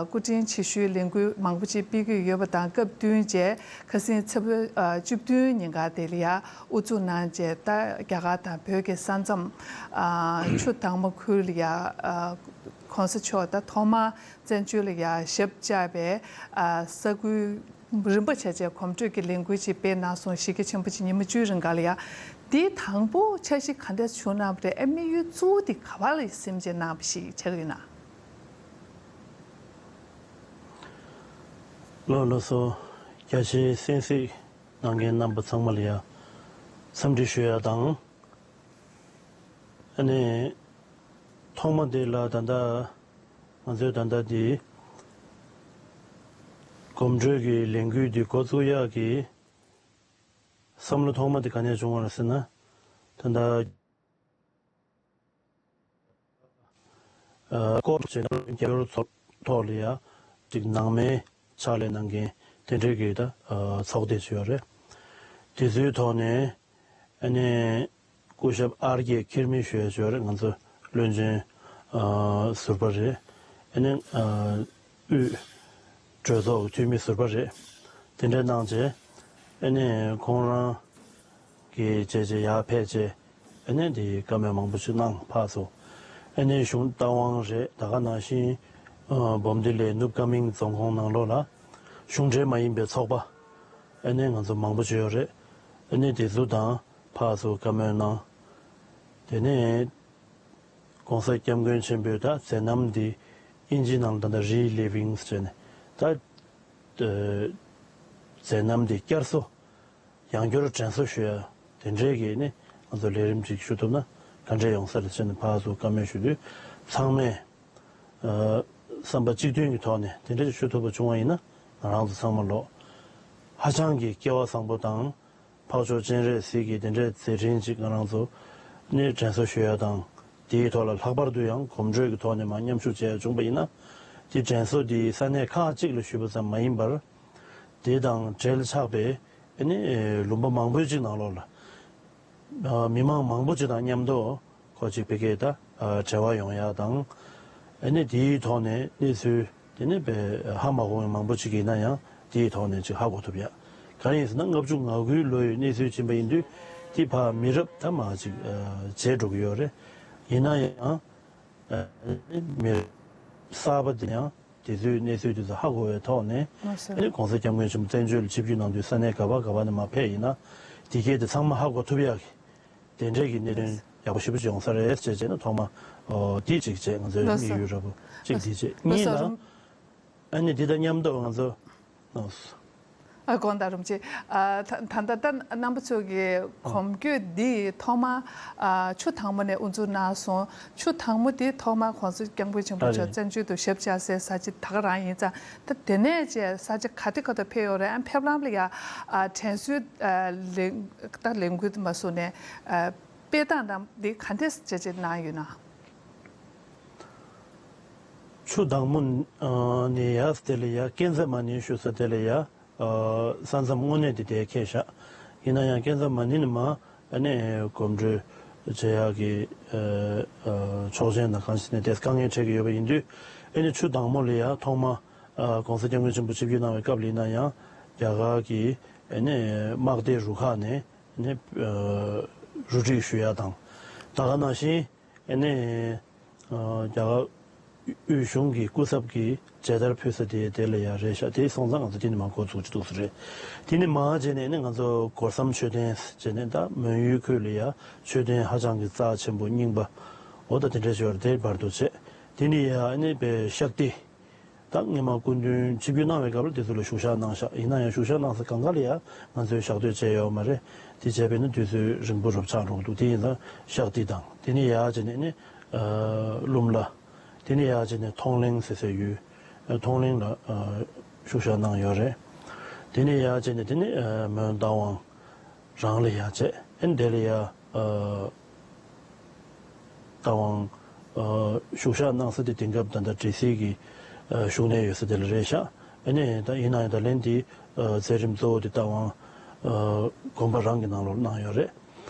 སྐུ་དྲིན་ཆེ་ཞུའི་ལས་འགུལ་མང་པོ་ཅིག་སྤེལ་གྱི་ཡོད་པ་དང་། སྐབས་བསྟུན་བྱས་ཁ་སང་ཚེས་པ་ཨ་བཅུ་བདུན་ཉིན་ཀ་དེ་ལ་ཡ་དབུ་འཛུགས་གནང་བྱས། ད་རྒྱ་གར་དང་བོད་ཀྱི་ས་མཚམས་ཨ་ཆུ་དྭངས་མ་ཁུལ་ལ་ཡ་ཨ་༧གོང་ས་མཆོག་ད་ཐོག་མར་བཙན་བྱོལ་ལ་ཡ་ཞབས་བཅགས་པའི་ཨ་ས་ཁུལ་རིམ་པ་བྱས་བྱས་གོམ་བགྲོད་ཀྱི་ལས་འགུལ་ཅིག་སྤེལ་གནང་སོང་། གཞིས་ཀ་ཆེན་པོ་ཅིག་ཉི་མ་བཅུའི་རིང་ག་ལ་ཡ། འདི་དང་པོ་འཆར་གཞི་ག་འདྲ་བྱུང་གནང་བ་རེད། ཨ་དམིགས་ཡུལ་གཙོ་བོ་འདི་ག་བ་ལ་སེམས་ཅན་གནང་བ་ཞིག་ཆགས་ཀྱི་ཡོད་ན། ལགས་ལགས་སོ། རྒྱ་ཆེའི་གསན་གཟིགས་གནང་མཁན་རྣམ་པ་ཚང་མ་ལ་ཡ་འཚམས་འདྲི་ཞུ་ཡ་དང་། ཨ་ནི་ཐོག་མ་དེ་ལ་ད་ལྟ་ང་ཚོས་ད་ལྟ་འདི་གོམ་བགྲོད་ཀྱི་ལས་འགུལ་འདི་འགོ་བཙུགས་ཡག་གི་བསམ་བློ་ཐོག་མ་དེ་ག་ནས་བྱུང་བ་རེད་ཟེར་ན། ད་ལྟ་ཨ་སྐོར་བྱས་ན་རྒྱབ་སྐྱོར་ཚོགས་ཐོག་ལ་ཡ་ཅིག་ནང་མའི་ཕྱག་ལས་གནང་མཁན་དེ་འདྲའི་གི་ད་ཨ་ཚོགས་སྡེ་ཅིག་ཡོད་རེད། དེ་ཚོའི་ཐོག་ནས་ཨ་ནི་སྐུ་ཞབས་ཨར་ཀེ་ཁེར་མི་ཞུ་ཡ་ཅིག་ཡོད་རེད། ང་ཚོ་བློན་ཆེན་ཨ་ཟུར་པ་རེད། ཨ་ནི་ཨ་དབུས་གྲོས་ཚོགས་འཐུས་མི་ཟུར་པ་རེད། དེ་འདྲ་གནང་རྗེས་ཨ་ནི་ཁོང་རང་གི་བྱས་རྗེས་ཡར་ཕེབས་རྗེས་ཨ་ནི་འདི་བཀའ་མོལ་མང་པོ་ཞིག་གནང་ཕར་ཚུར། ཨ་ནི་གཞུང་རྟ་དབང་རེད། ད་ག་ནང་བཞིན་ཨ་འབུམ་སྡེ་ལའི་ནུབ་ཀ་མིང་རྫོང་ཁོངས་ནང་ལོགས་ལ་གཞུང་འབྲེལ་མ་ཡིན་པའི་ཚོགས་པ་ཨ་ནི་ང་ཚོ་མང་པོ་ཅིག་ཡོད་རེད། ཨ་ནི་དེ་ཚོ་དང་ཕར་ཚུར་བཀའ་མོལ་གནང་། དེ་ནས་༧གོང་ས་༧སྐྱབས་མགོན་ཆེན་པོས་ད་མཛད་རྣམ་འདི་ ཨིན་ཇིའི་ནང་ལ་ད་ལྟ་རི་ལི་ཝིང་ཟེར་ནས་ད་མཛད་རྣམ་དེ་བསྐྱར་གསོ། ཡང་བསྐྱར་དྲན་གསོ་ཞུ་ཡ་དེ་འདྲའི་གི་ནི་ང་ཚོ་ལས་རིམ་ཅིག་ཞུ་ཐུབ་ན་ག་འདྲས་ཡོང་ས་རེད་ཟེར་ནས་ཕར་ཚུར་བཀའ་མོལ་ཞུ་དུས། ཚང་མས་ཨ་བསམ་པ་གཅིག་མཐུན་གྱི་ཐོག་ནས་དེ་འདྲས་ཞུ་ཐུབ་པ་བྱུང་བ་ཡིན་ན་ང་རང་ཚོ་ཚང་མ་ལོ་ཧ་ཅང་གི་སྐལ་བ་བཟང་པོ་དང་། འཕགས་མཆོག་སྤྱན་རས་གཟིགས་ཀྱི་དེ་འདྲའི་མཛད་འཕྲིན་ཅིག་ང་རང་ཚོ་ནི་དྲན་གསོ་ཞུ་ཡ་དང་། དེའི་ཐོག་ལ་ལྷག་པར་དུ་ཡང་གོམ་བགྲོད་ཀྱི་ཐོག་ནས་མར་མཉམ་ཞུགས་བྱས་ཡ་བྱུང་བ་ཡིན་ན། དེ་དྲན་གསོ་དེ་ས་གནས་ཁག་ཅིག་ལ་ཞུས་པ་ཙམ་མ་ཡིན་པར། དེ་དང་འབྲེལ་ཆགས་པའི་ཨ་ནི་ལུང་པ་མང་པོའི་ཅིག་ནང་ལོགས་ལ། ཨ་མི་མང་མང་པོ་ཅིག་དང་མཉམ་དུ་ཁོ་ཅིག་ཕ་གིར་ད་ཨ་འབྲེལ་བ་ཡོང་ཡ་དང་། ཨ་ནི་དེའི་ཐོག་ནས་གནས་ཚུལ་དེ་ནི་དཔེ་ཧ་མ་གོ་བའི་མང་པོ་ཅིག་ཡིན་ན་ཡང་དེའི་ཐོག་ནས་ཅིག་ཧ་གོ་ཐུབ་ཡ། གང་ཡིན་ཟེར་ན་ལྔ་བཅུ་ང་དགུའི་ལོ་ཡི་གནས་ཚུལ་ཕྱིན་པ་ཡིན་དུས་དེ་ཕར་མི་རབས་ད་མར་ཅིག་ཨ་བརྗེས་འགྲོ་གི་ཡོད་རེད། ཡིན་ན་ཡང་ཨ་ནི་མི་རབས་གསར་པ་དེ་ཡང་དེ་ཚོའི་གནས་ཚུལ་དེ་ཚོ་ཧ་གོ་བའི་ཐོག་ནས། ལགས་སོ། ཨ་ནི་༸གོང་ས་༸སྐྱབས་མགོན་ཆེན་པོ་བཙན་བྱོལ་ལ་ཆིབས་བསྒྱུར་གནང་དུས་ས་གནས་ག་པ་ག་པ་ནས་མར་ཕེབས་ཡིན་ན་དེ་གས་དེ་ཚང་མ་ཧ་གོ་ཐུབ་ཡག་གི་དེ་འདྲའི་གི་གནད་དོན་ཡག་པོ་ཞེ་པོ་ཅིག་ཡོང་ས་རེད་ཅེས་བྱས་ན་ཐོག་མ་ཨོ་དེ་གཅིག་བྱས། ང་ཚོའི་ལགས་སོ། དམིགས་ཡུལ་ར་བོ་གཅིག་དེ་བྱས། ལགས་གཉིས་སོ། ལ་རུམ། ཨ་ནི་དེ་དང་མཉམ་དུ་ང་ཚོ་ཨོ། ཨ་དགོངས་དག་རིན་པོ་ཆེ། ཨ་ད་ད་ལྟ་རྣམ་པ་ཚོ་གི་གོམ་བགྲོད་འདི་ཐོག་མ་ཨ་ཆུ་དྭངས་མོ་ནས་དབུ་འཛུགས་གནང་སོང་། ཆུ་དྭངས་མོ་འདི་ཐོག་མ་༸གོང་ས་༸སྐྱབས་མགོན་ཆེན་པོ་མཆོག་ཨ་རེད། བཙན་བྱོལ་དུ་ཞབས་བཅགས་སའི་ས་ཆ་ད་ག་རང་ཡིན་ཙང་། ད་དེ་ནས་བཅས་ས་ཆ་ག་དེ་ག་དུ་ཕེབས་ཡོད་རེད། ཨ་ཕེབས་ལམ་ལ་ཡ་ཨ་དྲན་གསོའི་ཨ་ལས་ད་ལས་འགུལ་མ་བཟུང་ནས་ཨ་སྤེལ་སྟངས་དང་འདི་ག་འདྲས་བྱས་བྱས་གནང་ཡོད་ན། ཆུ་དྭངས་མོ་ཨ་ནས་ཡ་དེ་ལ་ཡ་ཀན་ཛ་མ་ཎི་ཞུ་ས་དེ་ལ་ཡ། ཨ་ས་མཚམས་དངོས་གནས་དེ་དེ་ཁེལ་ཤག་ཡིན་ན་ཡང་ཀན་ཛ་མ་ཎི་ནས་མར་ཨ་ནི་གོམ་བགྲོད་བྱེད་ཡག་གི་ཨ་ཨ་ཆོག་མཆན་དང་གང་ཞིག་ནས་དེ་དཀའ་ངལ་འཕྲད་ཀྱི་ཡོད་པ་ཡིན་དུས། ཨ་ནི་ཆུ་དྭངས་མོ་ལ་ཡ་ཐོག་མ་ཨ་༸གོང་ས་༸སྐྱབས་མགོན་ཆེན་པོ་ཆིབས་བསྒྱུར་གནང་བའི་སྐབས་ལ་ཡིན་ན་ཡང་རྒྱ་གར་གྱི་ཨ་ནི་དམག་སྡེ་རུ་ཁག་ནས་ཨ་ནི་ཨ་རུ་སྒྲིག་ཞུ་ཡག་དང་། ད་ག་ནང་བཞིན། ཨ་ནི་ཨ་རྒྱ་གར་དབུས་གཞུང་གི་སྐུ་ཚབ་ཀྱིས་མཇལ་དར་ཕུལ་ས་དེ་དེ་ལ་ཡང་རེད་ཤག་དེ་སོང་ཙང་ང་ཚོ་དེ་ནས་མར་འགོ་ཚུགས་ཀྱི་འདུག་ས་རེད། དེ་ནས་མར་བྱས་ནས་ནི་ང་ཚོ་སྒོ་སམ་མཆོད་རྟེན་བྱས་ནས་ད་མོན་ཡུལ་ཁུལ་ལ་ཡང་མཆོད་རྟེན་ཧ་ཅང་གི་རྩ་ཆེན་པོ་རྙིང་པ་འོ་ད་དེ་འདྲ་ཞིག་ཡོད་རེད། དེ་བར་དུ་བྱས། དེ་ནས་ཡང་ཨ་ནི་པའི་ཤག་ཏི། ད་སྔོན་མ་སྐུ་མདུན་ཆིབས་བསྒྱུར་གནང་བའི་སྐབས་ལ་དེ་ཚོ་ལ་བཞུགས་ཞག་གནང་ཤག་ཡིན་ན་ཡང་བཞུགས་ཞག་གནང་ས་གང་ག་ལ་ཡང་ང་ཚོས་ཞག་སྡོད་བྱས་ཡོད་མ་རེད། དེ་བྱས་པས་ན་དུས་ཚོད་རིང་པོ་རུ་ཆགས་འགྲོ་གི་འདུག་དེ་ཡིན་ཙང་ཤག་ཏི་དང་དེ་ནས་ཡར་བྱས་ནས་ནི་ཨ་ལུམ་ལ། དེ་ནས་ཡར་བྱས་ནས་ཐོང་ལེང་ཟེར་སའི་ཡུལ། ཨ་ཐོང་ལེང་ལ་ཨ་བཞུགས་ཞག་གནང་ཡོད་རེད། དེ་ནས་ཡར་བྱས་ནས་དེ་ནས་ཨ་མོན་རྟ་དབང་རང་ལ་ཡར་བྱས། ཨ་ནི་དེ་ལ་ཡར་ཨ། རྟ་དབང་ཨ་བཞུགས་ཞག་གནང་ས་དེ་དེང་སྐབས་ད་ལྟ་འབྲི་སིལ་གྱི་ཨ་བཞུགས་གནས་ཡོད་ས་དེ་ལ་རེད་ཤག་ཨ་ནི་ད་ཡིན་ན་ཡང་ད་ལན་དེ་ཨ་མཛད་རིམ་གཙོ་བོ་དེ་རྟ་དབང་ཨ་དགོན་པ་རང་གི་ནང་ལོགས་གནང་ཡོད་རེད།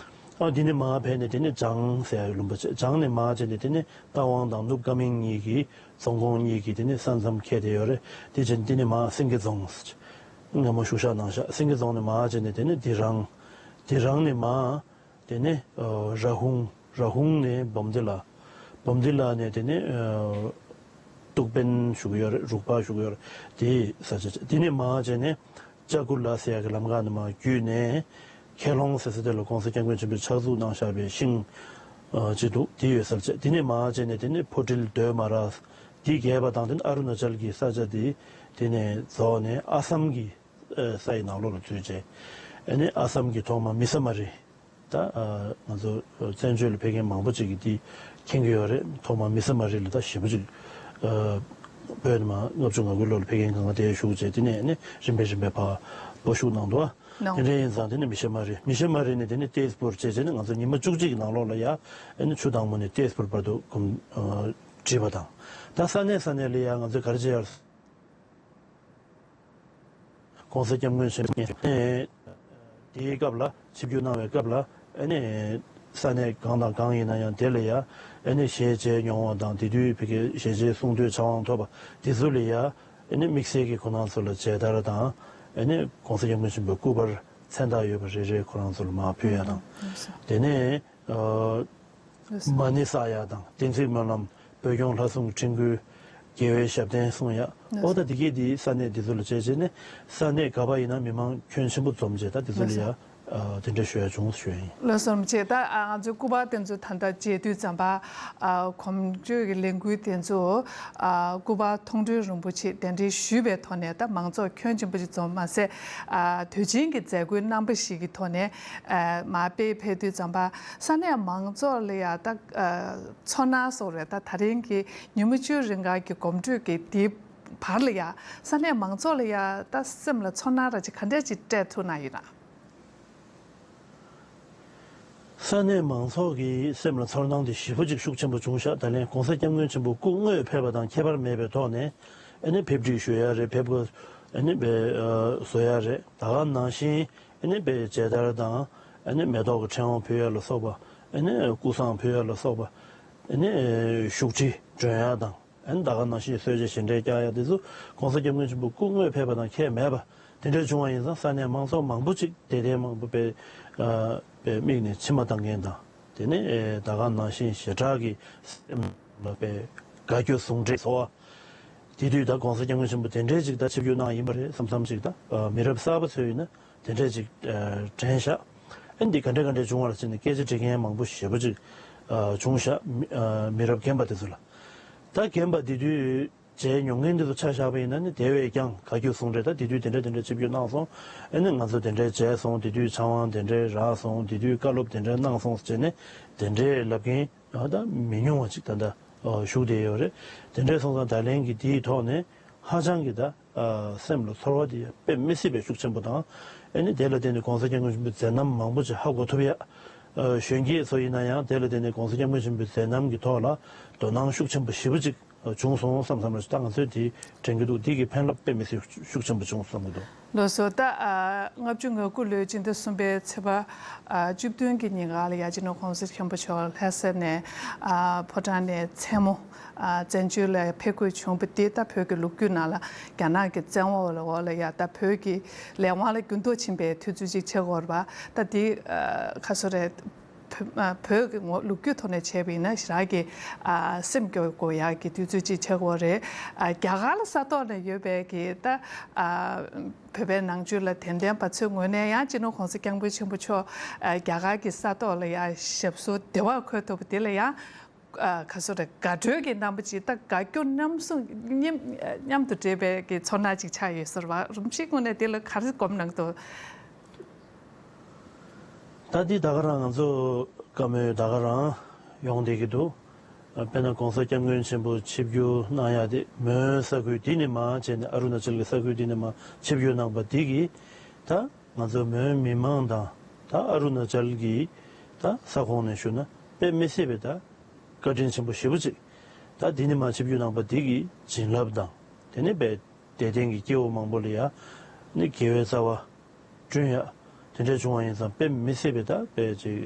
ཨ་དེ་ནས་མར་ཕེབས་ནས་དེ་ནས་བྱང་ཟེར་ཡག་ལུང་པ་བྱས། བྱང་ནས་མར་བྱས་ནས་དེ་ནས་རྟ་དབང་དང་ནུབ་ཀ་མིང་གཉིས་ཀྱི་རྫོང་ཁོངས་གཉིས་ཀྱི་དེ་ནས་ས་མཚམས་ཁེལ་བསྡད་ཡོད་རེད། དེ་བྱས་ནས་དེ་ནས་མར་སེང་གེ་རྫོང་ཟེར་སྔ་མོ་བཞུགས་ཞག་གནང་ཤག་སེང་གེ་རྫོང་ནས་མར་བྱས་ནས་དེ་ནས་དི་རང་། དི་རང་ནས་མར། དེ་ནས་ཨ་ར་ཧུང་། ར་ཧུང་ནས་བོམ་དི་ལ། བོམ་དི་ལ་ནས་དེ་ནས་ཨ་ཏུག་པན་བཞུགས་ཡོད་རེད། རུག་པ་བཞུགས་ཡོད་རེད། དེའི་ས་ཆ་བྱས། དེ་ནས་མར་བྱས་ནས་ཅ་ཀུ་ལ་ཟེར་ཡག་གི་ལམ་ཁ་ནས་མར་བརྒྱུད་ནས་ཁེ་ལོང་ཟེར་ས་དེ་ལ་༸གོང་ས་༸སྐྱབས་མགོན་ཆེན་པོས་ཕྱག་འཛུགས་གནང་བཞག་པའི་ཤིང་ཨ་ཅིག་འདུག་དེ་ཡོད་སར་བྱས། དེ་ནས་མར་བྱས་ནས་དེ་ནས་ཕོ་ཊིལ་དོས་མ་ར་དེ་བརྒལ་བ་དང་། དེ་ནས་ཨ་རུ་ན་ཅལ་གྱི་ས་ཆ་དེ་དེ་ནས་རྫོགས་ནས་ཨ་སམ་གྱི་ས་ཡི་ནང་ལོགས་ལ་འཛུལ་བྱས། ཨ་ནི་ཨ་སམ་གྱི་ཐོག་མ་མི་ས་མ་རི། ད་ཨ་ང་ཚོ་བཙན་བྱོལ་ལ་ཕེབས་མཁན་མང་པོ་ཅིག་གིས་འདི་མཁྱེན་གྱི་ཡོད་རེད། ཐོག་མར་མི་ས་མ་རི་ལ་ད་ཞེ་པོ་ཅིག་ཨ་བོད་ནས་མར་ལྔ་བཅུ་ང་དགུའི་ལོ་ལ་ཕེབས་མཁན་གང་ག་དེ་བཞུགས་བྱས། དེ་ནས་ནི་རིམ་པས་རིམ་པས་ཕར་སྤོ་བཞུགས་གནང་འདུག་ཨ། གནང་། དེ་འདྲ་ཡིན་ཙང་དེ་ནས་མི་ཤ་མ་རི། མི་ཤ་མ་རི་ནས་དེ་ནས་ཏེས་པུར་བྱས་བྱས་ནས་ང་ཚོ་ཉི་མ་བཅུ་གཅིག་གི་ནང་ལོགས་ལ་ཡ་ཨ་ནི་ཆུ་དྭངས་མོ་ནས་ཏེས་པུར་བར་དུ་གོམ་ཨ་བསྒྲིགས་པ་དང་། ད་ས་གནས་ས་གནས་ལ་ཡ་ང་ཚོས་ག་རེ་བྱས་ཡོད། ༸གོང་ས་༸སྐྱབས་མགོན་ཆེན་པོ་མཆོག་དེའི་སྐབས་ལ་ཆིབས་བསྒྱུར་གནང་བའི་སྐབས་ལ་ཨ་ནི་ས་གནས་གང་དང་གང་ཡིན་ན་ཡང་དེ་ལ་ཡ་ཨ་ནི་ཞལ་མཇལ་མྱོང་བ་དང་། དེ་དུས་ཕ་གིའི་ཞལ་མཇལ་གསུང་ཐོས་ཕྱག་དབང་ཐོབ་པ་དེ་ཚོ་ལ་ཡ་ཨ་ནི་དམིགས་བསལ་གྱི་ཁོ་རང་ཚོ་ལ་མཇལ་དར་དང་། ཨ་ནི་༸གོང་ས་༸སྐྱབས་མགོན་ཆེན་པོའི་སྐུ་པར་མཚན་རྟགས་ཡོད་པ་རེ་རེ་ཁོ་རང་ཚོ་ལ་མར་ཕུལ་ཡ་དང་། དེ་ནས་ཨ་མ་ཎི་བསགས་ཡག་དང་། བསྟན་འཛིན་སྨོན་ལམ། བོད་སྐྱོང་ལྷ་སྲུང་དྲན་སྐུལ། རྒྱལ་བའི་ཞབས་བརྟན་གསུང་ཡག་འོ་ད་འདི་གས་འདི་ས་གནས་འདི་ཚོ་ལ་བྱས་བྱས་ནས་ས་གནས་ག་པར་ཡིན་ན་མི་མང་ཁྱོན་ཆེན་པོ་འཛོམས་བྱས། ད་འདི་ཚོ་ལ་ཡ་ ཨ་དེ་འདྲ་ཞུ་ཡ་བྱུང་ཞུ་ཡ་ཡིན། ལགས་སོ། རིན་པོ་ཆེ། ད་ཨ་ང་ཚོའི་སྐུ་པར་དེ་ཚོ་ད་ལྟ་མཇལ་དུས་ཙམ་པ་ཨ་གོམ་བགྲོད་ཀྱི་ལས་འགུལ་དེ་ཚོ་ཨ་སྐུ་པར་མཐོང་གྲོལ་རིན་པོ་ཆེ་གདན་འདྲེན་ཞུས་པའི་ཐོག་ནས་ད་མང་ཚོགས་ཁྱོན་ཆེན་པོ་ཞིག་འཛོམས་མ་ཟད་ཨ་དུས་ཆེན་གྱི་མཛད་སྒོའི་རྣམ་པ་ཞིག་གི་ཐོག་ནས་ཨ་མར་སྤེལ་ཕེབས་དུས་ཙམ་པ་ས་གནས་མང་ཚོགས་ལ་ཡ་ད་ཨ་ཚོར་སྣང་སོགས་རེད། ད་ད་རིང་གི་ཉིན་མོ་བཅུ་རིང་ག་གི་གོམ་བགྲོད་ཀྱི་དེའི་བར་ལ་ཡ་ས་གནས་མང་ཚོགས་ལ་ཡ་ད་སེམས་ལ་ཚོར་སྣང་ར་ཅིག་ག་འདྲ་ཅིག་སྤྲད་ཐུབ་ན་ཡིན་ན། ས་གནས་མང་ཚོགས་ཀྱི་སེམས་ལ་ཚོར་སྣང་དེ་ཞེ་པོ་ཅིག་ཤུགས་ཆེན་པོ་བྱུང་ཤག་ད་ལན་༸གོང་ས་༸སྐྱབས་མགོན་ཆེན་པོ་སྐུ་དངོས་ཕེབས་པ་དང་ཁྱད་པར་མེད་པའི་ཐོག་ནས་ཨ་ནི་ཕེབས་སྒྲིག་ཞུ་ཡ་རེད། ཕེབས་སྒོ་ཨ་ནི་བས་བཟོ་ཡ་རེད། ད་ག་ནང་བཞིན་ཨ་ནི་བས་མཇལ་དར་དང་ཨ་ནི་མེ་ཏོག་གི་ཕྲེང་བ་ཕུལ་ཡ་ལ་སོགས་པ། ཨ་ནི་སྐུ་བསང་ཕུལ་ཡ་ལ་སོགས་པ། ཨ་ནི་བཞུགས་ཁྲི་སྒྲོན་ཡ་དང་། ཨ་ནི་ད་ག་ནང་བཞིན་གསོལ་ཇ་བཞེས་འདྲའི་བསྐྱལ་ཡ་དེ་ཚོ་༸གོང་ས་༸སྐྱབས་མགོན་ཆེན་པོ་སྐུ་དངོས་ཕེབས་པ་དང་ཁྱད་མེད་པ་དེ་འདྲ་བྱུང་བ་ཡིན་ཙང་ས་གནས་མང་ཚོགས་མང་པོ་ཅིག་དད་ལྡན་མང་པོ་དཔེ་ཨ་དཔེ་མིག་ནས་མཆི་མ་བཏང་མཁན་དང་། དེ་ནས་ཨེ་ད་ག་ནང་བཞིན་ཞེ་དྲག་གི་སེམས་ལ་དཔེ་དགའ་སྐྱོ་ཟུང་འབྲེལ་ཚོར་བ། དེ་དུས་ད་༸གོང་ས་༸སྐྱབས་མགོན་ཆེན་པོ་དེ་འདྲའི་ཅིག་ད་ཆིབས་བསྒྱུར་གནང་ཡིན་པ་རེད་བསམ་བསམ་ཅིག་ད་ཨ་མི་རབས་གསར་པ་ཚོས་ཡིན་ན། དེ་འདྲས་ཅིག་ཨ་དྲན་ཤག་ཨ་འདི་ག་འདྲ་ག་འདྲས་བྱུང་བ་ལ་བྱས་ནས་སྐད་ཆ་འདྲི་མཁན་མང་པོ་ཞེ་པོ་ཅིག་ཨ་བྱུང་ཤག་མི་ཨ་མི་རབས་རྒན་པ་དེ་ཚོ་ལ། ད་རྒན་པ་དེ་དུས་མཇལ་མྱོང་མཁན་དེ་ཚོ་ཆ་བཞག་པ་ཡིན་ན་ནི་དེ་བས་ཀྱང་དགའ་སྐྱོ་ཟུང་འབྲེལ། ད་དེ་དུས་དེ་འདྲས་དེ་འདྲས་ཆིབས་བསྒྱུར་གནང་སོང་། ཨ་ནི་ང་ཚོ་དེ་འདྲས་མཇལ་སོང་། དེ་དུས་ཕྱག་དབང་དེ་འདྲས་རག་སོང་། དེ་དུས་བཀའ་སློབ་དེ་འདྲས་གནང་སོང་ཟེར་ནས་དེ་འདྲས་ལབ་མཁན་ད་མི་ཉུང་བ་ཅིག་ད་ལྟ་བཞུགས་བསྡད་ཡོད་རེད། དེ་འདྲས་སོང་ཙང་ད་ལན་གྱི་དེའི་ཐོག་ནས་ཧ་ཅང་གི་ད་ཨ་སེམས་ལ་ཚོར་བ་དེ་དཔེ་མི་སྲིད་པའི་ཤུགས་ཆེན་པོ་དང་། ཨ་ནི་དེ་ལ་བརྟེན་ནས་༸གོང་ས་༸སྐྱབས་མགོན་ཆེན་པོའི་མཛད་རྣམ་མང་པོ་ཅིག་ཧ་གོ་ཐུབ་ཡ། ཨ་གཞོན་སྐྱེས་ཚོ་ཡིན་ན་ཡང་དེ་ལ་བརྟེན་ནས་༸གོང་ས་༸སྐྱབས་མགོན་ཆེན་པོའི་མཛད་རྣམ་གྱི་ཐོག་ལ་དོ་སྣང་ཤུགས་ཆེན་པོ་ཞེ་པོ་ཅིག་བྱུང་སོང་བསམ་བསམ་རེད། ད་ང་ཚོས་དེ་དྲན་གྱི་འདུག་འདི་གི་ཕན་རླབས་དཔེ་མི་སྲིད་ཤུགས་ཆེན་པོ་བྱུང་བསམ་གྱི་འདུག་ལགས་སོ། ད་ཨ་ལྔ་བཅུ་ང་དགུ་ལོའི་སྤྱི་ཟླ་གསུམ་པའི་ཚེས་པ་ཨ་བཅུ་བདུན་གྱི་ཉིན་ག་ལ་ཡ་སྤྱི་ནོར་༸གོང་ས་༸སྐྱབས་མགོན་ཆེན་པོ་མཆོག་ལྷ་ས་ནས་ཨ་ཕོ་བྲང་ནས་མཚན་མོ་ཨ་བཙན་བྱོལ་ལ་ཕེབས་དགོས་བྱུང་བ་དེ་ད་བོད་ཀྱི་ལོ་རྒྱུས་ནང་ལ་རྒྱ་ནག་གི་བཙན་འོག་ལ་འོག་ལ་ཡ་ད་བོད་ཀྱི་ལས་དབང་ལ་འགྱུར་ལྡོག་ཕྱིན་པའི་དུས་ཚོད་ཅིག་ཆགས་ཀྱི་ཡོད་རེད་པ། ད་དེ་ཨ་ག་ཚོད་རེད། བོད་ཨ་བོད་ཀྱི་ངོ་ལོ་རྒྱུས་ཐོག་ནས་བྱས་པ་ཡིན་ན་ཞེ་དྲག་གི་ཨ་སེམས་སྐྱོ་དགོས་ཡག་གི་དུས་ཚོད་ཅིག་ཆགས་ཀྱི་ཡོད་རེད། ཨ་རྒྱ་གར་ལ་ས་ཐོག་ནས་ཡོད་པའི་གི་ད་ཨ་བོད་པའི་ནང་ཆོས་ལ་དད་ལྡན་པ་ཚོའི་ངོས་ནས་ཡང་སྤྱི་ནོར་༸གོང་ས་༸སྐྱབས་མགོན་ཆེན་པོ་མཆོག་ཨ་རྒྱ་གར་གྱི་ས་ཐོག་ལ་ཡང་ཞབས་སོར་བདེ་བར་འཁོད་ཐུབ་པ་དེ་ལ་ཡང་ཨ་ག་ཚོད་རེད། དགའ་སྤྲོའི་གི་རྣམ་པ་ཅིག་ད་དགའ་སྐྱོ་མཉམ་གསུམ་མཉམ་མཉམ་དུ་འདྲེས་པའི་གི་ཚོར་སྣང་ཅིག་ཆགས་ཡོད་ཟེར་བ། རིན་པོ་ཆེའི་ངོས་ནས་དེ་ལ་ག་རེ་སྒོམ་གནང་འདུག་ད་འདི་ད་ག་རང་ང་ཚོ་བཀའ་མོལ་ད་ག་རང་ཡོང་བསྡད་ཀྱི་འདུག་དཔེར་ན་༸གོང་ས་༸སྐྱབས་མགོན་ཆེན་པོ་ཆིབས་བསྒྱུར་གནང་ཡ་དེ་མོན་ས་ཁུལ་འདི་ནས་མར་བྱས་ནས་ཨ་རུ་ན་ཅལ་གྱི་ས་ཁུལ་འདི་ནས་མར་ཆིབས་བསྒྱུར་གནང་པ་འདི་གིས་ད་ང་ཚོ་མོན་མི་མང་དང་ད་ཨ་རུ་ན་ཅལ་གྱི་ད་ས་ཁོངས་ནས་ཞུ་ན་དཔེ་མི་སྲིད་པའི་ད་བཀའ་དྲིན་ཆེན་པོ་ཞེ་པོ་ཅིག་ད་འདི་ནས་མར་ཆིབས་བསྒྱུར་གནང་པ་འདི་གི་བྱིན་རླབས་དང་དེ་ནས་དཔེ་དད་ལྡན་གྱི་སྐྱེ་བོ་མང་པོ་ལ་ཡ་ནི་དགེ་བའི་རྩ་བ་བསྐྲུན་ཡ། དེ་འདྲ་བྱུང་བ་ཡིན་ཙང་དཔེ་མི་སྲིད་པའི་ད་དཔེ་ཅིག་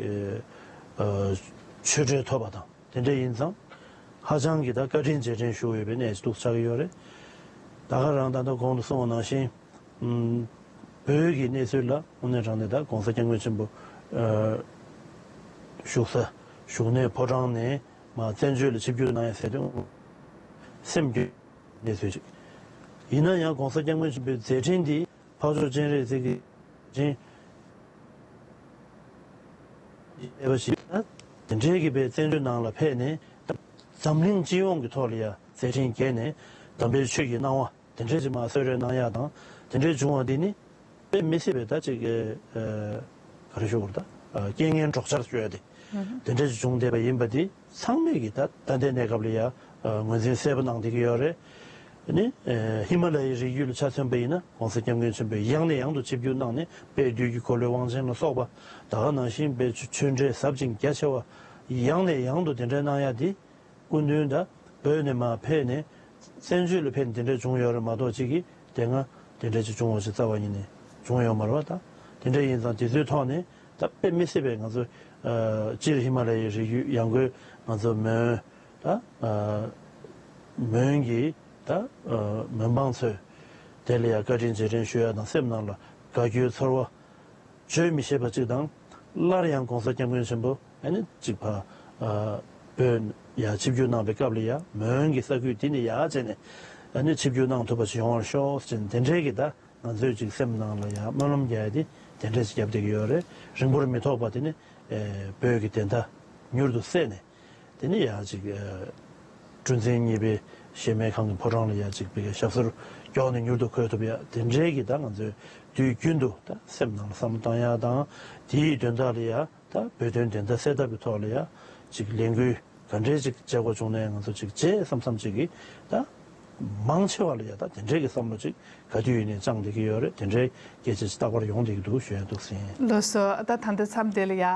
ཨ་ཆོས་འབྲེལ་ཐོབ་པ་དང་དེ་འདྲ་ཡིན་ཙང་ཧ་ཅང་གི་ད་བཀའ་དྲིན་རྗེས་དྲན་ཞུ་ཡོད་པའི་གནས་ཅིག་ཏུ་ཆགས་ཀྱི་ཡོད་རེད། ད་ག་རང་ད་ལྟ་གོང་དུ་གསུངས་པ་ནང་བཞིན། བོད་ཀྱི་གནས་ཚུལ་ལ་དངོས་གནས་དྲང་གནས་ད་༸གོང་ས་༸སྐྱབས་མགོན་ཆེན་པོ་ཨ་བཞུགས་ས་བཞུགས་གནས་ཕོ་བྲང་ནས་མར་བཙན་བྱོལ་ལ་ཆིབས་བསྒྱུར་གནང་ཡ་ཟེར་དུས་སེམས་སྐྱོ་གནས་ཚུལ་ཅིག་ཡིན་ན་ཡང་༸གོང་ས་༸སྐྱབས་མགོན་ཆེན་པོའི་མཛད་འཕྲིན་འདི་འཕགས་མཆོག་སྤྱན་རས་གཟིགས་ཀྱི་ཅན་ཞེས་པ་ཞིག་ད་དེ་འདྲའི་གི་པའི་བཙན་བྱོལ་ནང་ལ་ཕེབས་ནས་འཛམ་གླིང་སྤྱི་ཡོངས་ཀྱི་ཐོག་ལ་ཡ་མཛད་འཕྲིན་རྒྱས་ནས་དམ་པའི་ཆོས་ཀྱི་སྣང་བ། དེ་འདྲའི་ཅིག་མར་གསོལ་རས་གནང་ཡག་དང་དེ་འདྲའི་བྱུང་བ་འདི་ནི་དཔེ་མི་སྲིད་པའི་ད་ཅིག་ཨ་ག་རེ་ཞུ་དགོས་རེད་ད། རྐྱེན་ངན་གྲོགས་ཆར་ཞུ་ཡ་དེ་དེ་འདྲའི་ཅིག་བྱུང་བསྡད་པ་ཡིན་པ་འདི་ཚང་མས་ཀྱི་ད་ད་ལྟའི་གནས་སྐབས་ལ་ཡ་ངོས་འཛིན་གསལ་པོ་གནང་བསྡད་ཀྱི་ཡོད་རེད། ནི་ཧི་མ་ལ་ཡའི་རི་རྒྱུད་ལ་ཆ་མཚོན་པ་ཡིན་ན་༸གོང་ས་༸སྐྱབས་མགོན་ཆེན་པོས་ཡང་ནས་ཡང་དུ་ཆིབས་བསྒྱུར་གནང་ནས་དཔལ་དུས་ཀྱི་འཁོར་ལོའི་དབང་ཆེན་ལ་སོགས་པ་ད་ག་ནང་བཞིན་དཔལ་ཆོས་འབྲེལ་ཟབ་ཅིང་རྒྱ་ཆེ་བ་ཡང་ནས་ཡང་དུ་གདན་འདྲེན་གནང་ཡ་འདི། སྐུ་མདུན་དང་བོད་ནས་མར་ཕེབས་ནས་བཙན་བྱོལ་ལ་ཕེབས་ནས་དེ་འདྲ་བྱུང་ཡོད་རེད་མ་གཏོགས་གཅིག་གིས་དེ་སྔ་དེ་འདྲ་ཅིག་བྱུང་བ་ཞིག་རྩ་བ་ཉིད་ནས་བྱུང་ཡོད་མ་རེད་པ། ད་དེ་འདྲ་ཡིན་ཙང་དེ་ཚོའི་ཐོག་ནས་ད་དཔེ་མི་སྲིད་པའི་ང་ཚོ་ཨ་སྤྱིར་ཧི་མ་ལ་ཡའི་རི་རྒྱུད་ཡང་སྒོས་ང་ཚོ་མོན་ད་ཨ་མོན་གྱི་ད་ཨ་མོན་འབངས་ཚོས་དེ་ལ་ཡང་བཀའ་དྲིན་རྗེས་དྲན་ཞུ་ཡ་དང་སེམས་ནང་ལ་དགའ་སྐྱོའི་ཚོར་བ། བརྗོད་མི་ཤེས་པ་གཅིག་དང་། སླར་ཡང་༸གོང་ས་༸སྐྱབས་མགོན་ཆེན་པོ་ཨ་ནི་གཅིག་ཕ་ཨ་བོད་ཡར་ཆིབས་བསྒྱུར་གནང་བའི་སྐབས་ལ་ཡ་མོན་གྱི་ས་ཁུལ་འདི་ནས་ཡར་བྱས་ནས་ཨ་ནི་ཆིབས་བསྒྱུར་གནང་ཐུབ་པ་ཞིག་ཡོང་བར་ཤོག་ཟེར་ནས་དེ་འདྲའི་གི་ད་ང་ཚོས་ཅིག་སེམས་ནང་ལ་ཡ་སྨོན་ལམ་རྒྱག་ཡ་དེ་ དེ་འདྲས་ཅིག་བརྒྱབ་བསྡད་ཀྱི་ཡོད་རེད། རིང་པོར་མི་ཐོགས་པ་དེ་ནི་ཨེ་བོད་ཀྱི་བདེན་མཐའ་མྱུར་དུ་གསལ་ནས། དེ་ནི་ཡ་ཅིག་ཨེ་སྤྲུལ་འཛིན་གཉིས་པའི་གཞལ་མེད་ཁང་གི་ཕོ་བྲང་ལ་ཡ་ཅིག་བི་ཞབས་སོར་མགྱོགས་ནས་མྱུར་དུ་འཁོད་ཐུབ་ཡ་དེ་འདྲའི་གི་ད་ང་ཚོས་དུས་རྒྱུན་དུ་ད་སེམས་ནང་ལ་བསམ་བློ་བཏང་ཡ་དང་། དེའི་དོན་དག་ལ་ཡ་ད་བོད་དོན་བདེན་མཐའ་གསལ་ཐབས་ཀྱི་ཐོག་ལ་ཡ་ཅིག་ལས་འགུལ་ག་འདྲའི་ཅིག་བྱེད་དགོས་བྱུང་ནའི་ང་ཚོ་ཅིག་བྱེད་བསམ་བསམ་ཅིག་གིས་ད་མང་ཆེ་བ་ལ་ཡ་ད་དེ་འདྲའི་གི་བསམ་བློ་ཅིག་ག་དུས་ཡིན་ནའི་བཅངས་བསྡད་ཀྱི་ཡོད་རེད། དེ་འདྲའི་སྐད་ཆ་ཅིག་རྟག་པར་ཡོང་བསྡད་ཀྱི་འདུག་ཞུ་ཡ་འདུག་ཟིན། ལགས་སོ། ད་ད་ལྟ་མཚམས་འདི་ལ་ཡ་ཨ་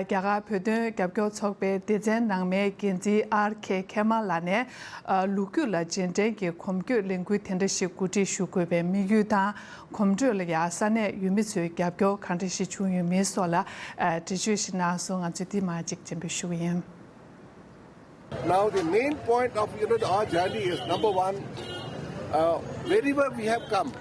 རྒྱ་གར་བོད་དོན་རྒྱབ་སྐྱོར་ཚོགས་པའི་སྡེ་ཚན་ནང་མའི་འགན་འཛིན་ཨར་ཁེ་ཁེ་མ་ལགས་ནས་ཨ་ལོ་རྒྱུས་ལ་རྗེས་དྲན་གྱི་གོམ་བགྲོད་ལས་འགུལ་དེ་འདྲ་ཞིག་གོ་སྒྲིག་ཞུ་དགོས་པའི་དམིགས་ཡུལ་དང་། གོམ་བགྲོད་ལ་ཡ་ས་གནས་ཡུལ་མི་ཚོའི་རྒྱབ་སྐྱོར་གང་འདྲ་ཞིག་བྱུང་ཡོད་མེད་སོགས་ལ་ཨ་འགྲེལ་བརྗོད་ཞིག་གནང་སོང་། ང་ཚོས་འདི་མར་ཅིག་སྤྱན་འབུལ་ཞུ་གི་ཡིན། Now the main point of you know our journey is number one, uh, wherever we have come.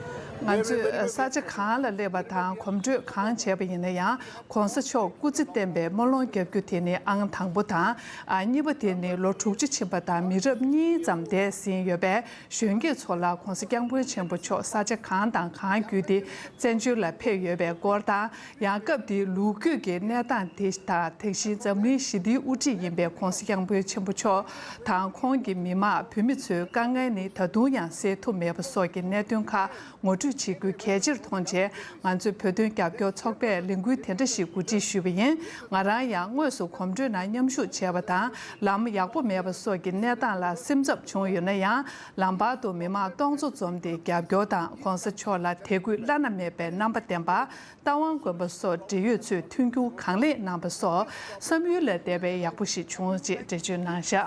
ང་ཚོས་ས་ཆ་གང་ལ་སླེབས་པ་དང་གོམ་བགྲོད་གང་བྱས་པ་ཡིན་ན་ཡང་གོང་ས་མཆོག་སྐུ་ཚེ་བརྟན་པའི་སྨོན་ལམ་རྒྱབ་རྒྱུ་དེ་ནི་ཨང་དང་པོ་དང་། ཨ་གཉིས་པ་དེ་ནི་ལོ་དྲུག་ཅུ་ཕྱིན་པ་དང་མི་རབས་གཉིས་ཙམ་འདས་ཟིན་ཡོད་པས། གཞོན་སྐྱེས་ཚོ་ལ་༸གོང་ས་༸སྐྱབས་མགོན་ཆེན་པོ་མཆོག་ས་ཆ་གང་དང་གང་བརྒྱུད་དེ་བཙན་བྱོལ་ལ་ཕེབས་ཡོད་པའི་སྐོར་དང་། ཡང་སྐབས་དེའི་ལོ་རྒྱུས་ཀྱི་གནས་སྟངས་དེ་དང་། དེ་བཞིན་འཛམ་གླིང་ཞི་བདེའི་དབུ་ཁྲིད་ཡིན་པའི་༸གོང་ས་༸སྐྱབས་མགོན་ཆེན་པོ་མཆོག་དང་ཁོང་གི་མི་མང་བོད་མི་ཚོའི་དཀའ་ངལ་ནི་ད་དུང་ཡང་སེལ་ཐུབ་མེད་པ་སོགས་ཀྱི་གནད་དོན་ཁག་ངོ་སྤྲོད་བྱེད་རྒྱུ་གལ་ཆེར་མཐོང་རྗེས། ང་ཚོས་བོད་དོན་རྒྱབ་སྐྱོར་ཚོགས་པས་ལས་འགུལ་དེ་འདྲ་ཞིག་གོ་སྒྲིག་ཞུས་པ་ཡིན། ང་རང་ཡང་དངོས་སུ་གོམ་བགྲོད་ནང་མཉམ་ཞུགས་བྱས་པ་དང་། ལམ་ཡག་པོ་མེད་པ་སོགས་ཀྱི་གནས་སྟངས་ལ་སེམས་འཚབ་བྱུང་ཡོད་ན་ཡང་། ལམ་བར་དུ་མི་མང་སྟོང་ཚོ་འཛོམས་ཏེ་རྒྱབ་སྐྱོར་དང་༸གོང་ས་མཆོག་ལ་དད་གུས་བླ་ན་མེད་པའི་རྣམ་པ་ལྡན་པ། རྟ་དབང་དགོན་པ་སོགས་འབྲེལ་ཡོད་ཚོས་མཐུན་འགྱུར་གང་ལེགས་གནང་པ་སོགས་བསམ་ཡུལ་ལས་འདས་པའི་ཡག་པོ་ཞིག་བྱུང་ཅེས་འགྲེལ་བརྗོད་གནང་བཞག་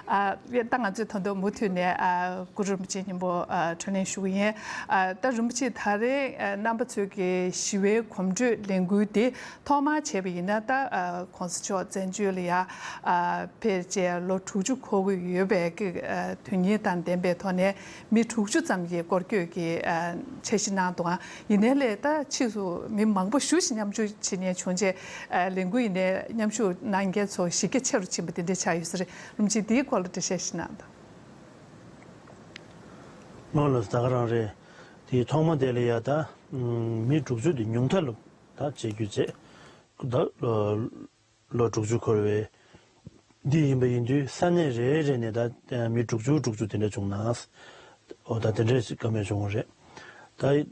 ཨ་ད་ང་ཚོས་ད་དུང་མུ་མཐུད་ནས་ཨ་གུ་རུ་རིན་པོ་ཆེ་མཉམ་པོ་ཨ་འཕྲིན་ལན་ཞུ་གི་ཡིན། ཨ་ད་རིན་པོ་ཆེ་ད་རེས་ཨ་རྣམ་པ་ཚོས་ཀྱི་ཞི་བའི་གོམ་བགྲོད་ལས་འགུལ་དེ་ཐོག་མར་བྱས་པ་ཡིན་ན། ད་ཨ་༸གོང་ས་མཆོག་བཙན་བྱོལ་ལ་ཡ་ཨ་ཕེབས་རྗེས་ལོ་དྲུག་ཅུ་འཁོར་གྱི་ཡོད་པའི་ཨ་དོན་སྙིང་དང་ལྡན་པའི་ཐོག་ནས། མི་དྲུག་ཅུ་ཙམ་གྱིས་སྐོར་སྐྱོད་ཀྱི་ཨ་འཆར་གཞི་གནང་འདུག་ཨ་ཡིན་ནའི་ལས་ད་ཕྱིས་སུ་མི་མང་པོ་ཞེ་ཅིག་མཉམ་ཞུགས་བྱེད་མཁན་བྱུང་རྗེས། ཨ་ལས་འགུལ་ཡིན་ནའི་མཉམ་ཞུགས་གནང་མཁན་ཚོ་གཞི་རྒྱ་ཆེ་རུ་ཕྱིན་པ་དེ་འདྲ་ཆགས་ཡོད་ས་རེད། རིན་པོ་ཆེ་འདིའི་སྐོར་ལ་འགྲེལ་བཤད་ཞིག་གནང་དང་། ལགས་ལགས་སོ། ད་ག་རང་རེད། དེའི་ཐོག་མ་དེ་ལ་ཡ་ད་མི་དྲུག་ཅུ་དེ་ཉུང་མཐའ་ལ་ད་བྱེད་རྒྱུ་བྱས། ད་ལོ་དྲུག་ཅུ་འཁོར་བའི་འདི་ཡིན་པ་ཡིན་དུས། ས་གནས་རེ་རེ་ནས་ད་མི་དྲུག་ཅུ་དྲུག་ཅུ་དེ་འདྲ་བྱུང་ན། འོ་ད་དེ་འདྲས་བཀའ་མོལ་བྱུང་བ་རེད། ད་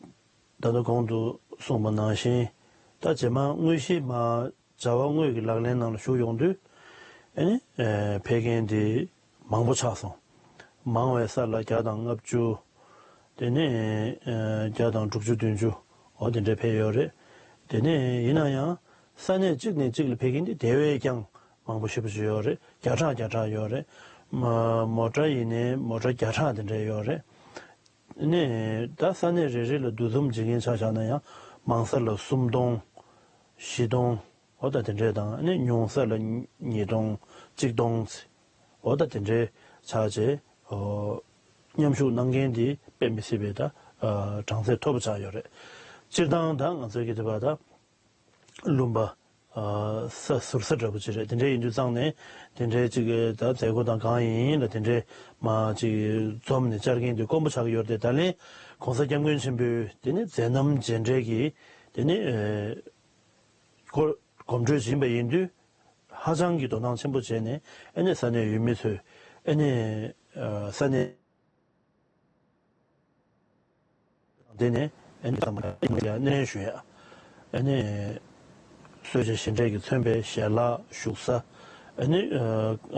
ད་ལྟ་གོང་དུ་གསུངས་པ་ནང་བཞིན། ད་རྗེས་མ་དངོས་གཞི་མ་བྱ་བ་དངོས་ཀྱི་ལག་ལེན་ནང་ལ་ཞུགས་ཡོང་དུས། ཨེ་ནི་ཕེབས་མཁན་དེ་མང་པོ་ཆགས་སོང་། མང་བའི་ས་ལ་བརྒྱ་དང་ལྔ་བཅུ། དེ་ནས་ཨ་བརྒྱ་དང་དྲུག་ཅུ་བདུན་ཅུ། འོ་དེ་འདྲ་ཕེབས་ཡོད་རེད། དེ་ནས་ཡིན་ན་ཡང་ས་གནས་གཅིག་ནས་གཅིག་ལ་ཕེབས་མཁན་དེ་དེ་བས་ཀྱང་མང་པོ་ཞེ་པོ་ཅིག་ཡོད་རེད། བརྒྱ་ཕྲག་བརྒྱ་ཕྲག་ཡོད་རེད། མ་མོ་ཊ་ཡིན་ནའི་མོ་ཊ་བརྒྱ་ཕྲག་དེ་འདྲ་ཡོད་རེད། ནས་ད་ས་གནས་རེ་རེ་ལ་འདུ་འཛོམས་བྱེད་མཁན་ཆ་བཞག་ན་ཡང་མང་ས་ལ་སུམ་སྟོང་། བཞི་སྟོང་། འོ་ད་དེ་འདྲས་དང་། ཨ་ནི་ཉུང་ས་ལ་ཉིས་སྟོང་། གཅིག་སྟོང་ཙམ། འོ་ད་དེ་འདྲས་ཆགས་རྗེས། ཨོ་མཉམ་ཞུགས་གནང་མཁན་དེ་དཔེ་མི་སྲིད་པའི་ད་ཨ་གྲངས་ཚད་མཐོ་པོ་ཆགས་ཡོད་རེད། སྤྱིར་བཏང་ད་ང་ཚོའི་གི་དེ་བ་ད་ལུང་པ་ཨ་ས་ཟུར་ས་འདྲ་པོ་ཅིག་རེད། དེ་འདྲས་ཡིན་དུས་ཙང་ནས་དེ་འདྲས་ཅིག་གི་ད་མཛད་སྒོ་དང་གང་ཡིན་ལ་དེ་འདྲས་མ་ཅིག་འཛོམས་ནས་བཅར་མཁན་དེ་དཀོན་པོ་ཆགས་ཀྱི་ཡོད་རེད་དེ། ད་ལན་༸གོང་ས་༸སྐྱབས་མགོན་ཆེན་པོའི་དེ་ནས་མཛད་རྣམ་མཇལ་འཕྲད་ཀྱི་དེ་ནས་ཨ་སྐོར་གོམ་བགྲོད་ཡིན་པ་ཡིན་དུས། ཧ་ཅང་གི་དོ་སྣང་ཆེན་པོ་བྱས་ནས། ཨ་ནི་ས་གནས་ཡུལ་མི་ཚོས་ཨ་ནི་ཨ་ས་གནས་དེ་ནས་ཨ་ནི་ཚང་མ་ལ་སྣེ་ལེན་ཞུ་ཡ། ཨ་ནི་གསོལ་ཇ་བཞེས་འབྲས་ཀྱིས་མཚོན་པའི་ཞལ་ལག་བཞུགས་ས། ཨ་ནི་ཨ་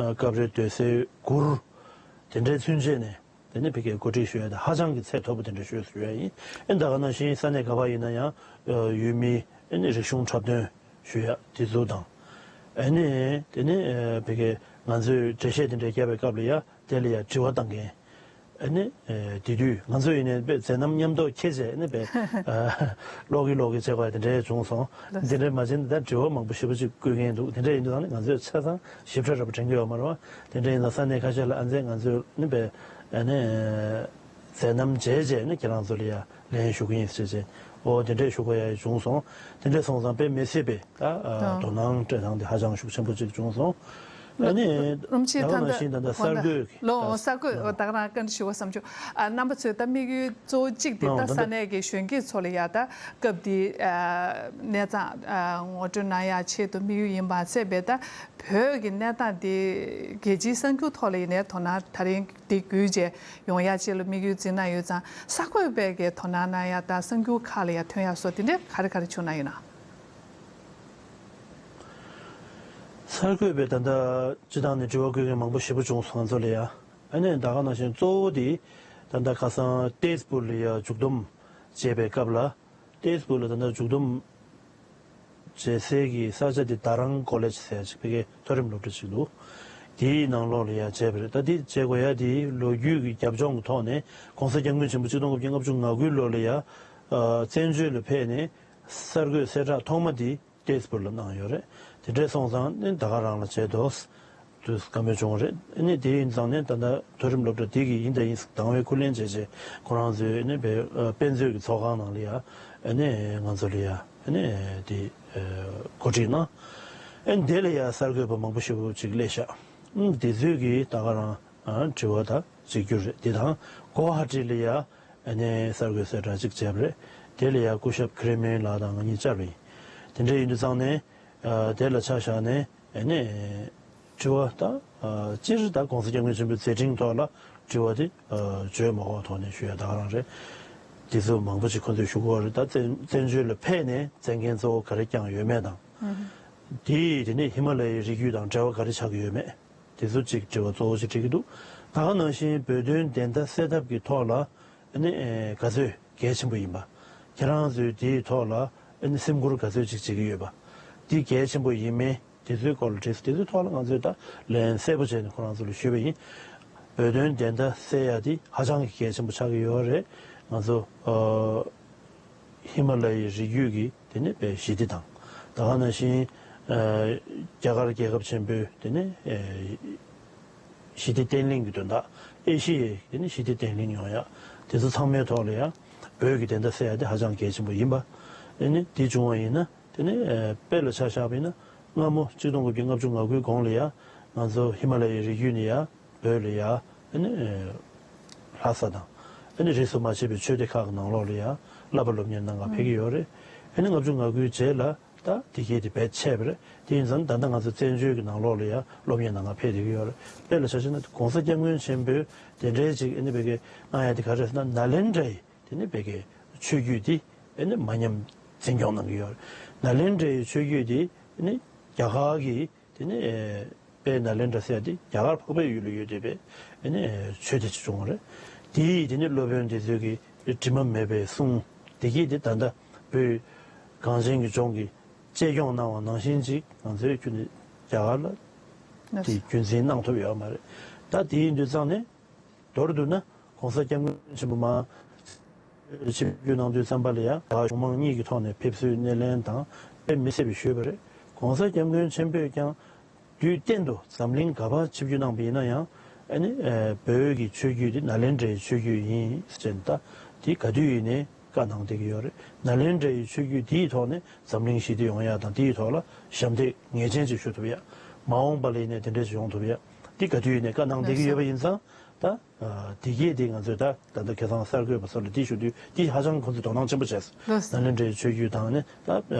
ཨ་སྐབས་རེ་སྡོད་སའི་གུར། དེ་འདྲའི་ཚུན་ཆད་ནས། དེ་ནས་ཕ་གིར་གོ་སྒྲིག་ཞུ་ཡ་དེ་ཧ་ཅང་གི་ཚད་མཐོ་པོ་དེ་འདྲ་ཞུས་ཞུ་ཡ་ཡིན། ཨེ་ད་ག་ནང་བཞིན་ས་གནས་ག་པར་ཡིན་ན་ཡང་ཡུལ་མི་ཨེ་ནི་རིག་གཞུང་འཁྲབ་སྟོན་ཞུ་ཡ་དེ་ཚོ་དང་། ཨེ་ནི་དེ་ནས་ཨེ་ཕ་གིར་ང་ཚོས་འགྲེལ་བཤད་དེ་འདྲ་བརྒྱབ་པའི་སྐབས་ལ་ཡ་དེ་ལ་ཡ་དྲི་བ་བཏང་མཁན། ཨེ་ནི་ཨེ་དེ་དུས་ང་ཚོ་ཡིན་ནའི་དཔེ་མཛད་རྣམ་མཉམ་དུ་འཁྱེར་བྱས་ཨེ་ནི་དཔེ་ཀློག་གི་ཀློག་གི་བྱེད་པ་དེ་འདྲ་བྱུང་སོང་། དེ་འདྲ་མ་བྱས་ན་ད་དྲི་བ་མང་པོ་ཞེ་པོ་ཅིག་བཀོད་མཁན་འདུག་དེ་འདྲ་ཡིན་དུས་ཙང་ནས་ང་ཚོས་ཆ་ཚང་ཞིབ་ཕྲ་ར་པོ་དྲན་གྱི་ཡོད་མ་རེད་བ། དེ་འདྲ་ཡིན་ཙང་ས་གནས་ཁ་ཤས་ལ་ཨ་མཛད་ང་ཚོས་ནི་པའི་ཨ་ནི་མཛད་རྣམ་མཇལ་རྗེས་ནི་ཁྱེད་རང་ཚོ་ལ་ཡ་ལན་ཞུ་གི་ཡིན་ཟེར་བྱས། འོ་དེ་འདྲས་ཞུ་དགོས་ཡ་བྱུང་སོང་། དེ་འདྲས་སོང་ཙང་དཔེ་མི་སྲིད་པའི་ད་ཨ་དོ་སྣང་སྤྲད་སྟངས་དེ་ཧ་ཅང་ཤུགས་ཆེན་པོ་ཅིག་བྱུང་སོང་། ཨ་ནི་རླུང་ཆེན་ད་ད་ནང་བཞིན་ད་ད་གསར་འགོད་ལོ་གསར་འགོད་ད་ག་རང་བཀའ་འདྲི་ཞུ་བ་བསམ་བྱུང་། ཨ་རྣམ་པ་ཚོས་ད་དམིགས་ཡུལ་གཙོ་བོ་གཅིག་དེ་ད་ས་གནས་ཀྱི་གཞོན་སྐྱེས་ཚོ་ལ་ཡ་ད་སྐབས་དེ་གནས་སྟངས་ངོ་སྤྲོད་གནང་ཡ་ཆེད་དུ་དམིགས་ཡུལ་ཡིན་པ་ཚད་པས། ད་བོད་ཀྱི་གནས་སྟངས་དེ་རྒྱལ་སྤྱིའི་གསར་འགྱུར་ཐོག་ལ་ཡིན་ནའི་དོ་སྣང་ད་རིང་དེ་བརྒྱུད་རྗེས་ཡོང་ཡ་ཆེད་ལ་དམིགས་ཡུལ་འཛིན་གནང་ཡོད་ཙང་། གསར་འགོད་པས་ཀྱི་དོ་སྣང་གནང་ཡ་ད་གསར་འགྱུར་ཁག་ལ་ཡ་ཐོན་ཡ་སོགས་དེ་འདྲའི་ག་རེ་ག་རེ་བྱུང་གནང་ཡོད་ན། གསར་འགོད་པས་ད་ལྟ་སྤྱི་བཏང་ནས་དྲི་བ་བཀོད་མཁན་མང་པོ་ཞེ་པོ་བྱུང་སོང་ང་ཚོ་ལ་ཡ། ཨ་ནི་ད་ག་ནང་བཞིན་གཙོ་བོ་དེ་ད་ལྟ་ཁ་སང་ཏེས་པུར་ལ་ཡ་མཇུག་བསྡོམས་བྱས་པའི་སྐབས་ལ། ཏེས་པུར་ལ་ད་ལྟ་མཇུག་བསྡོམས་བྱེད་སའི་གི་ས་ཆ་དེ་དཱ་རང་ཀོ་ལེཇ་ཟེར་ཡ་ཅིག་ཕ་གིའི་མཐོ་རིམ་སློབ་གྲྭ་ཅིག་འདུག་དེའི་ནང་ལོགས་ལ་ཡ་བྱས་པ་རེད། ད་དེ་བྱེད་དགོས་ཡ་དེ་ལོ་རྒྱུས་ཀྱི་རྒྱབ་ལྗོངས་ཀྱི་ཐོག་ནས་༸གོང་ས་༸སྐྱབས་མགོན་ཆེན་པོ་ཆིག་སྟོང་དགུ་བརྒྱ་ལྔ་བཅུ་ང་དགུའི་ལོ་ལ་ཡ་བཙན་བྱོལ་ལ་ཕེབས་ནས་གསར་འགོད་གསལ་བསྒྲགས་ཐོག་མ་དེ་ཏེས་པུར་ལ་གནང་ཡོད་རེད། དེ་འདྲས་སོང་ཙང་ནི་ད་ག་རང་ལ་བྱས་འདུག་དུས་བཀའ་མོལ་བྱུང་བ་རེད། ཨ་ནི་དེ་ཡིན་ཙང་ནི་ད་ལྟ་མཐོ་རིམ་སློབ་གྲྭ་དེ་གི་ཡིན་དང་ཡིན་དང་བའི་ཁུར་ལེན་བྱས་རྗེས་ཁོ་རང་ཚོས་ནི་དཔེ་དཔེ་མཛོད་ཀྱི་ཚོགས་ཁང་ནང་ལ་ཡ་ཨ་ནི་ང་ཚོ་ལ་ཡ་ཨ་ནི་དེ་གོ་སྒྲིག་གནང་། ཨ་ནི་དེ་ལ་ཡ་གསར་འགོད་པ་མང་པོ་ཞེ་པོ་ཅིག་སླེབས་ཤག་ཨ་ནི་དེ་ཚོས་ཀྱིས་ད་ག་རང་དྲི་བ་དང་གཅིག་གྱུར་རེད། དེ་དང་གོ་ཧ་ཊི་ལ་ཡ་ཨ་ནི་གསར་འགོད་གསལ་བསྒྲགས་ཅིག་བྱས་པ་རེད། དེ་ལ་ཡ་སྐུ་ཞབས་ཁི་རེ་མེན་ལགས་དང་ང་གཉིས་བཅར་བ་ཡིན། དེ་འདྲ་ཡིན་དུས་ཙང་ནས་དེ་ལ་ཆ་བཞག་ནས། ཨ་ནི་དྲི་བ་ད་སྤྱིར་ད་༸གོང་ས་༸སྐྱབས་མགོན་ཆེན་པོའི་མཛད་འཕྲིན་ཐོག་ལ་དྲི་བ་དེ་བརྗོད་མ་དགོས་ཐོག་ནས་ཞུ་ཡ་ད་ག་རང་རེད། དེ་ཚོ་མང་པོ་ཅིག་ཁོ་ཚོས་ཞུ་གི་ཡོད་རེད། ད་བཙན་བཙན་བྱོལ་ལ་ཕེབས་ནས་མཛད་འགན་གཙོ་བོ་ག་རེ་བསྐྱངས་ཡོད་མེད་དང་། དེ་དེ་ནས་ཧི་མ་ལ་ཡའི་རི་རྒྱུད་དང་འབྲེལ་བ་ག་རེ་ཆགས་ཀྱི་ཡོད་མེད། དེ་ཚོ་ཅིག་དྲི་བ་གཙོ་བོ་ཅིག་དྲི་གི་འདུག་ད་ག་ནང་བཞིན་བོད་དོན་བདེན་མཐའ་གསལ་ཐབས་ཀྱི་ཐོག་ལ་ཨ་ནི་ག་ཚོད་གལ་ཆེན་པོ་ཡིན་པ། ཁྱེད་རང་ཚོས་དེའི་ཐོག་ལ་ཨ་ནི་སེམས་ཁུར་ག་ཚོད་ཅིག་བྱེད་ཀྱི་ཡོད་པ། འདི་གལ་ཆེན་པོ་ཡིན་མིན་དེ་ཚོའི་སྐོར་ལ་དྲིས་སོང་། དེ་ཚོའི་ཐོག་ལ་ང་ཚོས་ད་ལན་གསལ་པོ་བྱས་ནས་ཁོ་རང་ཚོ་ལ་ཞུས་པ་ཡིན། བོད་དོན་བདེན་མཐའ་གསལ་ཡ་དེ་ཧ་ཅང་གི་གལ་ཆེན་པོ་ཆགས་ཀྱི་ཡོད་རེད། ང་ཚོ་ཨ། ཧི་མ་ལ་ཡའི་རི་རྒྱུད་ཀྱི་དེ་ནི་དཔེ་ཞི་བདེ་དང་། ད་ག་ནང་བཞིན་ཨ། རྒྱ་གར་རྒྱལ་ཁབ་ཆེན་པོའི་དེ་ནི་ཨེ། ཞི་བདེ་བརྟན་ལྷིང་གི་དོན་དག་ཨེ་ཤི་ཡའི་དེ་ནི་ཞི་བདེ་བརྟན་ལྷིང་ཡོང་ཡ། དེ་ཚོ་ཚང་མའི་ཐོག་ལ་ཡང་བོད་ཀྱི་བདེན་མཐའ་གསལ་ཡ་དེ་ཧ་ཅང་གལ་ཆེན་པོ་ཡིན་པ། དེ་ནི་དེ་བྱུང་བ་ཡིན་ན་དེ་ནི་ཨེ། དཔེ་ལ་ཆ་བཞག་པ་ཡིན་ན་སྔ་མོ་ཆིག་སྟོང་དགུ་བརྒྱ་ལྔ་བཅུ་ང་དགུའི་གོང་ལ་ཡ་ང་ཚོ་ཧི་མ་ལ་ཡའི་རི་རྒྱུད་ནས་ཡ། བོད་ལ་ཡ། ཨ་ནི་ལྷ་ས་དང་། ཨ་ནི་རིས་སུ་མ་ཆད་པའི་ཆོས་སྡེ་ཁག་གི་ནང་ལོགས་ལ་ཡ་བསླབ་པ་སློབ་གཉེར་གནང་ག་ཕེབས་ཀྱི་ཡོད་རེད། ཨ་ནི་ལྔ་བཅུ་ང་དགུའི་རྗེས་ལ་ད་དེ་གའི་དེ་བེད་ཆད་པ་རེད། དེ་ཡིན་ཙང་ད་ལྟ་ང་ཚོ་བཙན་བྱོལ་གྱི་ནང་ལོགས་ལ་ཡ་སློབ་གཉེར་གནང་ག་ཕེབས་བསྡད་ཀྱི་ཡོད་རེད། དཔེ་ལ་ཆ་བཞག་ན་༸གོང་ས་༸སྐྱབས་མགོན་ཆེན་པོས་དེ་འདྲའི་ཅིག་ཨ་ནི་བོད་སྐད་གནང་ཡ་དེ་ག་རེ་རེད་ཟེར་ན་ནཱ་ལེནྡྲའི་དེ་ནི་བོད་སྐད་ཆོས་བརྒྱུད་དེ་ཨ་ནི་མ་ཉམས་འཛིན་སྐྱོང་གནང་གི་ཡོད་རེད། ནཱ་ལེནྡྲའི་ཆོས་བརྒྱུད་དེ་ཨ་ནི་རྒྱ་གར་གྱི་དེ་ནི་ཨེ། དཔལ་ནཱ་ལེནྡྲ་ཟེར་ཡ་དེ་རྒྱ་གར་འཕགས་པའི་ཡུལ་ལ་ཡོད་བསྡད་པའི་ཨེ་ནི་ཆོས་སྡེ་ཅིག་བྱུང་བ་རེད། དེ་ཡི་དེ་ནི་སློབ་དཔོན་དེ་ཚོས་ཀྱི་དྲི་མ་མེད་པའི་གསུང་དེ་གྱིས་དེ་ད་ལྟ་བོད་གངས་ཅན་གྱི་ལྗོངས་ཀྱི་གཅེས་སྐྱོང་གནང་བ་ནང་བཞིན་ཅིག་ང་ཚོའི་ཁྱོན་ནས་རྒྱ་གར་ལ་དེ་རྒྱུན་འཛིན་གནང་ཐུབ་ཡོད་མ་རེད། ད་དེ་ཡིན་དུས་ཙང་ནས། མདོར་བསྡུས་ན་༸གོང་ས་༸སྐྱབས་མགོན་ཆེན་པོ་མར་ཆིབས་བསྒྱུར་གནང་དུས་ཙམ་པ་ལ་ཡང་རྒྱ་གར་གཞུང་མང་གཉིས་ཀྱི་ཐོག་ནས་ཕེབས་བསུའི་སྣེ་ལེན་དང་དཔེ་མི་སྲིད་པའི་ཞུས་པ་རེད། ༸གོང་ས་༸སྐྱབས་མགོན་ཆེན་པོས་ཀྱང་དུས་གཏན་དུ་འཛམ་གླིང་ག་པར་ཆིབས་བསྒྱུར་གནང་པ་ཡིན་ན་ཡང་ཨ་ནི་བོད་ཀྱི་ཆོས་བརྒྱུད་འདི་ནཱ་ལེནྡྲའི་ཆོས་བརྒྱུད་ཡིན་ཟེར་ནས་ད་དེ་ག་དུས་ཡིན་ནའི་བཀའ་གནང་བསྡད་ཀྱི་ཡོད་རེད། ནཱ་ལེནྡྲའི་ཆོས་བརྒྱུད་འདིའི་ཐོག་ནས་འཛམ་གླིང་ཞི་བདེ་ཡོང་ཡ་དང་དེའི་ཐོག་ལ་ཞབས་འདེགས་ངེས་ཅན་ཅིག་ཞུ་ཐུབ་ཡ། མ་འོངས་པ་ལ་ཡིན་ནའི་དེ་འདྲ་ཞིག་ཡོང་ཐུབ་ཡ། འདི་ག་དུས་ཡིན་ནའི་བཀའ་གནང་བསྡད་ཀྱི་ཡོད་པ་ཡིན་ཙང་ད། ཨ། དེ་གས་དེ་ང་ཚོས་ད་ད་ལྟ་ཁ་སང་གསར་འགོད་པ་ཚོ་ལ་དེ་ཞུ་དུས་དེ་ཧ་ཅང་ཁོང་ཚོས་དོ་སྣང་ཆེན་པོ་བྱས་སོང་། ལགས་སོ། ནཱ་ལེནྡྲའི་ཆོས་བརྒྱུད་དང་ནི་ད་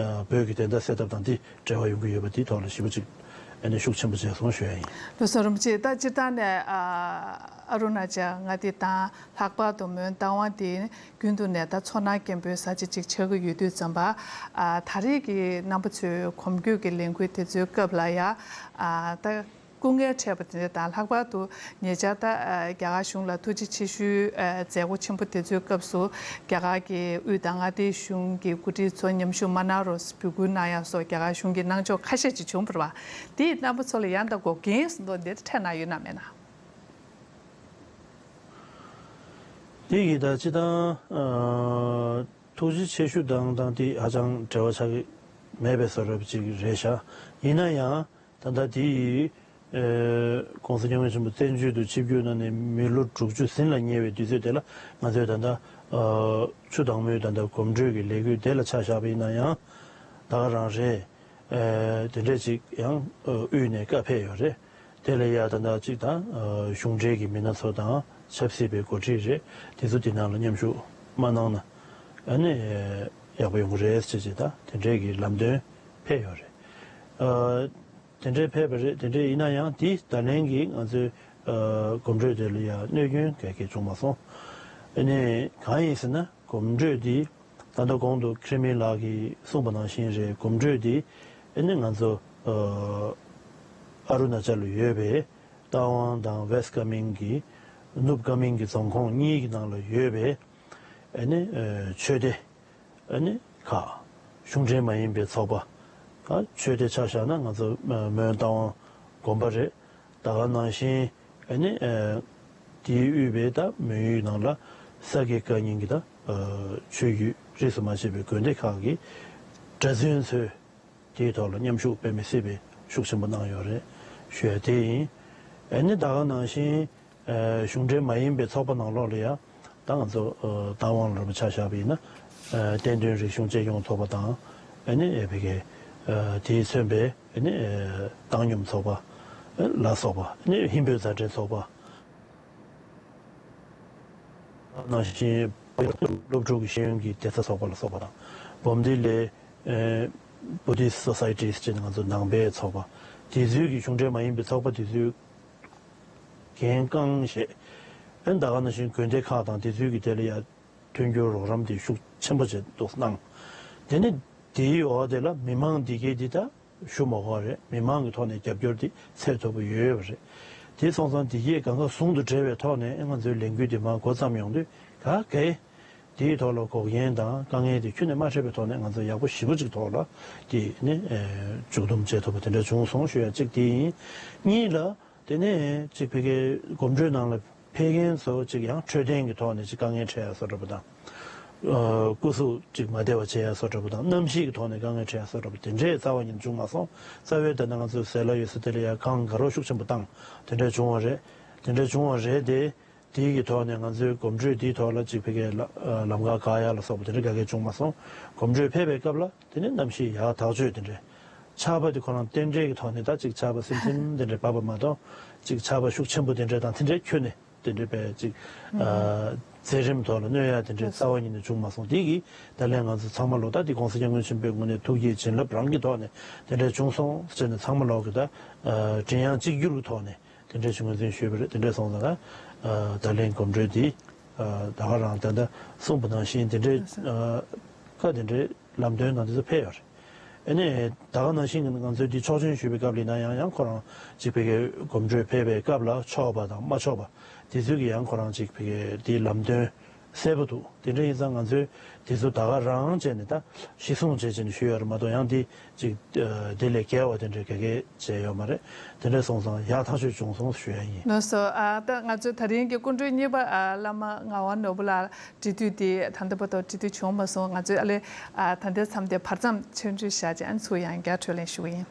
བོད་ཀྱི་བདེན་མཐའ་གསལ་ཐབས་དང་དེ་འབྲེལ་བ་ཡོང་གི་ཡོད་པ་དེའི་ཐོག་ལ་ཞེ་པོ་ཅིག་ཨ་ནི་ཤུགས་ཆེན་པོ་བྱས་སོང་ཞུ་ཡ་ཡིན། ལགས་སོ། རིན་པོ་ཆེ། ད་སྤྱིར་བཏང་ནས་ཨ་ཨ་རུ་ན་ཅལ་མངའ་སྡེ་དང་ལྷག་པར་དུ་མོན་རྟ་དབང་དེ་རྒྱུན་དུ་ནས་ད་མཚོ་སྣ་སྐྱེན་པོའི་ས་ཆ་ཅིག་ཆགས་ཀྱི་ཡོད་དུས་ཙམ་པ། ཨ་ད་རེས་ཀྱི་རྣམ་པ་ཚོའི་གོམ་བགྲོད་ཀྱི་ལས་འགུལ་དེ་ཚོའི་སྐབས་ལ་ཡ་ཨ་ད། སྐུ་ངལ་འཕྲད་པ་དེ་འདྲ་དང་། ལྷག་པར་དུ་ཉེ་ཆར་ད་རྒྱ་གར་གཞུང་ལ་ཐུགས་རྗེ་ཆེ་ཞུའི་མཛད་སྒོ་ཆེན་པོ་དེ་ཚོའི་སྐབས་སུ་རྒྱ་གར་གྱི་དབུས་དང་མངའ་སྡེའི་གཞུང་གི་འགོ་ཁྲིད་ཚོ་མཉམ་ཞུགས་མ་གནང་རོགས་འབོད་སྐུལ་གནང་ཡ་སོགས་རྒྱ་གར་གཞུང་གིས་གནང་ཕྱོགས་ཁ་ཤས་ཅིག་བྱུང་བ་རེད་པ། དེས་རྣམ་པ་ཚོ་ལ་ཡང་ད་འགོག་རྐྱེན་ཟེར་མདོག་འདི་འཕྲད་གནང་ཡོད་ན་མེད་ན། དེ་གི་ད་སྤྱིར་བཏང་ཐུགས་རྗེ་ཆེ་ཞུ་དང་དང་དེ་ཧ་ཅང་འབྲེལ་བ་ཆགས་ཀྱི་མེད་པའི་བཟོ་འདྲ་ཅིག་རེད་ཤག་ཡིན་ན་ཡང་། ད་ལྟ་དེ་ཡིས་༸གོང་ས་༸སྐྱབས་མགོན་ཆེན་པོ་བཙན་བྱོལ་དུ་ཆིབས་བསྒྱུར་གནང་ནས་མི་ལོ་དྲུག་ཅུ་ཟིན་ལ་ཉེ་བའི་དུས་ཚོད་དེ་ལ་ང་ཚོས་ད་ལྟ་ཆུ་དྭངས་མོའི་ད་ལྟ་གོམ་བགྲོད་ཀྱི་ལས་འགུལ་དེ་ལ་ཆ་བཞག་པ་ཡིན་ན་ཡང་ད་ག་རང་རེད། དེ་འདྲས་ཅིག་ཡང་དབུས་ནས་བཀའ་ཕེབས་ཡོད་རེད། དེ་ལ་ཡ་ད་ལྟ་གཅིག་དང་གཞུང་འབྲེལ་གྱི་མི་སྣ་ཚོ་དང་ཆབ་སྲིད་པའི་འགོ་ཁྲིད་རེད། དེ་ཚོ་དེ་ནང་ལ་མཉམ་ཞུགས་མ་གནང་ན་ཨ་ནི་ཡག་པོ་ཡོང་གི་རེད་ཅེས་ཅེས་ད་དེ་འདྲས་ཀྱི་ལམ་སྟོན་ཕེབས་ཡོད་རེད། ཨ། དེ་འདྲས་ཕེབས་པ་རེད། དེ་འདྲས་ཡིན་ན་ཡང་དེ་ད་ལན་གྱི་ང་ཚོའི་ཨ་གོམ་བགྲོད་དེ་ལ་ཡང་གནོད་སྐྱོན་ག་གེ་བྱུང་མ་སོང་། ཨ་ནི་གང་ཡིན་ཟེར་ན་གོམ་བགྲོད་དེ་ད་ལྟ་གོང་དུ་ཁྲི་མི་ལགས་ཀྱིས་གསུངས་པ་ནང་བཞིན་རེད། གོམ་བགྲོད་དེ་ཨ་ནི་ང་ཚོ་ཨ་ཨ་རུ་ན་ཅལ་ལ་ཡོད་པའི་རྟ་དབང་དང་ཝེ་སི་ཀ་མིང་གི་ནུབ་ཀ་མིང་གི་རྫོང་ཁོངས་གཉིས་ཀྱི་ནང་ལ་ཡོད་པའི་ཨ་ནི་ཨ་ཆོས་སྡེ་ཨ་ནི་ཁག་གཞུང་འབྲེལ་མ་ཡིན་པའི་ཚོགས་པ། ཨ་ཆོས་སྡེ་ཆ་བཞག་ན་ང་ཚོ་ཨ་མོན་རྟ་དབང་དགོན་པ་རེད། ད་ག་ནང་བཞིན་ཨ་ནི་ཨ་དེའི་དབུས་པའི་ད་མོན་ཡུལ་ནང་ལ་ས་དགེ་བཀའ་རྙིང་གི་ད་ཨ་ཆོས་བརྒྱུད་རིས་སུ་མ་ཆད་པའི་དགོན་སྡེ་ཁག་གི་གྲྭ་བཙུན་ཚོས་དེའི་ཐོག་ལ་མཉམ་ཞུགས་དཔེ་མི་སྲིད་པའི་ཤུགས་ཆེན་པོ་གནང་ཡོད་རེད་ཞུ་ཡ་དེ་ཡིན། ཨ་ནི་ད་ག་ནང་བཞིན་ཨ་གཞུང་འབྲེལ་མ་ཡིན་པའི་ཚོགས་པ་ནང་ལོགས་ལ་ཡང་ད་ང་ཚོ་ཨ་རྟ་དབང་ལུང་པ་ཆ་བཞག་པ་ཡིན་ན་ཨ་བསྟན་དོན་རིག་གཞུང་གཅེས་སྐྱོང་ཚོགས་པ་དང་ཨ་ནི་ཨ་ཕ་གི་ཨ་དེས་མཚོན་པའི་ཨ་ནི་ཨ་བཏང་སྙོམས་ཚོགས་པ་ཨ་ལ་སོགས་པ། ཨ་ནི་ཧིན་བོད་མཛའ་འབྲེལ་ཚོགས་པ། ནང་བཞིན་སློབ་ཕྲུག་གི་ཤེས་ཡོན་གྱི་སྡེ་ཚན་ཚོགས་པ་ལ་སོགས་པ་དང་། བོམ་ལྡི་ལའི་ཨེ་Buddhist Societies ཅེས་ང་ཚོ་ནང་པའི་ཚོགས་པ། དེ་ཚོའི་གི་གཞུང་འབྲེལ་མ་ཡིན་པའི་ཚོགས་པ་དེ་ཚོས་འགན་རྐང་བཞེས། ཨེ་ད་ག་ནང་བཞིན་དགོན་སྡེ་ཁག་དང་དེ་ཚོའི་གི་དེ་ལ་ཡ་མཐུན་འགྱུར་རོགས་རམ་དེ་ཤུགས་ཆེན་པོ་བྱས་འདུག་གནང་། དེ་ནི་དེའི་འོག་དེ་ལ་མི་མང་འདི་གས་འདི་ད་ཞུ་མ་དགོས་རེད། མི་མང་གི་ཐོག་ནས་རྒྱབ་སྐྱོར་དེ་ཚད་མཐོ་པོ་ཡོད་ཡོད་པ་རེད། དེ་སོང་ཙང་དེ་གས་གང་ག་ཟུང་དུ་འབྲེལ་བའི་ཐོག་ནས་ང་ཚོའི་ལས་འགུལ་དེ་མར་འགོ་བརྩམས་ཡོང་དུས་ག་གེ་དེའི་ཐོག་ལ་འགོག་རྐྱེན་དང་དཀའ་ངལ་དེ་ཁྱོན་ནས་མ་འཕྲད་པའི་ཐོག་ནས་ང་ཚོ་ཡག་པོ་ཞེ་པོ་ཅིག་ཐོག་ལ་དེ་ནི་ཨེ་མཇུག་བསྡོམས་བྱེད་ཐུབ་པ་དེ་འདྲ་བྱུང་སོང་ཞུ་ཡ་གཅིག་དེ་ཡིན། གཉིས་ལ། དེ་ནས་ཅིག་ཕ་གིའི་གོམ་བགྲོད་ནང་ལ་ཕེབས་མཁན་ཚོ་ཅིག་ཡང་འཕྲོད་བསྟེན་གྱི་ཐོག་ནས་ཅིག་དཀའ་ངལ་འཕྲད་ཡ་བཟོ་འདྲ་པོ་དང་། ཨ་སྐུ་གཟུགས་ཅིག་མ་བདེ་བ་བྱེད་ཡ་བཟོ་འདྲ་པོ་དང་། གནམ་གཤིས་ཀྱི་ཐོག་ནས་དཀའ་ངལ་འཕྲད་ཡ་བཟོ་འདྲ་པོ་དེ་འདྲས་རྩ་བ་ཉིད་བྱུང་མ་སོང་། རྩ་བའི་ད་ནང་ང་ཚོའི་ཟས་ལ་ཡོད་ས་དེ་ལ་ཡ་གངས་དགའ་རོགས་ཤུགས་ཆེན་པོ་བཏང་། དེ་འདྲས་བྱུང་བ་རེད། དེ་འདྲས་བྱུང་བ་རེད་དེ། དེའི་གི་ཐོག་ནས་ང་ཚོའི་གོམ་བགྲོད་འདིའི་ཐོག་ལ་ཅིག་ཕ་གིའི་ལ་ལམ་ཁ་བཀག་ཡ་ལ་སོགས་པ་དེ་འདྲ་ག་གེ་བྱུང་མ་སོང་། གོམ་བགྲོད་ཕེབས་པའི་སྐབས་ལ་དེ་ནས་གནམ་གཤིས་ཡག་ཐག་ཆོད་དེ་འདྲས། ཆར་པ་དེ་ཁོ་རང་རྟེན་འབྲེལ་གྱི་ཐོག་ནས་ད་ཅིག་ཆར་པ་སིམ་སིམ་དེ་འདྲས་བབས་པ་མ་གཏོགས། ཅིག་ཆར་པ་ཤུགས་ཆེན་པོ་དེ་འདྲས་དང་དེ་འདྲས་ཁྱོན་ནས་དེ་འདྲས་པའི་ཅིག་ཨ་མཛད་རིམ་ཐོག་ལ་གནོད་ཡ་དེ་འདྲས་རྩ་བ་ཉིད་ནས་བྱུང་མ་སོང་། དེ་གིས་ད་ལན་ང་ཚོ་ཚང་མ་ལོ་ད་དེ་༸གོང་ས་༸སྐྱབས་མགོན་ཆེན་པོའི་ངོས་ནས་ཐུགས་བསྐྱེད་བྱིན་རླབས་རང་གི་ཐོག་ནས་དེ་འདྲས་བྱུང་སོང་ཟེར་ནས་ཚང་མ་ལོག་གི་ད་ཨ་མགྲིན་དབྱངས་གཅིག་གྱུར་གྱི་ཐོག་ནས། དེ་འདྲས་ཞུ་ངོས་འཛིན་ཞུས་པ་རེད། དེ་འདྲས་སོང་ཙང་ད་ད་ལན་གོམ་བགྲོད་འདི་ད་ག་རང་ད་ལྟ་གསུངས་པ་ནང་བཞིན་དེ་འདྲས་བཀའ་དེ་འདྲས་ལམ་སྟོན་དང་དེ་ཚོ་ཕེབས་ཡོད་རེད། ཨ་ནི་ད་ག་ནང་བཞིན་ང་ཚོས་འདི་ཆོག་མཆན་ཞུས་པའི་སྐབས་ལ་ཡིན་ན་ཡང་ཡང་ཁོ་རང་ཅིག་ཕ་གིའི་གོམ་བགྲོད་ཕེབས་པའི་སྐབས་ལ་ཆོག་པ་དང་མ་ཆོག་པ་དེ་ཚོའི་གི་ཡང་ཁོ་རང་ཅིག་ཕ་གིའི་འདི་ལམ་སྟོན་གསལ་པོ་འདུག་དེ་འདྲ་ཡིན་ཙང་ང་ཚོས་དེ་ཚོ་ད་ག་རང་བྱས་ནས་ད་གཞི་བཟུང་བྱས་བྱས་ནས་ཞུས་ཡོད་རེད་མ་གཏོགས། ཡང་འདི་ཅིག་དེ་ལས་བརྒལ་བ་དེ་འདྲ་ག་གེ་བྱས་ཡོད་མ་རེད། དེ་འདྲ་སོང་ཙང་ཡག་ཐག་ཆོད་བྱུང་སོང་ཞུ་ཡ་ཡིན། ལགས་སོ། ཨ་ད་ང་ཚོའི་ད་རིང་གི་སྐུ་མགྲོན་གཉིས་པ་ཨ་བླ་མ་ངག་དབང་ནོར་བུ་ལགས་འབྲེལ་མཐུད་དེ་ད་ལྟ་བར་དུ་འབྲེལ་མཐུད་བྱུང་མ་སོང་། ང་ཚོས་ཨ་ལས་ཨ་ད་ལྟའི་མཚམས་དེ་བར་མཚམས་ཆོས་འབྲེལ་བཞག་བྱས་ཨ་ནི་ཚུར་ཡང་བསྐྱར་འཕྲོས་ལེན་ཞུ་གི་ཡིན།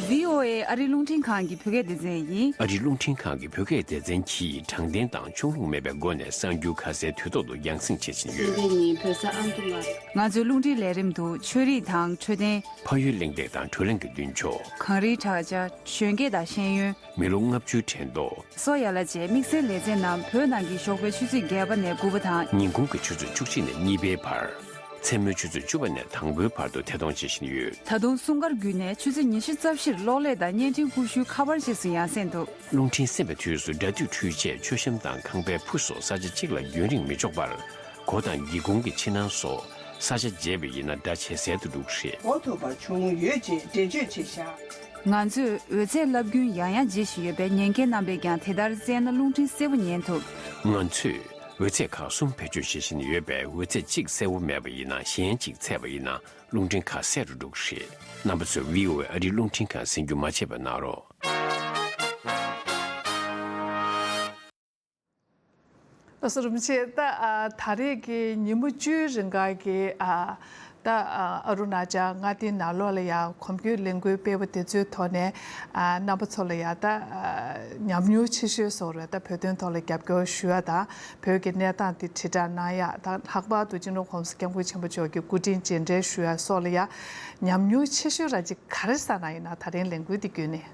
བྷི་ཨོ་ཨེ་ཨ་རི་རླུང་འཕྲིན་ཁང་གི་བོད་སྐད་སྡེ་ཚན་ཡིན། ཨ་རི་རླུང་འཕྲིན་ཁང་གི་བོད་སྐད་སྡེ་ཚན་གྱིས་དྲང་བདེན་དང་ཕྱོགས་ལྷུང་མེད་པའི་སྒོ་ནས་གསར་འགྱུར་ཁ་གསལ་དུས་ཐོག་ཏུ་རྒྱང་སྲིང་བྱེད་བཞིན་ཡོད། ཚེ་འདི་ཉིན་བོད་ས་ཨ་མདོ་ལ། ང་ཚོའི་རླུང་འཕྲིན་ལས་རིམ་དུ་ཆོས་རིག་དང་འཕྲོད་བསྟེན། ཕ་ཡུལ་གླེང་སྟེགས་དང་བགྲོ་གླེང་གི་མདུན་ཅོག་གངས་རིའི་བྲག་ཅ། གཞོན་སྐྱེས་དང་ཤེས་ཡོན། མི་ལོ་ལྔ་བཅུའི་དྲན་ཐོ། སོགས་ཡན་ལག་བཅས་དམིགས་བསལ་ལེ་ཚན་རྣམས་བོད་ནང་གི་ཞོགས་པའི་ཆུ་ཚོད་བརྒྱད་པ་ནས་དགུ་པ་དང་། ཉིན་གུང་གི་ཆུ་ཚོད་བཅུ་གཅིག་ནས་གཉིས་པའི་བར། མཚན་མོའི་ཆུ་ཚོད་བཅུ་པ་ནས་དང་པོའི་བར་དུ་ཐད་གཏོང་བྱེད་བཞིན་ཡོད། ད་དུང་སྲུང་སྐར་བརྒྱུད་ནས་ཆུ་ཚོད་ཉི་ཤུ་རྩ་བཞིར་གློག་ཀླད་དང་བརྙན་འཕྲིན་ཀུ་ཤུའི་ཁ་པར་རྗེས་སུ་ཡང་སེ་འདུག་རླུང་འཕྲིན་གསན་པའི་དུས་སུ་སྒྲ་སྡུད་འཕྲུལ་ཆས། མཆོད་བཤམས་དང་ཁང་པའི་ཕུ་སོགས་ས་ཆ་གཅིག་ལ་རྒྱུན་རིང་མི་འཇོག་པར། སྒོ་དང་སྒེའུ་ཁུང་གི་ཕྱི་ནང་སོགས་ས་ཆ་བརྗེ་བ་ཡིན་ན་སྒྲ་ཇེ་གསལ་དུ་འགྲོ་གི་རེད། གོ་ཐུབ་པ་བྱུང་ཡོད་ཅེས་འགྲེལ་བརྗོད་བྱས་བཞག་ང་ཚོས་འོད་ཚད་རླབས་རྒྱུན་ཡང་ཡང་བརྗེ་བཞིན་ཡོད་པས་ཉན་མཁན་རྣམ་པས་ཀྱང་དེ་ལྟར་བཙལ་ན་རླུང་འཕྲིན་གསལ་པོ་ཉན་ཐུབ། ང་ཚོས་འོད་ཚད་ཁག་གསུམ་བེད་སྤྱོད་བྱེད་བཞིན་ཡོད་པས་འོད་ཚད་གཅིག་གསལ་པོ་མེད་པ་ཡིན་ན་གཞན་གཅིག་ཚད་པ་ཡིན་ན་རླུང་འཕྲིན་ཁ་གསལ་རུ་འགྲོ་གི་རེད། རྣམ་པ་ཚོས་བྷི་ཨོ་ཨེ་ཨ་རིའི་རླུང་འཕྲིན་ཁང་གསན་རྒྱུ་མ་བརྗེད་པ་གནང་རོགས། ལགས་སོ། རིན་པོ་ཆེ། ད་ཨ་ད་རེས་ཀྱི་ཉིན་མོ་བཅུའི་རིང་ག་གི་ཨ་ ད་ཨ་རུ་ན་ཅལ་མངའ་སྡེའི་ནང་ལོགས་ལ་ཡང་གོམ་བགྲོད་ལས་འགུལ་སྤེལ་བ་དེ་ཚོའི་ཐོག་ནས་ཨ་རྣམ་པ་ཚོ་ལ་ཡང་ད་ཨ་ཉམས་མྱོང་ཆེ་ཤོས་བཟོ་རེད། ད་བོད་དོན་ཐོག་ལ་རྒྱབ་སྐྱོར་ཞུ་ཡ་དང་བོད་ཀྱི་གནས་སྟངས་དེ་དྲིལ་བསྒྲགས་གནང་ཡ་དང་ལྷག་པར་དུ་སྤྱི་ནོར་༸གོང་ས་༸སྐྱབས་མགོན་ཆེན་པོ་མཆོག་གི་སྐུ་དྲིན་རྗེས་དྲན་ཞུ་ཡ་སོགས་ལ་ཡང་ཉམས་མྱོང་ཆེ་ཤོས་ར་ཅིག་ག་རེ་བསགས་གནང་ཡིན་ན། ད་རིང་ལས་འགུལ་འདི་བརྒྱུད་ནས།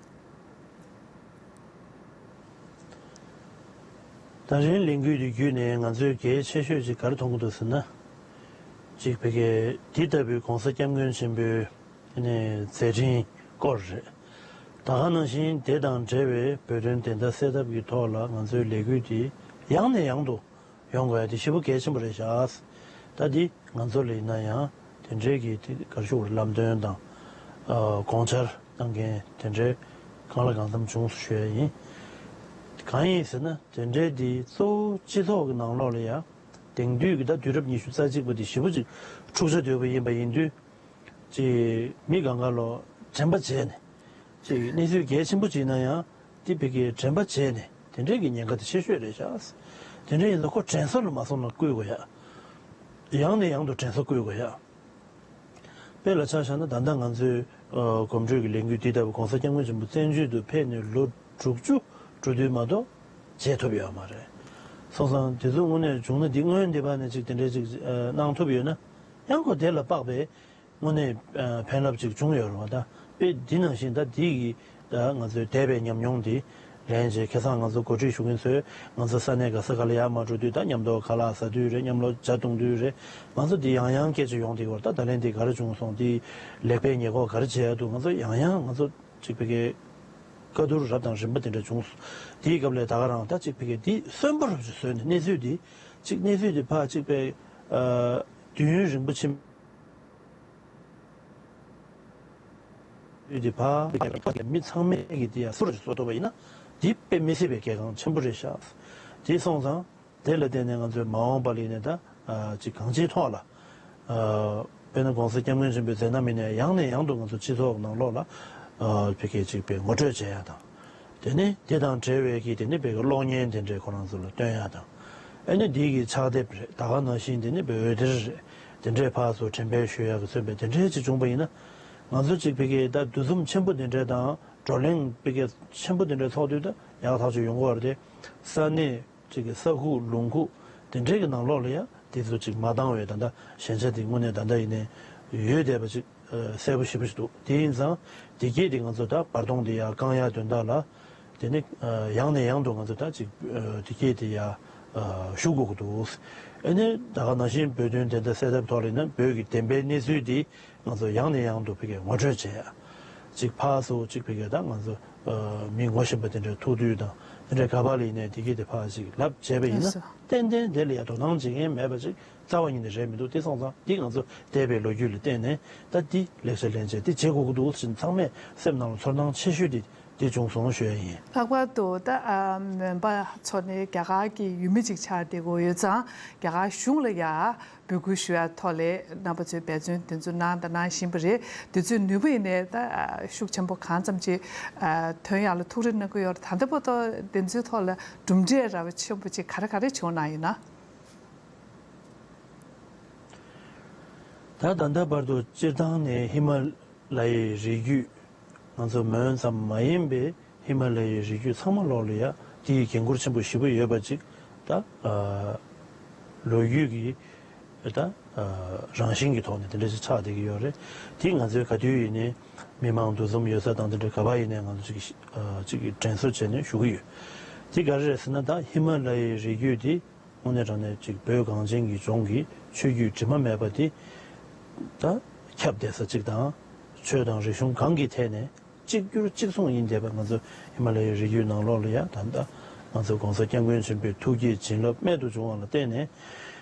ད་རིང་ལས་འགུལ་འདི་བརྒྱུད་ནས་ང་ཚོས་གལ་ཆེ་ཤོས་ཅིག་ག་རེ་མཐོང་གི་འདུག་ཟེར་ན། ཅིག་བོད་སྐད་འདི་ལྟ་བུའི་༸གོང་ས་༸སྐྱབས་མགོན་ཆེན་པོའི་ནས་མཛད་འཕྲིན་སྐོར་རེད། ད་ག་ནང་བཞིན་དེ་དང་འབྲེལ་བའི་བོད་དོན་བདེན་མཐའ་གསལ་ཐབས་ཀྱི་ཐོག་ལ་ང་ཚོའི་ལས་འགུལ་འདི་ཡང་ནས་ཡང་དུ་ཡོང་དགོས་ཡ་དེ་ཞེ་པོ་གལ་ཆེན་པོ་རེད་ཤག་ད་འདི་ང་ཚོ་ལ་ཡིན་ན་ཡང་དེ་འདྲའི་གི་དེ་ག་རེ་ཞུ་དགོས་རེད། ལམ་སྟོན་དང་ཨ་དགོངས་འཆར་གནང་མཁན་དེ་འདྲའི་གང་ལ་གང་འཚམ་བྱུང་སོང་ཞུ་ཡ་ཡིན། གང་ཡིན་ཟེར་ན་དེ་འདྲའི་དེ་གཙོ་བོ་སྤྱི་ཚོགས་ཀྱི་ནང་ལོགས་ལ་ཡ་དེང་དུས་ཀྱི་ད་དུས་རབས་ཉི་ཤུ་རྩ་གཅིག་པ་དེ་ཞེ་པོ་ཅིག་འཁྲུག་ཆ་དོད་པ་ཡིན་པ་ཡིན་དུས། ཅིག་མི་གང་ག་ལོ་དྲན་པ་བརྗེད་ནས། ཅིག་གནས་ཚུལ་གལ་ཆེན་པོ་ཅིག་ན་ཡང་དེ་བོད་སྐད་དྲན་པ་བརྗེད་ནས་དེ་འདྲའི་གི་ཉེན་ཁ་དེ་ཆེ་ཤོས་རེད་ཤག་དེ་འདྲ་ཡིན་ན་ཁོ་དྲན་གསོ་ལ་མ་སོང་ན་བསྐུལ་དགོས་ཡ། ཡང་ནས་ཡང་དུ་དྲན་གསོ་བསྐུལ་དགོས་ཡ། དཔེ་ལ་ཆ་བཞག་ན་ད་ལྟ་ང་ཚོའི་ཨ་གོམ་བགྲོད་ཀྱི་ལས་འགུལ་འདི་ལྟ་བུ་༸གོང་ས་༸སྐྱབས་མགོན་ཆེན་པོ་བཙན་བྱོལ་དུ་ཕེབས་ནས་ལོ་དྲུག་ཅུ་འགྲོ་དུས་མ་གཏོགས་བྱེད་ཐུབ་ཡོད་མ་རེད། སོང་ཙང་དེ་ཚོ་དངོས་གནས་བྱུང་ན་འདི་སྔོན་འདི་བར་ནས་ཅིག་དེ་འདྲའི་ཅིག་ཨ་གནང་ཐུབ་ཡོད་ན་ཡང་ཁོ་དེ་ལ་དཔག་པའི་དངོས་གནས་ཨ་ཕན་རླབས་ཅིག་བྱུང་ཡོད་རེད་བ། ད་དཔེ་འདི་ནང་བཞིན་ད་འདི་གི་ད་ང་ཚོའི་འདས་པའི་ཉམས་མྱོང་འདི་ལེན་བྱས། ཁ་སང་ང་ཚོ་གོ་སྒྲིག་ཞུ་མཁན་ཚོས་ང་ཚོ་ས་གནས་ག་ས་ག་ལ་ཡར་མར་འགྲོ་དུས་ད་མཉམ་དུ་ཁ་ལག་ཟ་དུས་རེད། མཉམ་དུ་ཇ་འཐུང་དུས་རེད། ང་ཚོ་འདི་ཡང་ཡང་སྐད་ཆ་ཡོང་བསྡད་ཀྱི་ཡོད་རེད། ད་ད་ལན་འདི་ག་རེ་བྱུང་སོང་། འདི་ལེགས་སྤེལ་ཉེས་འགོག་ག་རེ་བྱེད་ཡ་འདུག་ང་ཚོ་ཡང་ཡང་ང་ཚོ་ཅིག་བོད་སྐད་བཀའ་བསྡུར་རབ་དང་རིམ་པ་དེ་འདྲ་བྱུང་སོང་། དེའི་སྐབས་ལ་ད་ག་རང་ད་ཅིག་བོད་སྐད་འདི་གསོན་པོ་རབ་ཅིག་བཟོས་ནས་གནས་ཚུལ་འདི་ཅིག་གནས་ཚུལ་འདི་ཕར་ཅིག་བོད་ཨ་དུས་ཡུན་རིང་པོ་ཕྱིན། དུས་དེ་བར་མི་ཚང་མས་ཀྱི་དེ་ཡང་སུ་རུ་བཟོ་ཐུབ་པ་ཡིན་ན་དེ་དཔེ་མི་སྲིད་པའི་གལ་འགངས་ཆེན་པོ་རེད་ཤག་དེ་སོང་ཙང་དེ་ལ་བརྟེན་ནས་ང་ཚོས་མ་འོངས་པ་ལ་ཡིན་ནའི་ད་ཅིག་གང་ཅིའི་ཐོག་ལ་དཔེར་ན་༸གོང་ས་༸སྐྱབས་མགོན་ཆེན་པོའི་མཛད་རྣམ་ཡིན་ནའི་ཡང་ནས་ཡང་དུ་ང་ཚོ་སྤྱི་ཚོགས་ནང་ལོགས་ལ་བོད་སྐད་ཅིག་དཔེ་ངོ་སྤྲོད་བྱེད་ཡ་དང་། དེ་ནས་དེ་དང་འབྲེལ་བའི་གི་དེ་ནས་བོད་ཀྱི་གློག་བརྙན་དེ་འདྲའི་ཁོ་རང་ཚོ་ལ་སྟོན་ཡ་དང་། ཨ་ནི་འདི་གི་ཕྱག་དེབ་རེད། ད་ག་ནང་བཞིན་དེ་ནས་བོད་འོད་སྡེར་རེད། དེ་འདྲའི་ཕར་ཚུར་འགྲེམས་སྤེལ་ཞུ་ཡག་གི་མཚོན་པའི་དེ་འདྲའི་ཅིག་བྱུང་པ་ཡིན་ན། ང་ཚོ་ཅིག་བོད་སྐད་ད་འདུ་འཛོམས་ཆེན་པོ་དེ་འདྲའི་དང་བགྲོ་གླེང་བོད་སྐད་ཆེན་པོ་དེ་འདྲའི་ཚོགས་དུས་ད་ཡག་ཐག་ཆོད་ཡོང་གི་ཡོད་རེད་དེ། ས་གནས་ཅིག་གི་ས་ཁུག་ལུང་ཁུག་དེ་འདྲའི་གི་ནང་ལོགས་ལ་ཡང་དེ་ཚོ་ཅིག་མ་འདང་བའི་ད་ལྟ་ཞན་ཆ་དེ་དངོས་གནས་ད་ལྟ་ཡིན་ནའི་ཡོད་བསྡད་པ་ཅིག་གསལ་པོ་ཞེ་པོ་ཞིག་འདུག་དེ་ཡིན་ཙང་དེ་སྐད་དེ་ང་ཚོ་ད་བར་སྟོང་དེ་ཡར་བསྐང་ཡག་དོན་དག་ལ་དེ་ནི་ཡང་ནས་ཡང་དུ་ང་ཚོ་ད་ཅིག་དེ་སྐད་དེ་ཡར་ཞུ་དགོས་ཀྱི་འདུག་ཨ་ནི་ད་ག་ནང་བཞིན་བོད་དོན་བདེན་མཐའ་གསལ་ཐབས་ཐོག་ལ་ཡིན་ན་བོད་ཀྱི་བདེན་པའི་གནས་ཚུལ་དེ་ང་ཚོ་ཡང་ནས་ཡང་དུ་བོད་སྐད་ངོ་སྤྲོད་བྱེད་ཡ། ཅིག་ཕར་ཚུར་ཅིག་བོད་སྐད་ད་ང་ཚོ་ཨ་མི་ངོ་ཤེས་པ་དེ་འདྲའི་ཐུག་དུས་དང་དེ་འདྲའི་ག་པར་ལ་ཡིན་ནའི་དེ་སྐད་དེ་ཕར་ཅིག་ལབ་བྱས་པ་ཡིན་ན་ལགས་སོ། ཏན་ཏན་དེ་ལ་ཡ་དོ་སྣང་བྱེད་མཁན་མེད་པ་ཅིག་རྩ་བ་ཉིད་ནས་རེད་མི་འདུག་དེ་སོང་ཙང་འདི་ང་ཚོ་འདས་པའི་ལོ་རྒྱུས་ལ་བརྟེན་ནས་ད་འདི་ལེགས་ཆ་ལེན་བྱས་འདི་བྱེད་དགོས་ཀྱི་འདུག་ཟེར་ཚང་མས་སེམས་ནང་ལ་ཚོར་སྣང་ཆེ་ཤོས་དེ་འདི་བྱུང་སོང་ཞུ་ཡ་ཡིན། ལྷག་པར་དུ་ད་ཨ་མོན་པ་མཚོ་ནི་རྒྱ་གར་གྱི་ཡུལ་མི་ཅིག་ཆགས་བསྡད་ཀྱི་ཡོད་ཙང་རྒྱ་གར་གཞུང་ལ་ཡ། འབོད་སྐུལ་ཞུ་ཡ་ཐོག་ལས་རྣམ་པ་ཚོས་འབད་བརྩོན་དེ་ཚོ་གནང་དང་གནང་བཞིན་པ་རེད། དུས་ཚོད་ནུས་པ་ཡིན་ནའི་ད་ཤུགས་ཆེན་པོ་གང་ཙམ་ཅིག་ཐོན་ཡག་ལ་ཐུགས་རེ་གནང་གི་ཡོད་རེད། ད་ལྟ་བར་དུ་དེ་ཚོའི་ཐོག་ལ་གྲུབ་འབྲས་ར་བ་ཆེན་པོ་ཅིག་ག་རེ་ག་རེ་བྱུང་གནང་ཡོད་ན། ད་ད་ལྟ་བར་དུ་སྤྱིར་བཏང་ནས་ཧི་མ་ལ་ཡའི་རི་རྒྱུད། ང་ཚོ་མོན་ཙམ་མ་ཡིན་པའི་ཧི་མ་ལ་ཡའི་རི་རྒྱུད་ཚང་མ་ལོག་ལ་ཡ་དེ་ཡི་འགན་ཁུར་ཆེན་པོ་ཞེ་པོ་ཡོད་པ་ཅིག་ད་ཨ་ལོ་རྒྱུས་ཀྱི་ད་ཨ་རང་བཞིན་གྱི་ཐོག་ནས་དེ་འདྲ་ཞིག་ཆགས་བསྡད་ཀྱི་ཡོད་རེད། དེ་ང་ཚོས་ག་དུས་ཡིན་ནའི་མི་མང་འདུ་འཛོམས་ཡོད་ས་དང་དེ་འདྲ་ག་པར་ཡིན་ནའི་ང་ཚོ་ཅིག་ཨ་ཅིག་གི་དྲན་གསོ་བྱས་ནས་ཞུ་གི་ཡོད། དེ་ག་རེ་རེད་ཟེར་ན་ད་ཧི་མ་ལ་ཡའི་རི་རྒྱུད་དེ། དངོས་གནས་དྲང་གནས་ཅིག་བོད་གངས་ཅན་གྱི་ལྗོངས་ཀྱི་ཆོས་བརྒྱུད་དྲི་མ་མེད་པ་དེ་ད་ཁྱབ་བསྡད་ས་ཅིག་དང་། ཆོས་དང་རིག་གཞུང་གང་གི་ཐད་ནས་གཅིག་གྱུར་གཅིག་མཚུངས་ཡིན་བསྡད་པ་ང་ཚོ་ཧི་མ་ལ་ཡའི་རི་རྒྱུད་ནང་ལོགས་ལ་ཡ་ད་ལྟ་ང་ཚོ་༸གོང་ས་༸སྐྱབས་མགོན་ཆེན་པོའི་ཐུགས་བསྐྱེད་བྱིན་རླབས་རྨད་དུ་བྱུང་བ་ལ་བརྟེན་ནས་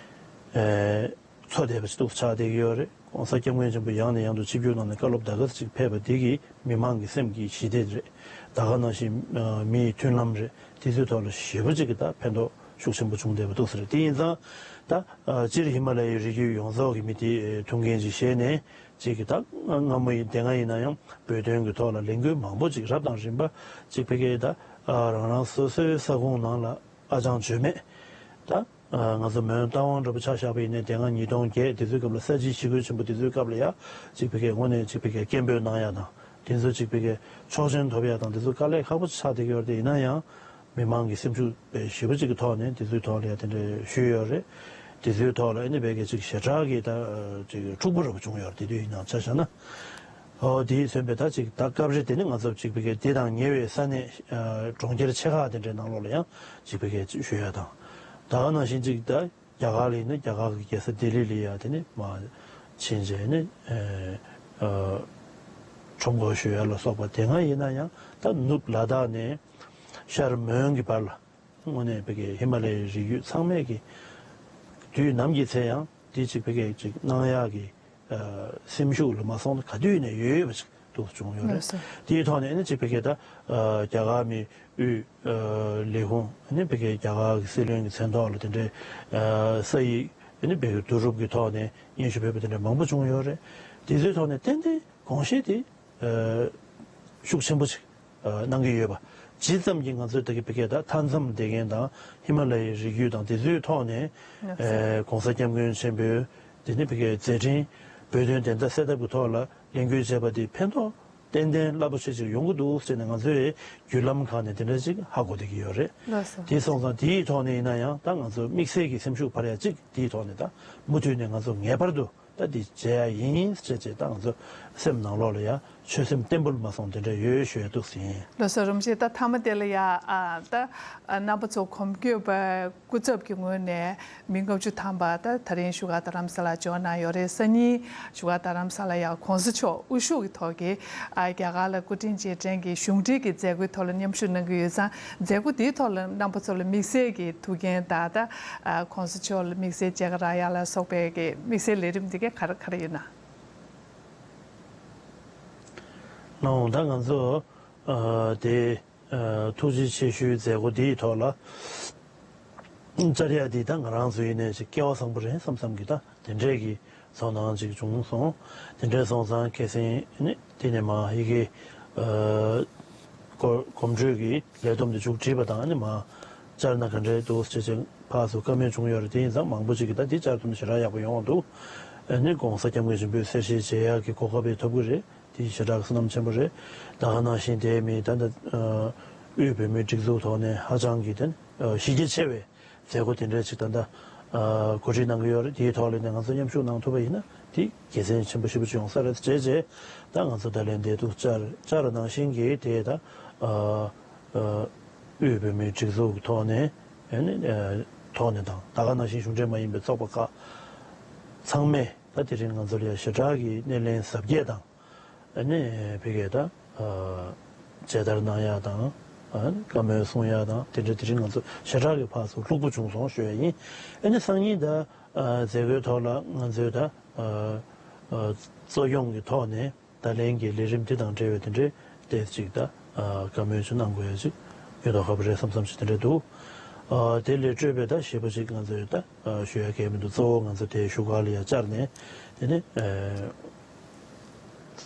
ཨེ་འཚོ་བསྡད་པ་ཞིག་ཏུ་ཆགས་བསྡད་ཀྱི་ཡོད་རེད། ༸གོང་ས་༸སྐྱབས་མགོན་ཆེན་པོ་ཡང་ནས་ཡང་དུ་ཆིབས་བསྒྱུར་གནང་ནས་བཀའ་སློབ་ད་ག་ཟེ་ཅིག་ཕེབས་པ་དེ་གིས་མི་མང་གི་སེམས་ཀྱི་ཞི་བདེ་རེད། ད་ག་ནང་བཞིན་ཨ་མིའི་མཐུན་ལམ་རེད། དེ་ཚོའི་ཐོག་ལ་ཞེ་པོ་ཅིག་གི་ད་ཕན་ཐོགས་ཤུགས་ཆེན་པོ་བྱུང་བསྡད་པ་འདུག་ཟེར། དེ་ཡིན་ཙང་ད་ཨ་སྤྱིར་ཧི་མ་ལ་ཡའི་རི་རྒྱུད་ཡོངས་རྫོགས་ཀྱི་མི་དེ་ཐུགས་འགན་ཅིག་བཞེས་ནས་ཅིག་གི་ད་སྔ་མོ་ཡིན་དེ་སྔ་ཡིན་ན་ཡང་བོད་དོན་གྱི་ཐོག་ལ་ལས་འགུལ་མང་པོ་ཅིག་རབ་དང་རིམ་པ་ཅིག་བོད་སྐད་ད་ཨ་རང་རང་སོ་སོའི་ས་ཁོངས་ནང་ལ་ཨ་ཅང་བརྗོད་མེད་ད། ང་ཚོ་མོན་རྟ་དབང་འདྲ་པོ་ཆ་བཞག་པ་ཡིན་ན་དེ་སྔ་ཉིས་སྟོང་བརྒྱད་དེ་ཚོའི་སྐབས་ལ་ས་བྱི་ཞི་རྒོལ་ཆེན་པོ་དེ་ཚོའི་སྐབས་ལ་ཡ་ཅིག་ཕ་གིའི་དངོས་གནས་ཅིག་ཕ་གིའི་སྐད་འབོད་གནང་ཡ་དང་དེ་ཚོའི་སྐབས་ལ་ཡ་ཆོག་མཆན་ཐོབ་ཡ་དང་དེ་ཚོ་དཀའ་ལས་ཁག་པོ་ཆགས་བསྡད་ཀྱི་ཡོད་རེད། དེ་ཡིན་ན་ཡང་མི་མང་གི་སེམས་ཤུགས་དཔེ་ཞེ་པོ་ཅིག་གི་ཐོག་ནས་དེ་ཚོའི་ཐོག་ལ་ཡ་དེ་འདྲ་ཞུས་ཡོད་རེད། དེ་ཚོའི་ཐོག་ལ་ཨ་ནི་ཕ་གི་ཅིག་ཞེ་དྲག་གི་ད་ཅིག་འཁྲུག་པོ་འདྲ་པོ་བྱུང་ཡོད་རེད། དེ་དུས་ཡིན་ནའང་ཆ་བཞག་ན། ཨོ་དེས་མཚོན་པའི་ད་ཅིག་ད་སྐབས་རེ་དེ་ནི་ང་ཚོ་ཅིག་ཕ་གི་དེ་དང་ཉེ་བའི་ས་གནས་གྲོང་ཁྱེར་ཆེ་ཁག་དེ་འདྲའི་ནང་ལོགས་ལ་ཡང་ཅིག་ཕ་གི་ཞུ་ཡ་དང་། ད་ག་ནང་བཞིན་ཅིག་ད་རྒྱ་གར་ལ་ཡིན་ན་རྒྱ་གར་གྱི་རྒྱལ་ས་ལྡི་ལི་ལ་ཡ་དེ་ནི་མ་ཕྱིན་རྗེས་ནི་ཁྲོམ་སྐོར་ཞུ་ཡ་ལ་སོགས་པ་དེ་སྔ་ཡིན་ན་ཡང་ད་ནུབ་ལ་དྭགས་ནས་ཤར་མོན་གྱི་བར་ལ། དངོས་གནས་ཕ་གིའི་ཧི་མ་ལ་ཡའི་རི་རྒྱུད་ཚང་མས་ཀྱི་དུས་ནམ་གྱི་ཚེ་ཡང་འདི་གཅིག་ཕ་གིའི་གཅིག་གནང་ཡག་གི་སེམས་ཤུགས་ལ་མ་སོང་ན་ག་དུས་ནས་ཡོད་ཡོད་པ་ཅིག་ཏུ་བྱུང་ཡོད་རེད། དེའི་ཐོག་ནས་ཨ་ནི་གཅིག་ཕ་གིའི་ད་རྒྱ་གར་མི་དབུས་ལས་ཁུངས་ཨ་ནི་ཕ་གིའི་རྒྱ་གར་གྱི་སྲིད་བློན་གྱི་མཚན་ཐོག་ལ་དེ་འདྲའི་ས་ཡིག་ཨ་ནི་ཕ་གིའི་བསྡུ་རུབ་ཀྱི་ཐོག་ནས་སྙན་ཞུ་ཕེབས་པ་དེ་འདྲ་མང་པོ་བྱུང་ཡོད་རེད། དེ་ཚོའི་ཐོག་ནས་ཏན་ཏན་དགོངས་བཞེས་དེ་ཤུགས་ཆེན་པོ་ཅིག་གནང་གི་ཡོད་པ། ཇི་ཙམ་གྱིས་ང་ཚོའི་ད་གི་ཕ་གིའི་ད་མཐའ་མཚམས་བསྡད་མཁན་དང་ཧི་མ་ལ་ཡའི་རི་རྒྱུད་དང་དེ་ཚོའི་ཐོག་ནས་ཨེ་༸གོང་ས་༸སྐྱབས་མགོན་ཆེན་པོས་དེ་ནི་ཕ་གིའི་མཛད་འཕྲིན་བོད་དོན་བདེན་མཐའ་གསལ་ཐབས་ཀྱི་ཐོག་ལ་ལས་འགུལ་བྱས་པ་དེ་ཕན་ཐོགས་ཏན་ཏན་རླབས་པོ་ཆེ་ཅིག་ཡོང་གི་འདུག་ཟེར་ནས་ང་ཚོས་བརྒྱུད་ལམ་ཁག་ནས་དེ་འདྲ་ཅིག་ཧ་གོ་བསྡད་ཀྱི་ཡོད་རེད། ལགས་སོ། དེ་སོང་ཙང་དེའི་ཐོག་ནས་ཡིན་ན་ཡང་ད་ང་ཚོ་དམིགས་བསལ་གྱི་སེམས་ཤུགས་འཕར་ཡ་ཅིག་དེའི་ཐོག་ནས་ད་མུ་མཐུད་ནས་ང་ཚོ་ངེས་པར་དུ། ད་འདི་བྱས་ཡ་ཡིན་ཅེས་ཅེས་ད་ང་ཚོ་སེམས་ནང་ལོགས་ལ་ཡ་ཆོད་སེམས་བརྟན་པོ་ལ་མ་སོང་དེ་འདྲ་ཡོད་ཞུ་ཡ་འདུག་ཟིན། ལགས་སོ། རིན་པོ་ཆེ། ད་མཐའ་མ་དེ་ལ་ཡ་ཨ་ད་རྣམ་པ་ཚོ་གོམ་བགྲོད་པ་སྐུ་ཚབ་ཀྱི་ངོས་ནས་མི་ལྔ་བཅུ་ཐམ་པ་ད་ད་རིང་བཞུགས་སྒར་རྡ་རམ་ས་ལ་འབྱོར་གནང་ཡོད་རེད། སང་ཉིན་བཞུགས་སྒར་རྡ་རམ་ས་ལ་ཡ་གོང་ས་མཆོག་དབུ་བཞུགས་ཀྱི་ཐོག་གི་ཨ་རྒྱ་གར་ལ་སྐུ་དྲིན་རྗེས་དྲན་གྱི་གཞུང་འབྲེལ་གྱི་མཛད་སྒོའི་ཐོག་ལ་མཉམ་ཞུགས་གནང་གི་ཡོད་ཙང་། མཛད་སྒོ་དེའི་ཐོག་ལ་རྣམ་པ་ཚོ་ལ་དམིགས་བསལ་གྱི་ཐུགས་འགན་དང་ད་ཨ་གོང་ས་མཆོག་ལ་དམིགས་བསལ་མཇལ་ཁ་རག་ཡ་ལ་སོགས་པའི་གི་དམིགས་བསལ་ལས་རིམ་འདི་ག་ག་རེ་ག་རེ་ཡོད་ན། ལགས་འོང་། ད་ང་ཚོ་ཨ་དེ་ཨ་ཐུགས་རྗེ་ཆེ་ཞུའི་མཛད་སྒོ་འདིའི་ཐོག་ལ་བཅར་ཡ་འདི་ད་ང་རང་ཚོ་ཡིན་ནའི་ཅིག་སྐལ་བ་བཟང་པོ་རེད་བསམ་བསམ་གི་ད་དེ་འདྲས་ཀྱི་ཚོར་སྣང་ཅིག་བྱུང་སོང་། དེ་འདྲས་སོང་ཙང་ཁ་སང་ནི་དེ་ནས་མ་ཡི་གེ་ཨ་གོ་གོམ་བགྲོད་ཀྱི་ལས་བསྡོམས་དེ་མཇུག་བསྒྲིལ་བ་དང་ནི་མ་བཅར་ན་ག་འདྲས་འདུག་ཅེས་ཅིག་ཕར་ཚུར་བཀའ་མོལ་བྱུང་ཡོད་རེད། དེ་ཡིན་ཙང་མང་པོ་ཅིག་གིས་ད་འདི་བཅར་ཐུབ་ན་ཞེ་དྲག་ཡག་པོ་ཡོང་འདུག་ཨ་ནི་༸གོང་ས་༸སྐྱབས་མགོན་ཆེན་པོའི་གསལ་བཤད་བྱེད་ཡག་གི་གོ་སྐབས་ཡང་ཐོབ་ཀྱི་རེད། དེ་ཞེ་དྲག་བསོད་ནམས་ཆེན་པོ་རེད། ད་ག་ནང་བཞིན་དེའི་མི་ད་ལྟ་ཨ་དབུས་བོད་མིའི་སྒྲིག་འཛུགས་ཐོག་ནས་ཧ་ཅང་གི་དེ་ཨ་གཞི་རྒྱ་ཆེ་བའི་མཛད་སྒོ་དེ་འདྲ་ཅིག་ད་ལྟ་ཨ་གོ་སྒྲིག་གནང་གི་ཡོད་རེད། དེའི་ཐོག་ལ་ནས་ང་ཚོ་མཉམ་ཞུགས་གནང་ཐུབ་པ་ཡིན་ན་དེ་དགེ་མཚན་ཆེན་པོ་ཞེ་པོ་ཅིག་ཡོང་ས་རེད་ཅེས་བྱས། ད་ང་ཚོ་ད་ལན་འདི་འདུག་བཅར་བཅར་ནང་བཞིན་གྱི་དེ་ད་ཨ་ཨ་དབུས་བོད་མིའི་སྒྲིག་འཛུགས་ཐོག་ནས་ཨ་ནི་ཨ་ཐོག་ནས་དང་ད་ག་ནང་བཞིན་གཞུང་འབྲེལ་མ་ཡིན་པའི་ཚོགས་པ་ཁག་ཚང་མས་ད་དེ་རིང་ང་ཚོ་ལ་ཡ་ཞེ་དྲག་གི་སྣེ་ལེན་གཟབ་རྒྱས་དང་། ཨ་ནི་ཕ་གིའི་ད་ཨ་མཇལ་དར་གནང་ཡག་དང་ཨ་ནི་བཀའ་མོལ་གསུང་ཡག་དང་དེ་འདྲ་དེ་རིང་ང་ཚོ་ཞེ་དྲག་གི་ཕར་ཚུར་ལྷུག་པོ་བྱུང་སོང་ཞུ་ཡ་ཡིན། ཨ་ནི་སང་ཉིན་ད་ཨ་མཛད་སྒོའི་ཐོག་ལ་ང་ཚོའི་ད་ཨ་ཨ་གཙོ་སྐྱོང་གི་ཐོག་ནས་ད་ལན་གྱི་ལས་རིམ་དེ་དང་འབྲེལ་བའི་དེ་འདྲའི་ཏོག་ཙམ་ཅིག་ད་ཨ་བཀའ་མོལ་ཅིག་གནང་དགོས་ཡ་ཅིག་ཡོད་མདོག་ཁ་པོ་རེད་བསམ་བསམ་ཅིག་དེ་འདྲ་འདུག་ཨ་དེ་ལས་སྤྲོས་པའི་ད་ཞེ་པོ་ཅིག་ང་ཚོའི་ད་ཨ་ཞུ་ཡ་གལ་མི་འདུག་གཙོ་བོ་ང་ཚོ་དེ་བཞུགས་སྒར་ལ་ཡ་བཅར་ནས་དེ་ནས་ཨ་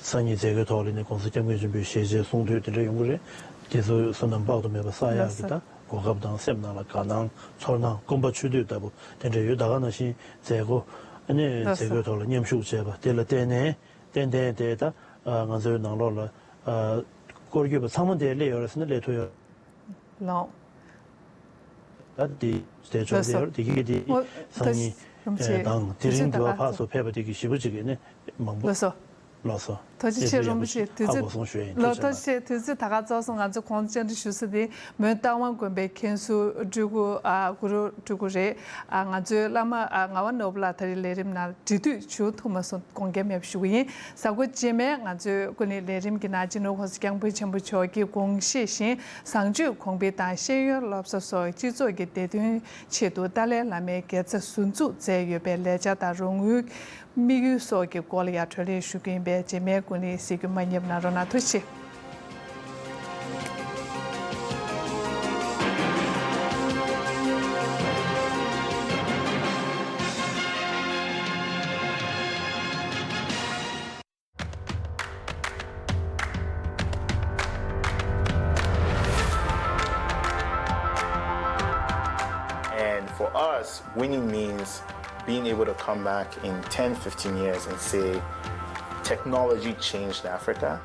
སང་ཉིན་མཛད་སྒོའི་ཐོག་ལ་ནས་༸གོང་ས་༸སྐྱབས་མགོན་ཆེན་པོའི་ཞལ་མཇལ་གསུང་ཐོས་དེ་འདྲ་ཡོང་གི་རེད། དེ་ཚོའི་བསོད་ནམས་དཔག་ཏུ་མེད་པ་བསགས་ཡག་གི་ད་གོ་སྐབས་དང་སེམས་ནང་ལ་དགའ་སྣང་ཚོར་སྣང་སྐོམ་པ་ཆུ་དུས་ལྟ་བུ་དེ་འདྲ་ཡོད། ད་ག་ནང་བཞིན་མཛད་སྒོ་ཨ་ནི་མཛད་སྒོའི་ཐོག་ལ་མཉམ་ཞུགས་བྱས་པ་དེ་ལ་བརྟེན་ནས་ཏན་ཏན་དེ་ད་ང་ཚོའི་ནང་ལོགས་ལ་སྐོར་སྐྱོད་པ་ཚང་མ་དེ་སླེབས་ཡོད་རེད་ཟེར་ན་སླེབས་ཐུབ་ཡོད། ལགས། ད་དེ་དེ་ཆོག་ལགས་སོ། དེ་ཡོད་དེ་གི་དེ་ཨོ། སང་ད་ཉིན་རིན་པོ་ཆེ། དང་དེ་དུས་ཚོད་རིང་ད་དུ་ག་ཕར་ཚུར་ཕེབས་པ་དེ་གི་ཞེ་པོ་ཅིག་གི་ནི་མང་པོ། ལགས་སོ། ལགས་སོ། ཐུགས་རྗེ་ཆེ་རིན་པོ་ཆེ། དུས་ཚོད་ཧ་གོ་སོང་ཞུ་ཡ་ཡིན། ལགས། ཐུགས་རྗེ་ཆེ། ཐུགས་རྗེ་ཆེ། ད་ག་ཚོགས་སོང་། ང་ཚོ་གོང་བཅར་འདྲི་ཞུ་ས་དེ་མོན་རྟ་དབང་དགོན་པའི་མཁན་ཟུར་སྤྲུལ་སྐུ་ཨ་གུ་རུ་སྤྲུལ་སྐུ་རེད། ཨ་ང་ཚོའི་བླ་མ་ཨ་ངག་དབང་ནོར་བུ་ལགས་ད་རེས་ལས་རིམ་ནང་འབྲེལ་མཐུད་བྱུང་ཐུབ་མ་སོང་། དགོངས་འགལ་མེད་པ་ཞུ་གི་ཡིན། གཟའ་འཁོར་རྗེས་མའི་ང་ཚོའི་ཀུན་གླེང་ལས་རིམ་གྱི་ནང་སྤྱི་ནོར་༸གོང་ས་༸སྐྱབས་མགོན་ཆེན་པོ་མཆོག་གི་དགོངས་བཞེད་བཞིན་བཟང་སྤྱོད་གོང་འཕེལ་དང་ཤེས་ཡོན་སློབ་གསོ་སོགས་སྤྱི་ཚོགས་ཀྱི་བདེ་དོན་ཆེད་དུ་ཏཱ་ལའི་བླ་མའི་དགེ་རྩ་ཟུར་འཛུགས་མཛད་ཡོད་པའི་ལས་འཆར་དང་རོགས་དངུལ་དམིགས་ཡུལ་སོགས་ཀྱི་སྐོར་ལ་ཡང་གྲོས་གླེང་ཞུ་གི་ཡིན་པས་རྗེས་མའི་ཀུན་གླེང་གཟིགས་རྒྱུ་མ་བསྙེལ་གནང་རོགས་གནང་། ཐུགས་རྗེ་ཆེ། And for us, Winning means being able to come back in ten, fifteen years and say, technology changed Africa.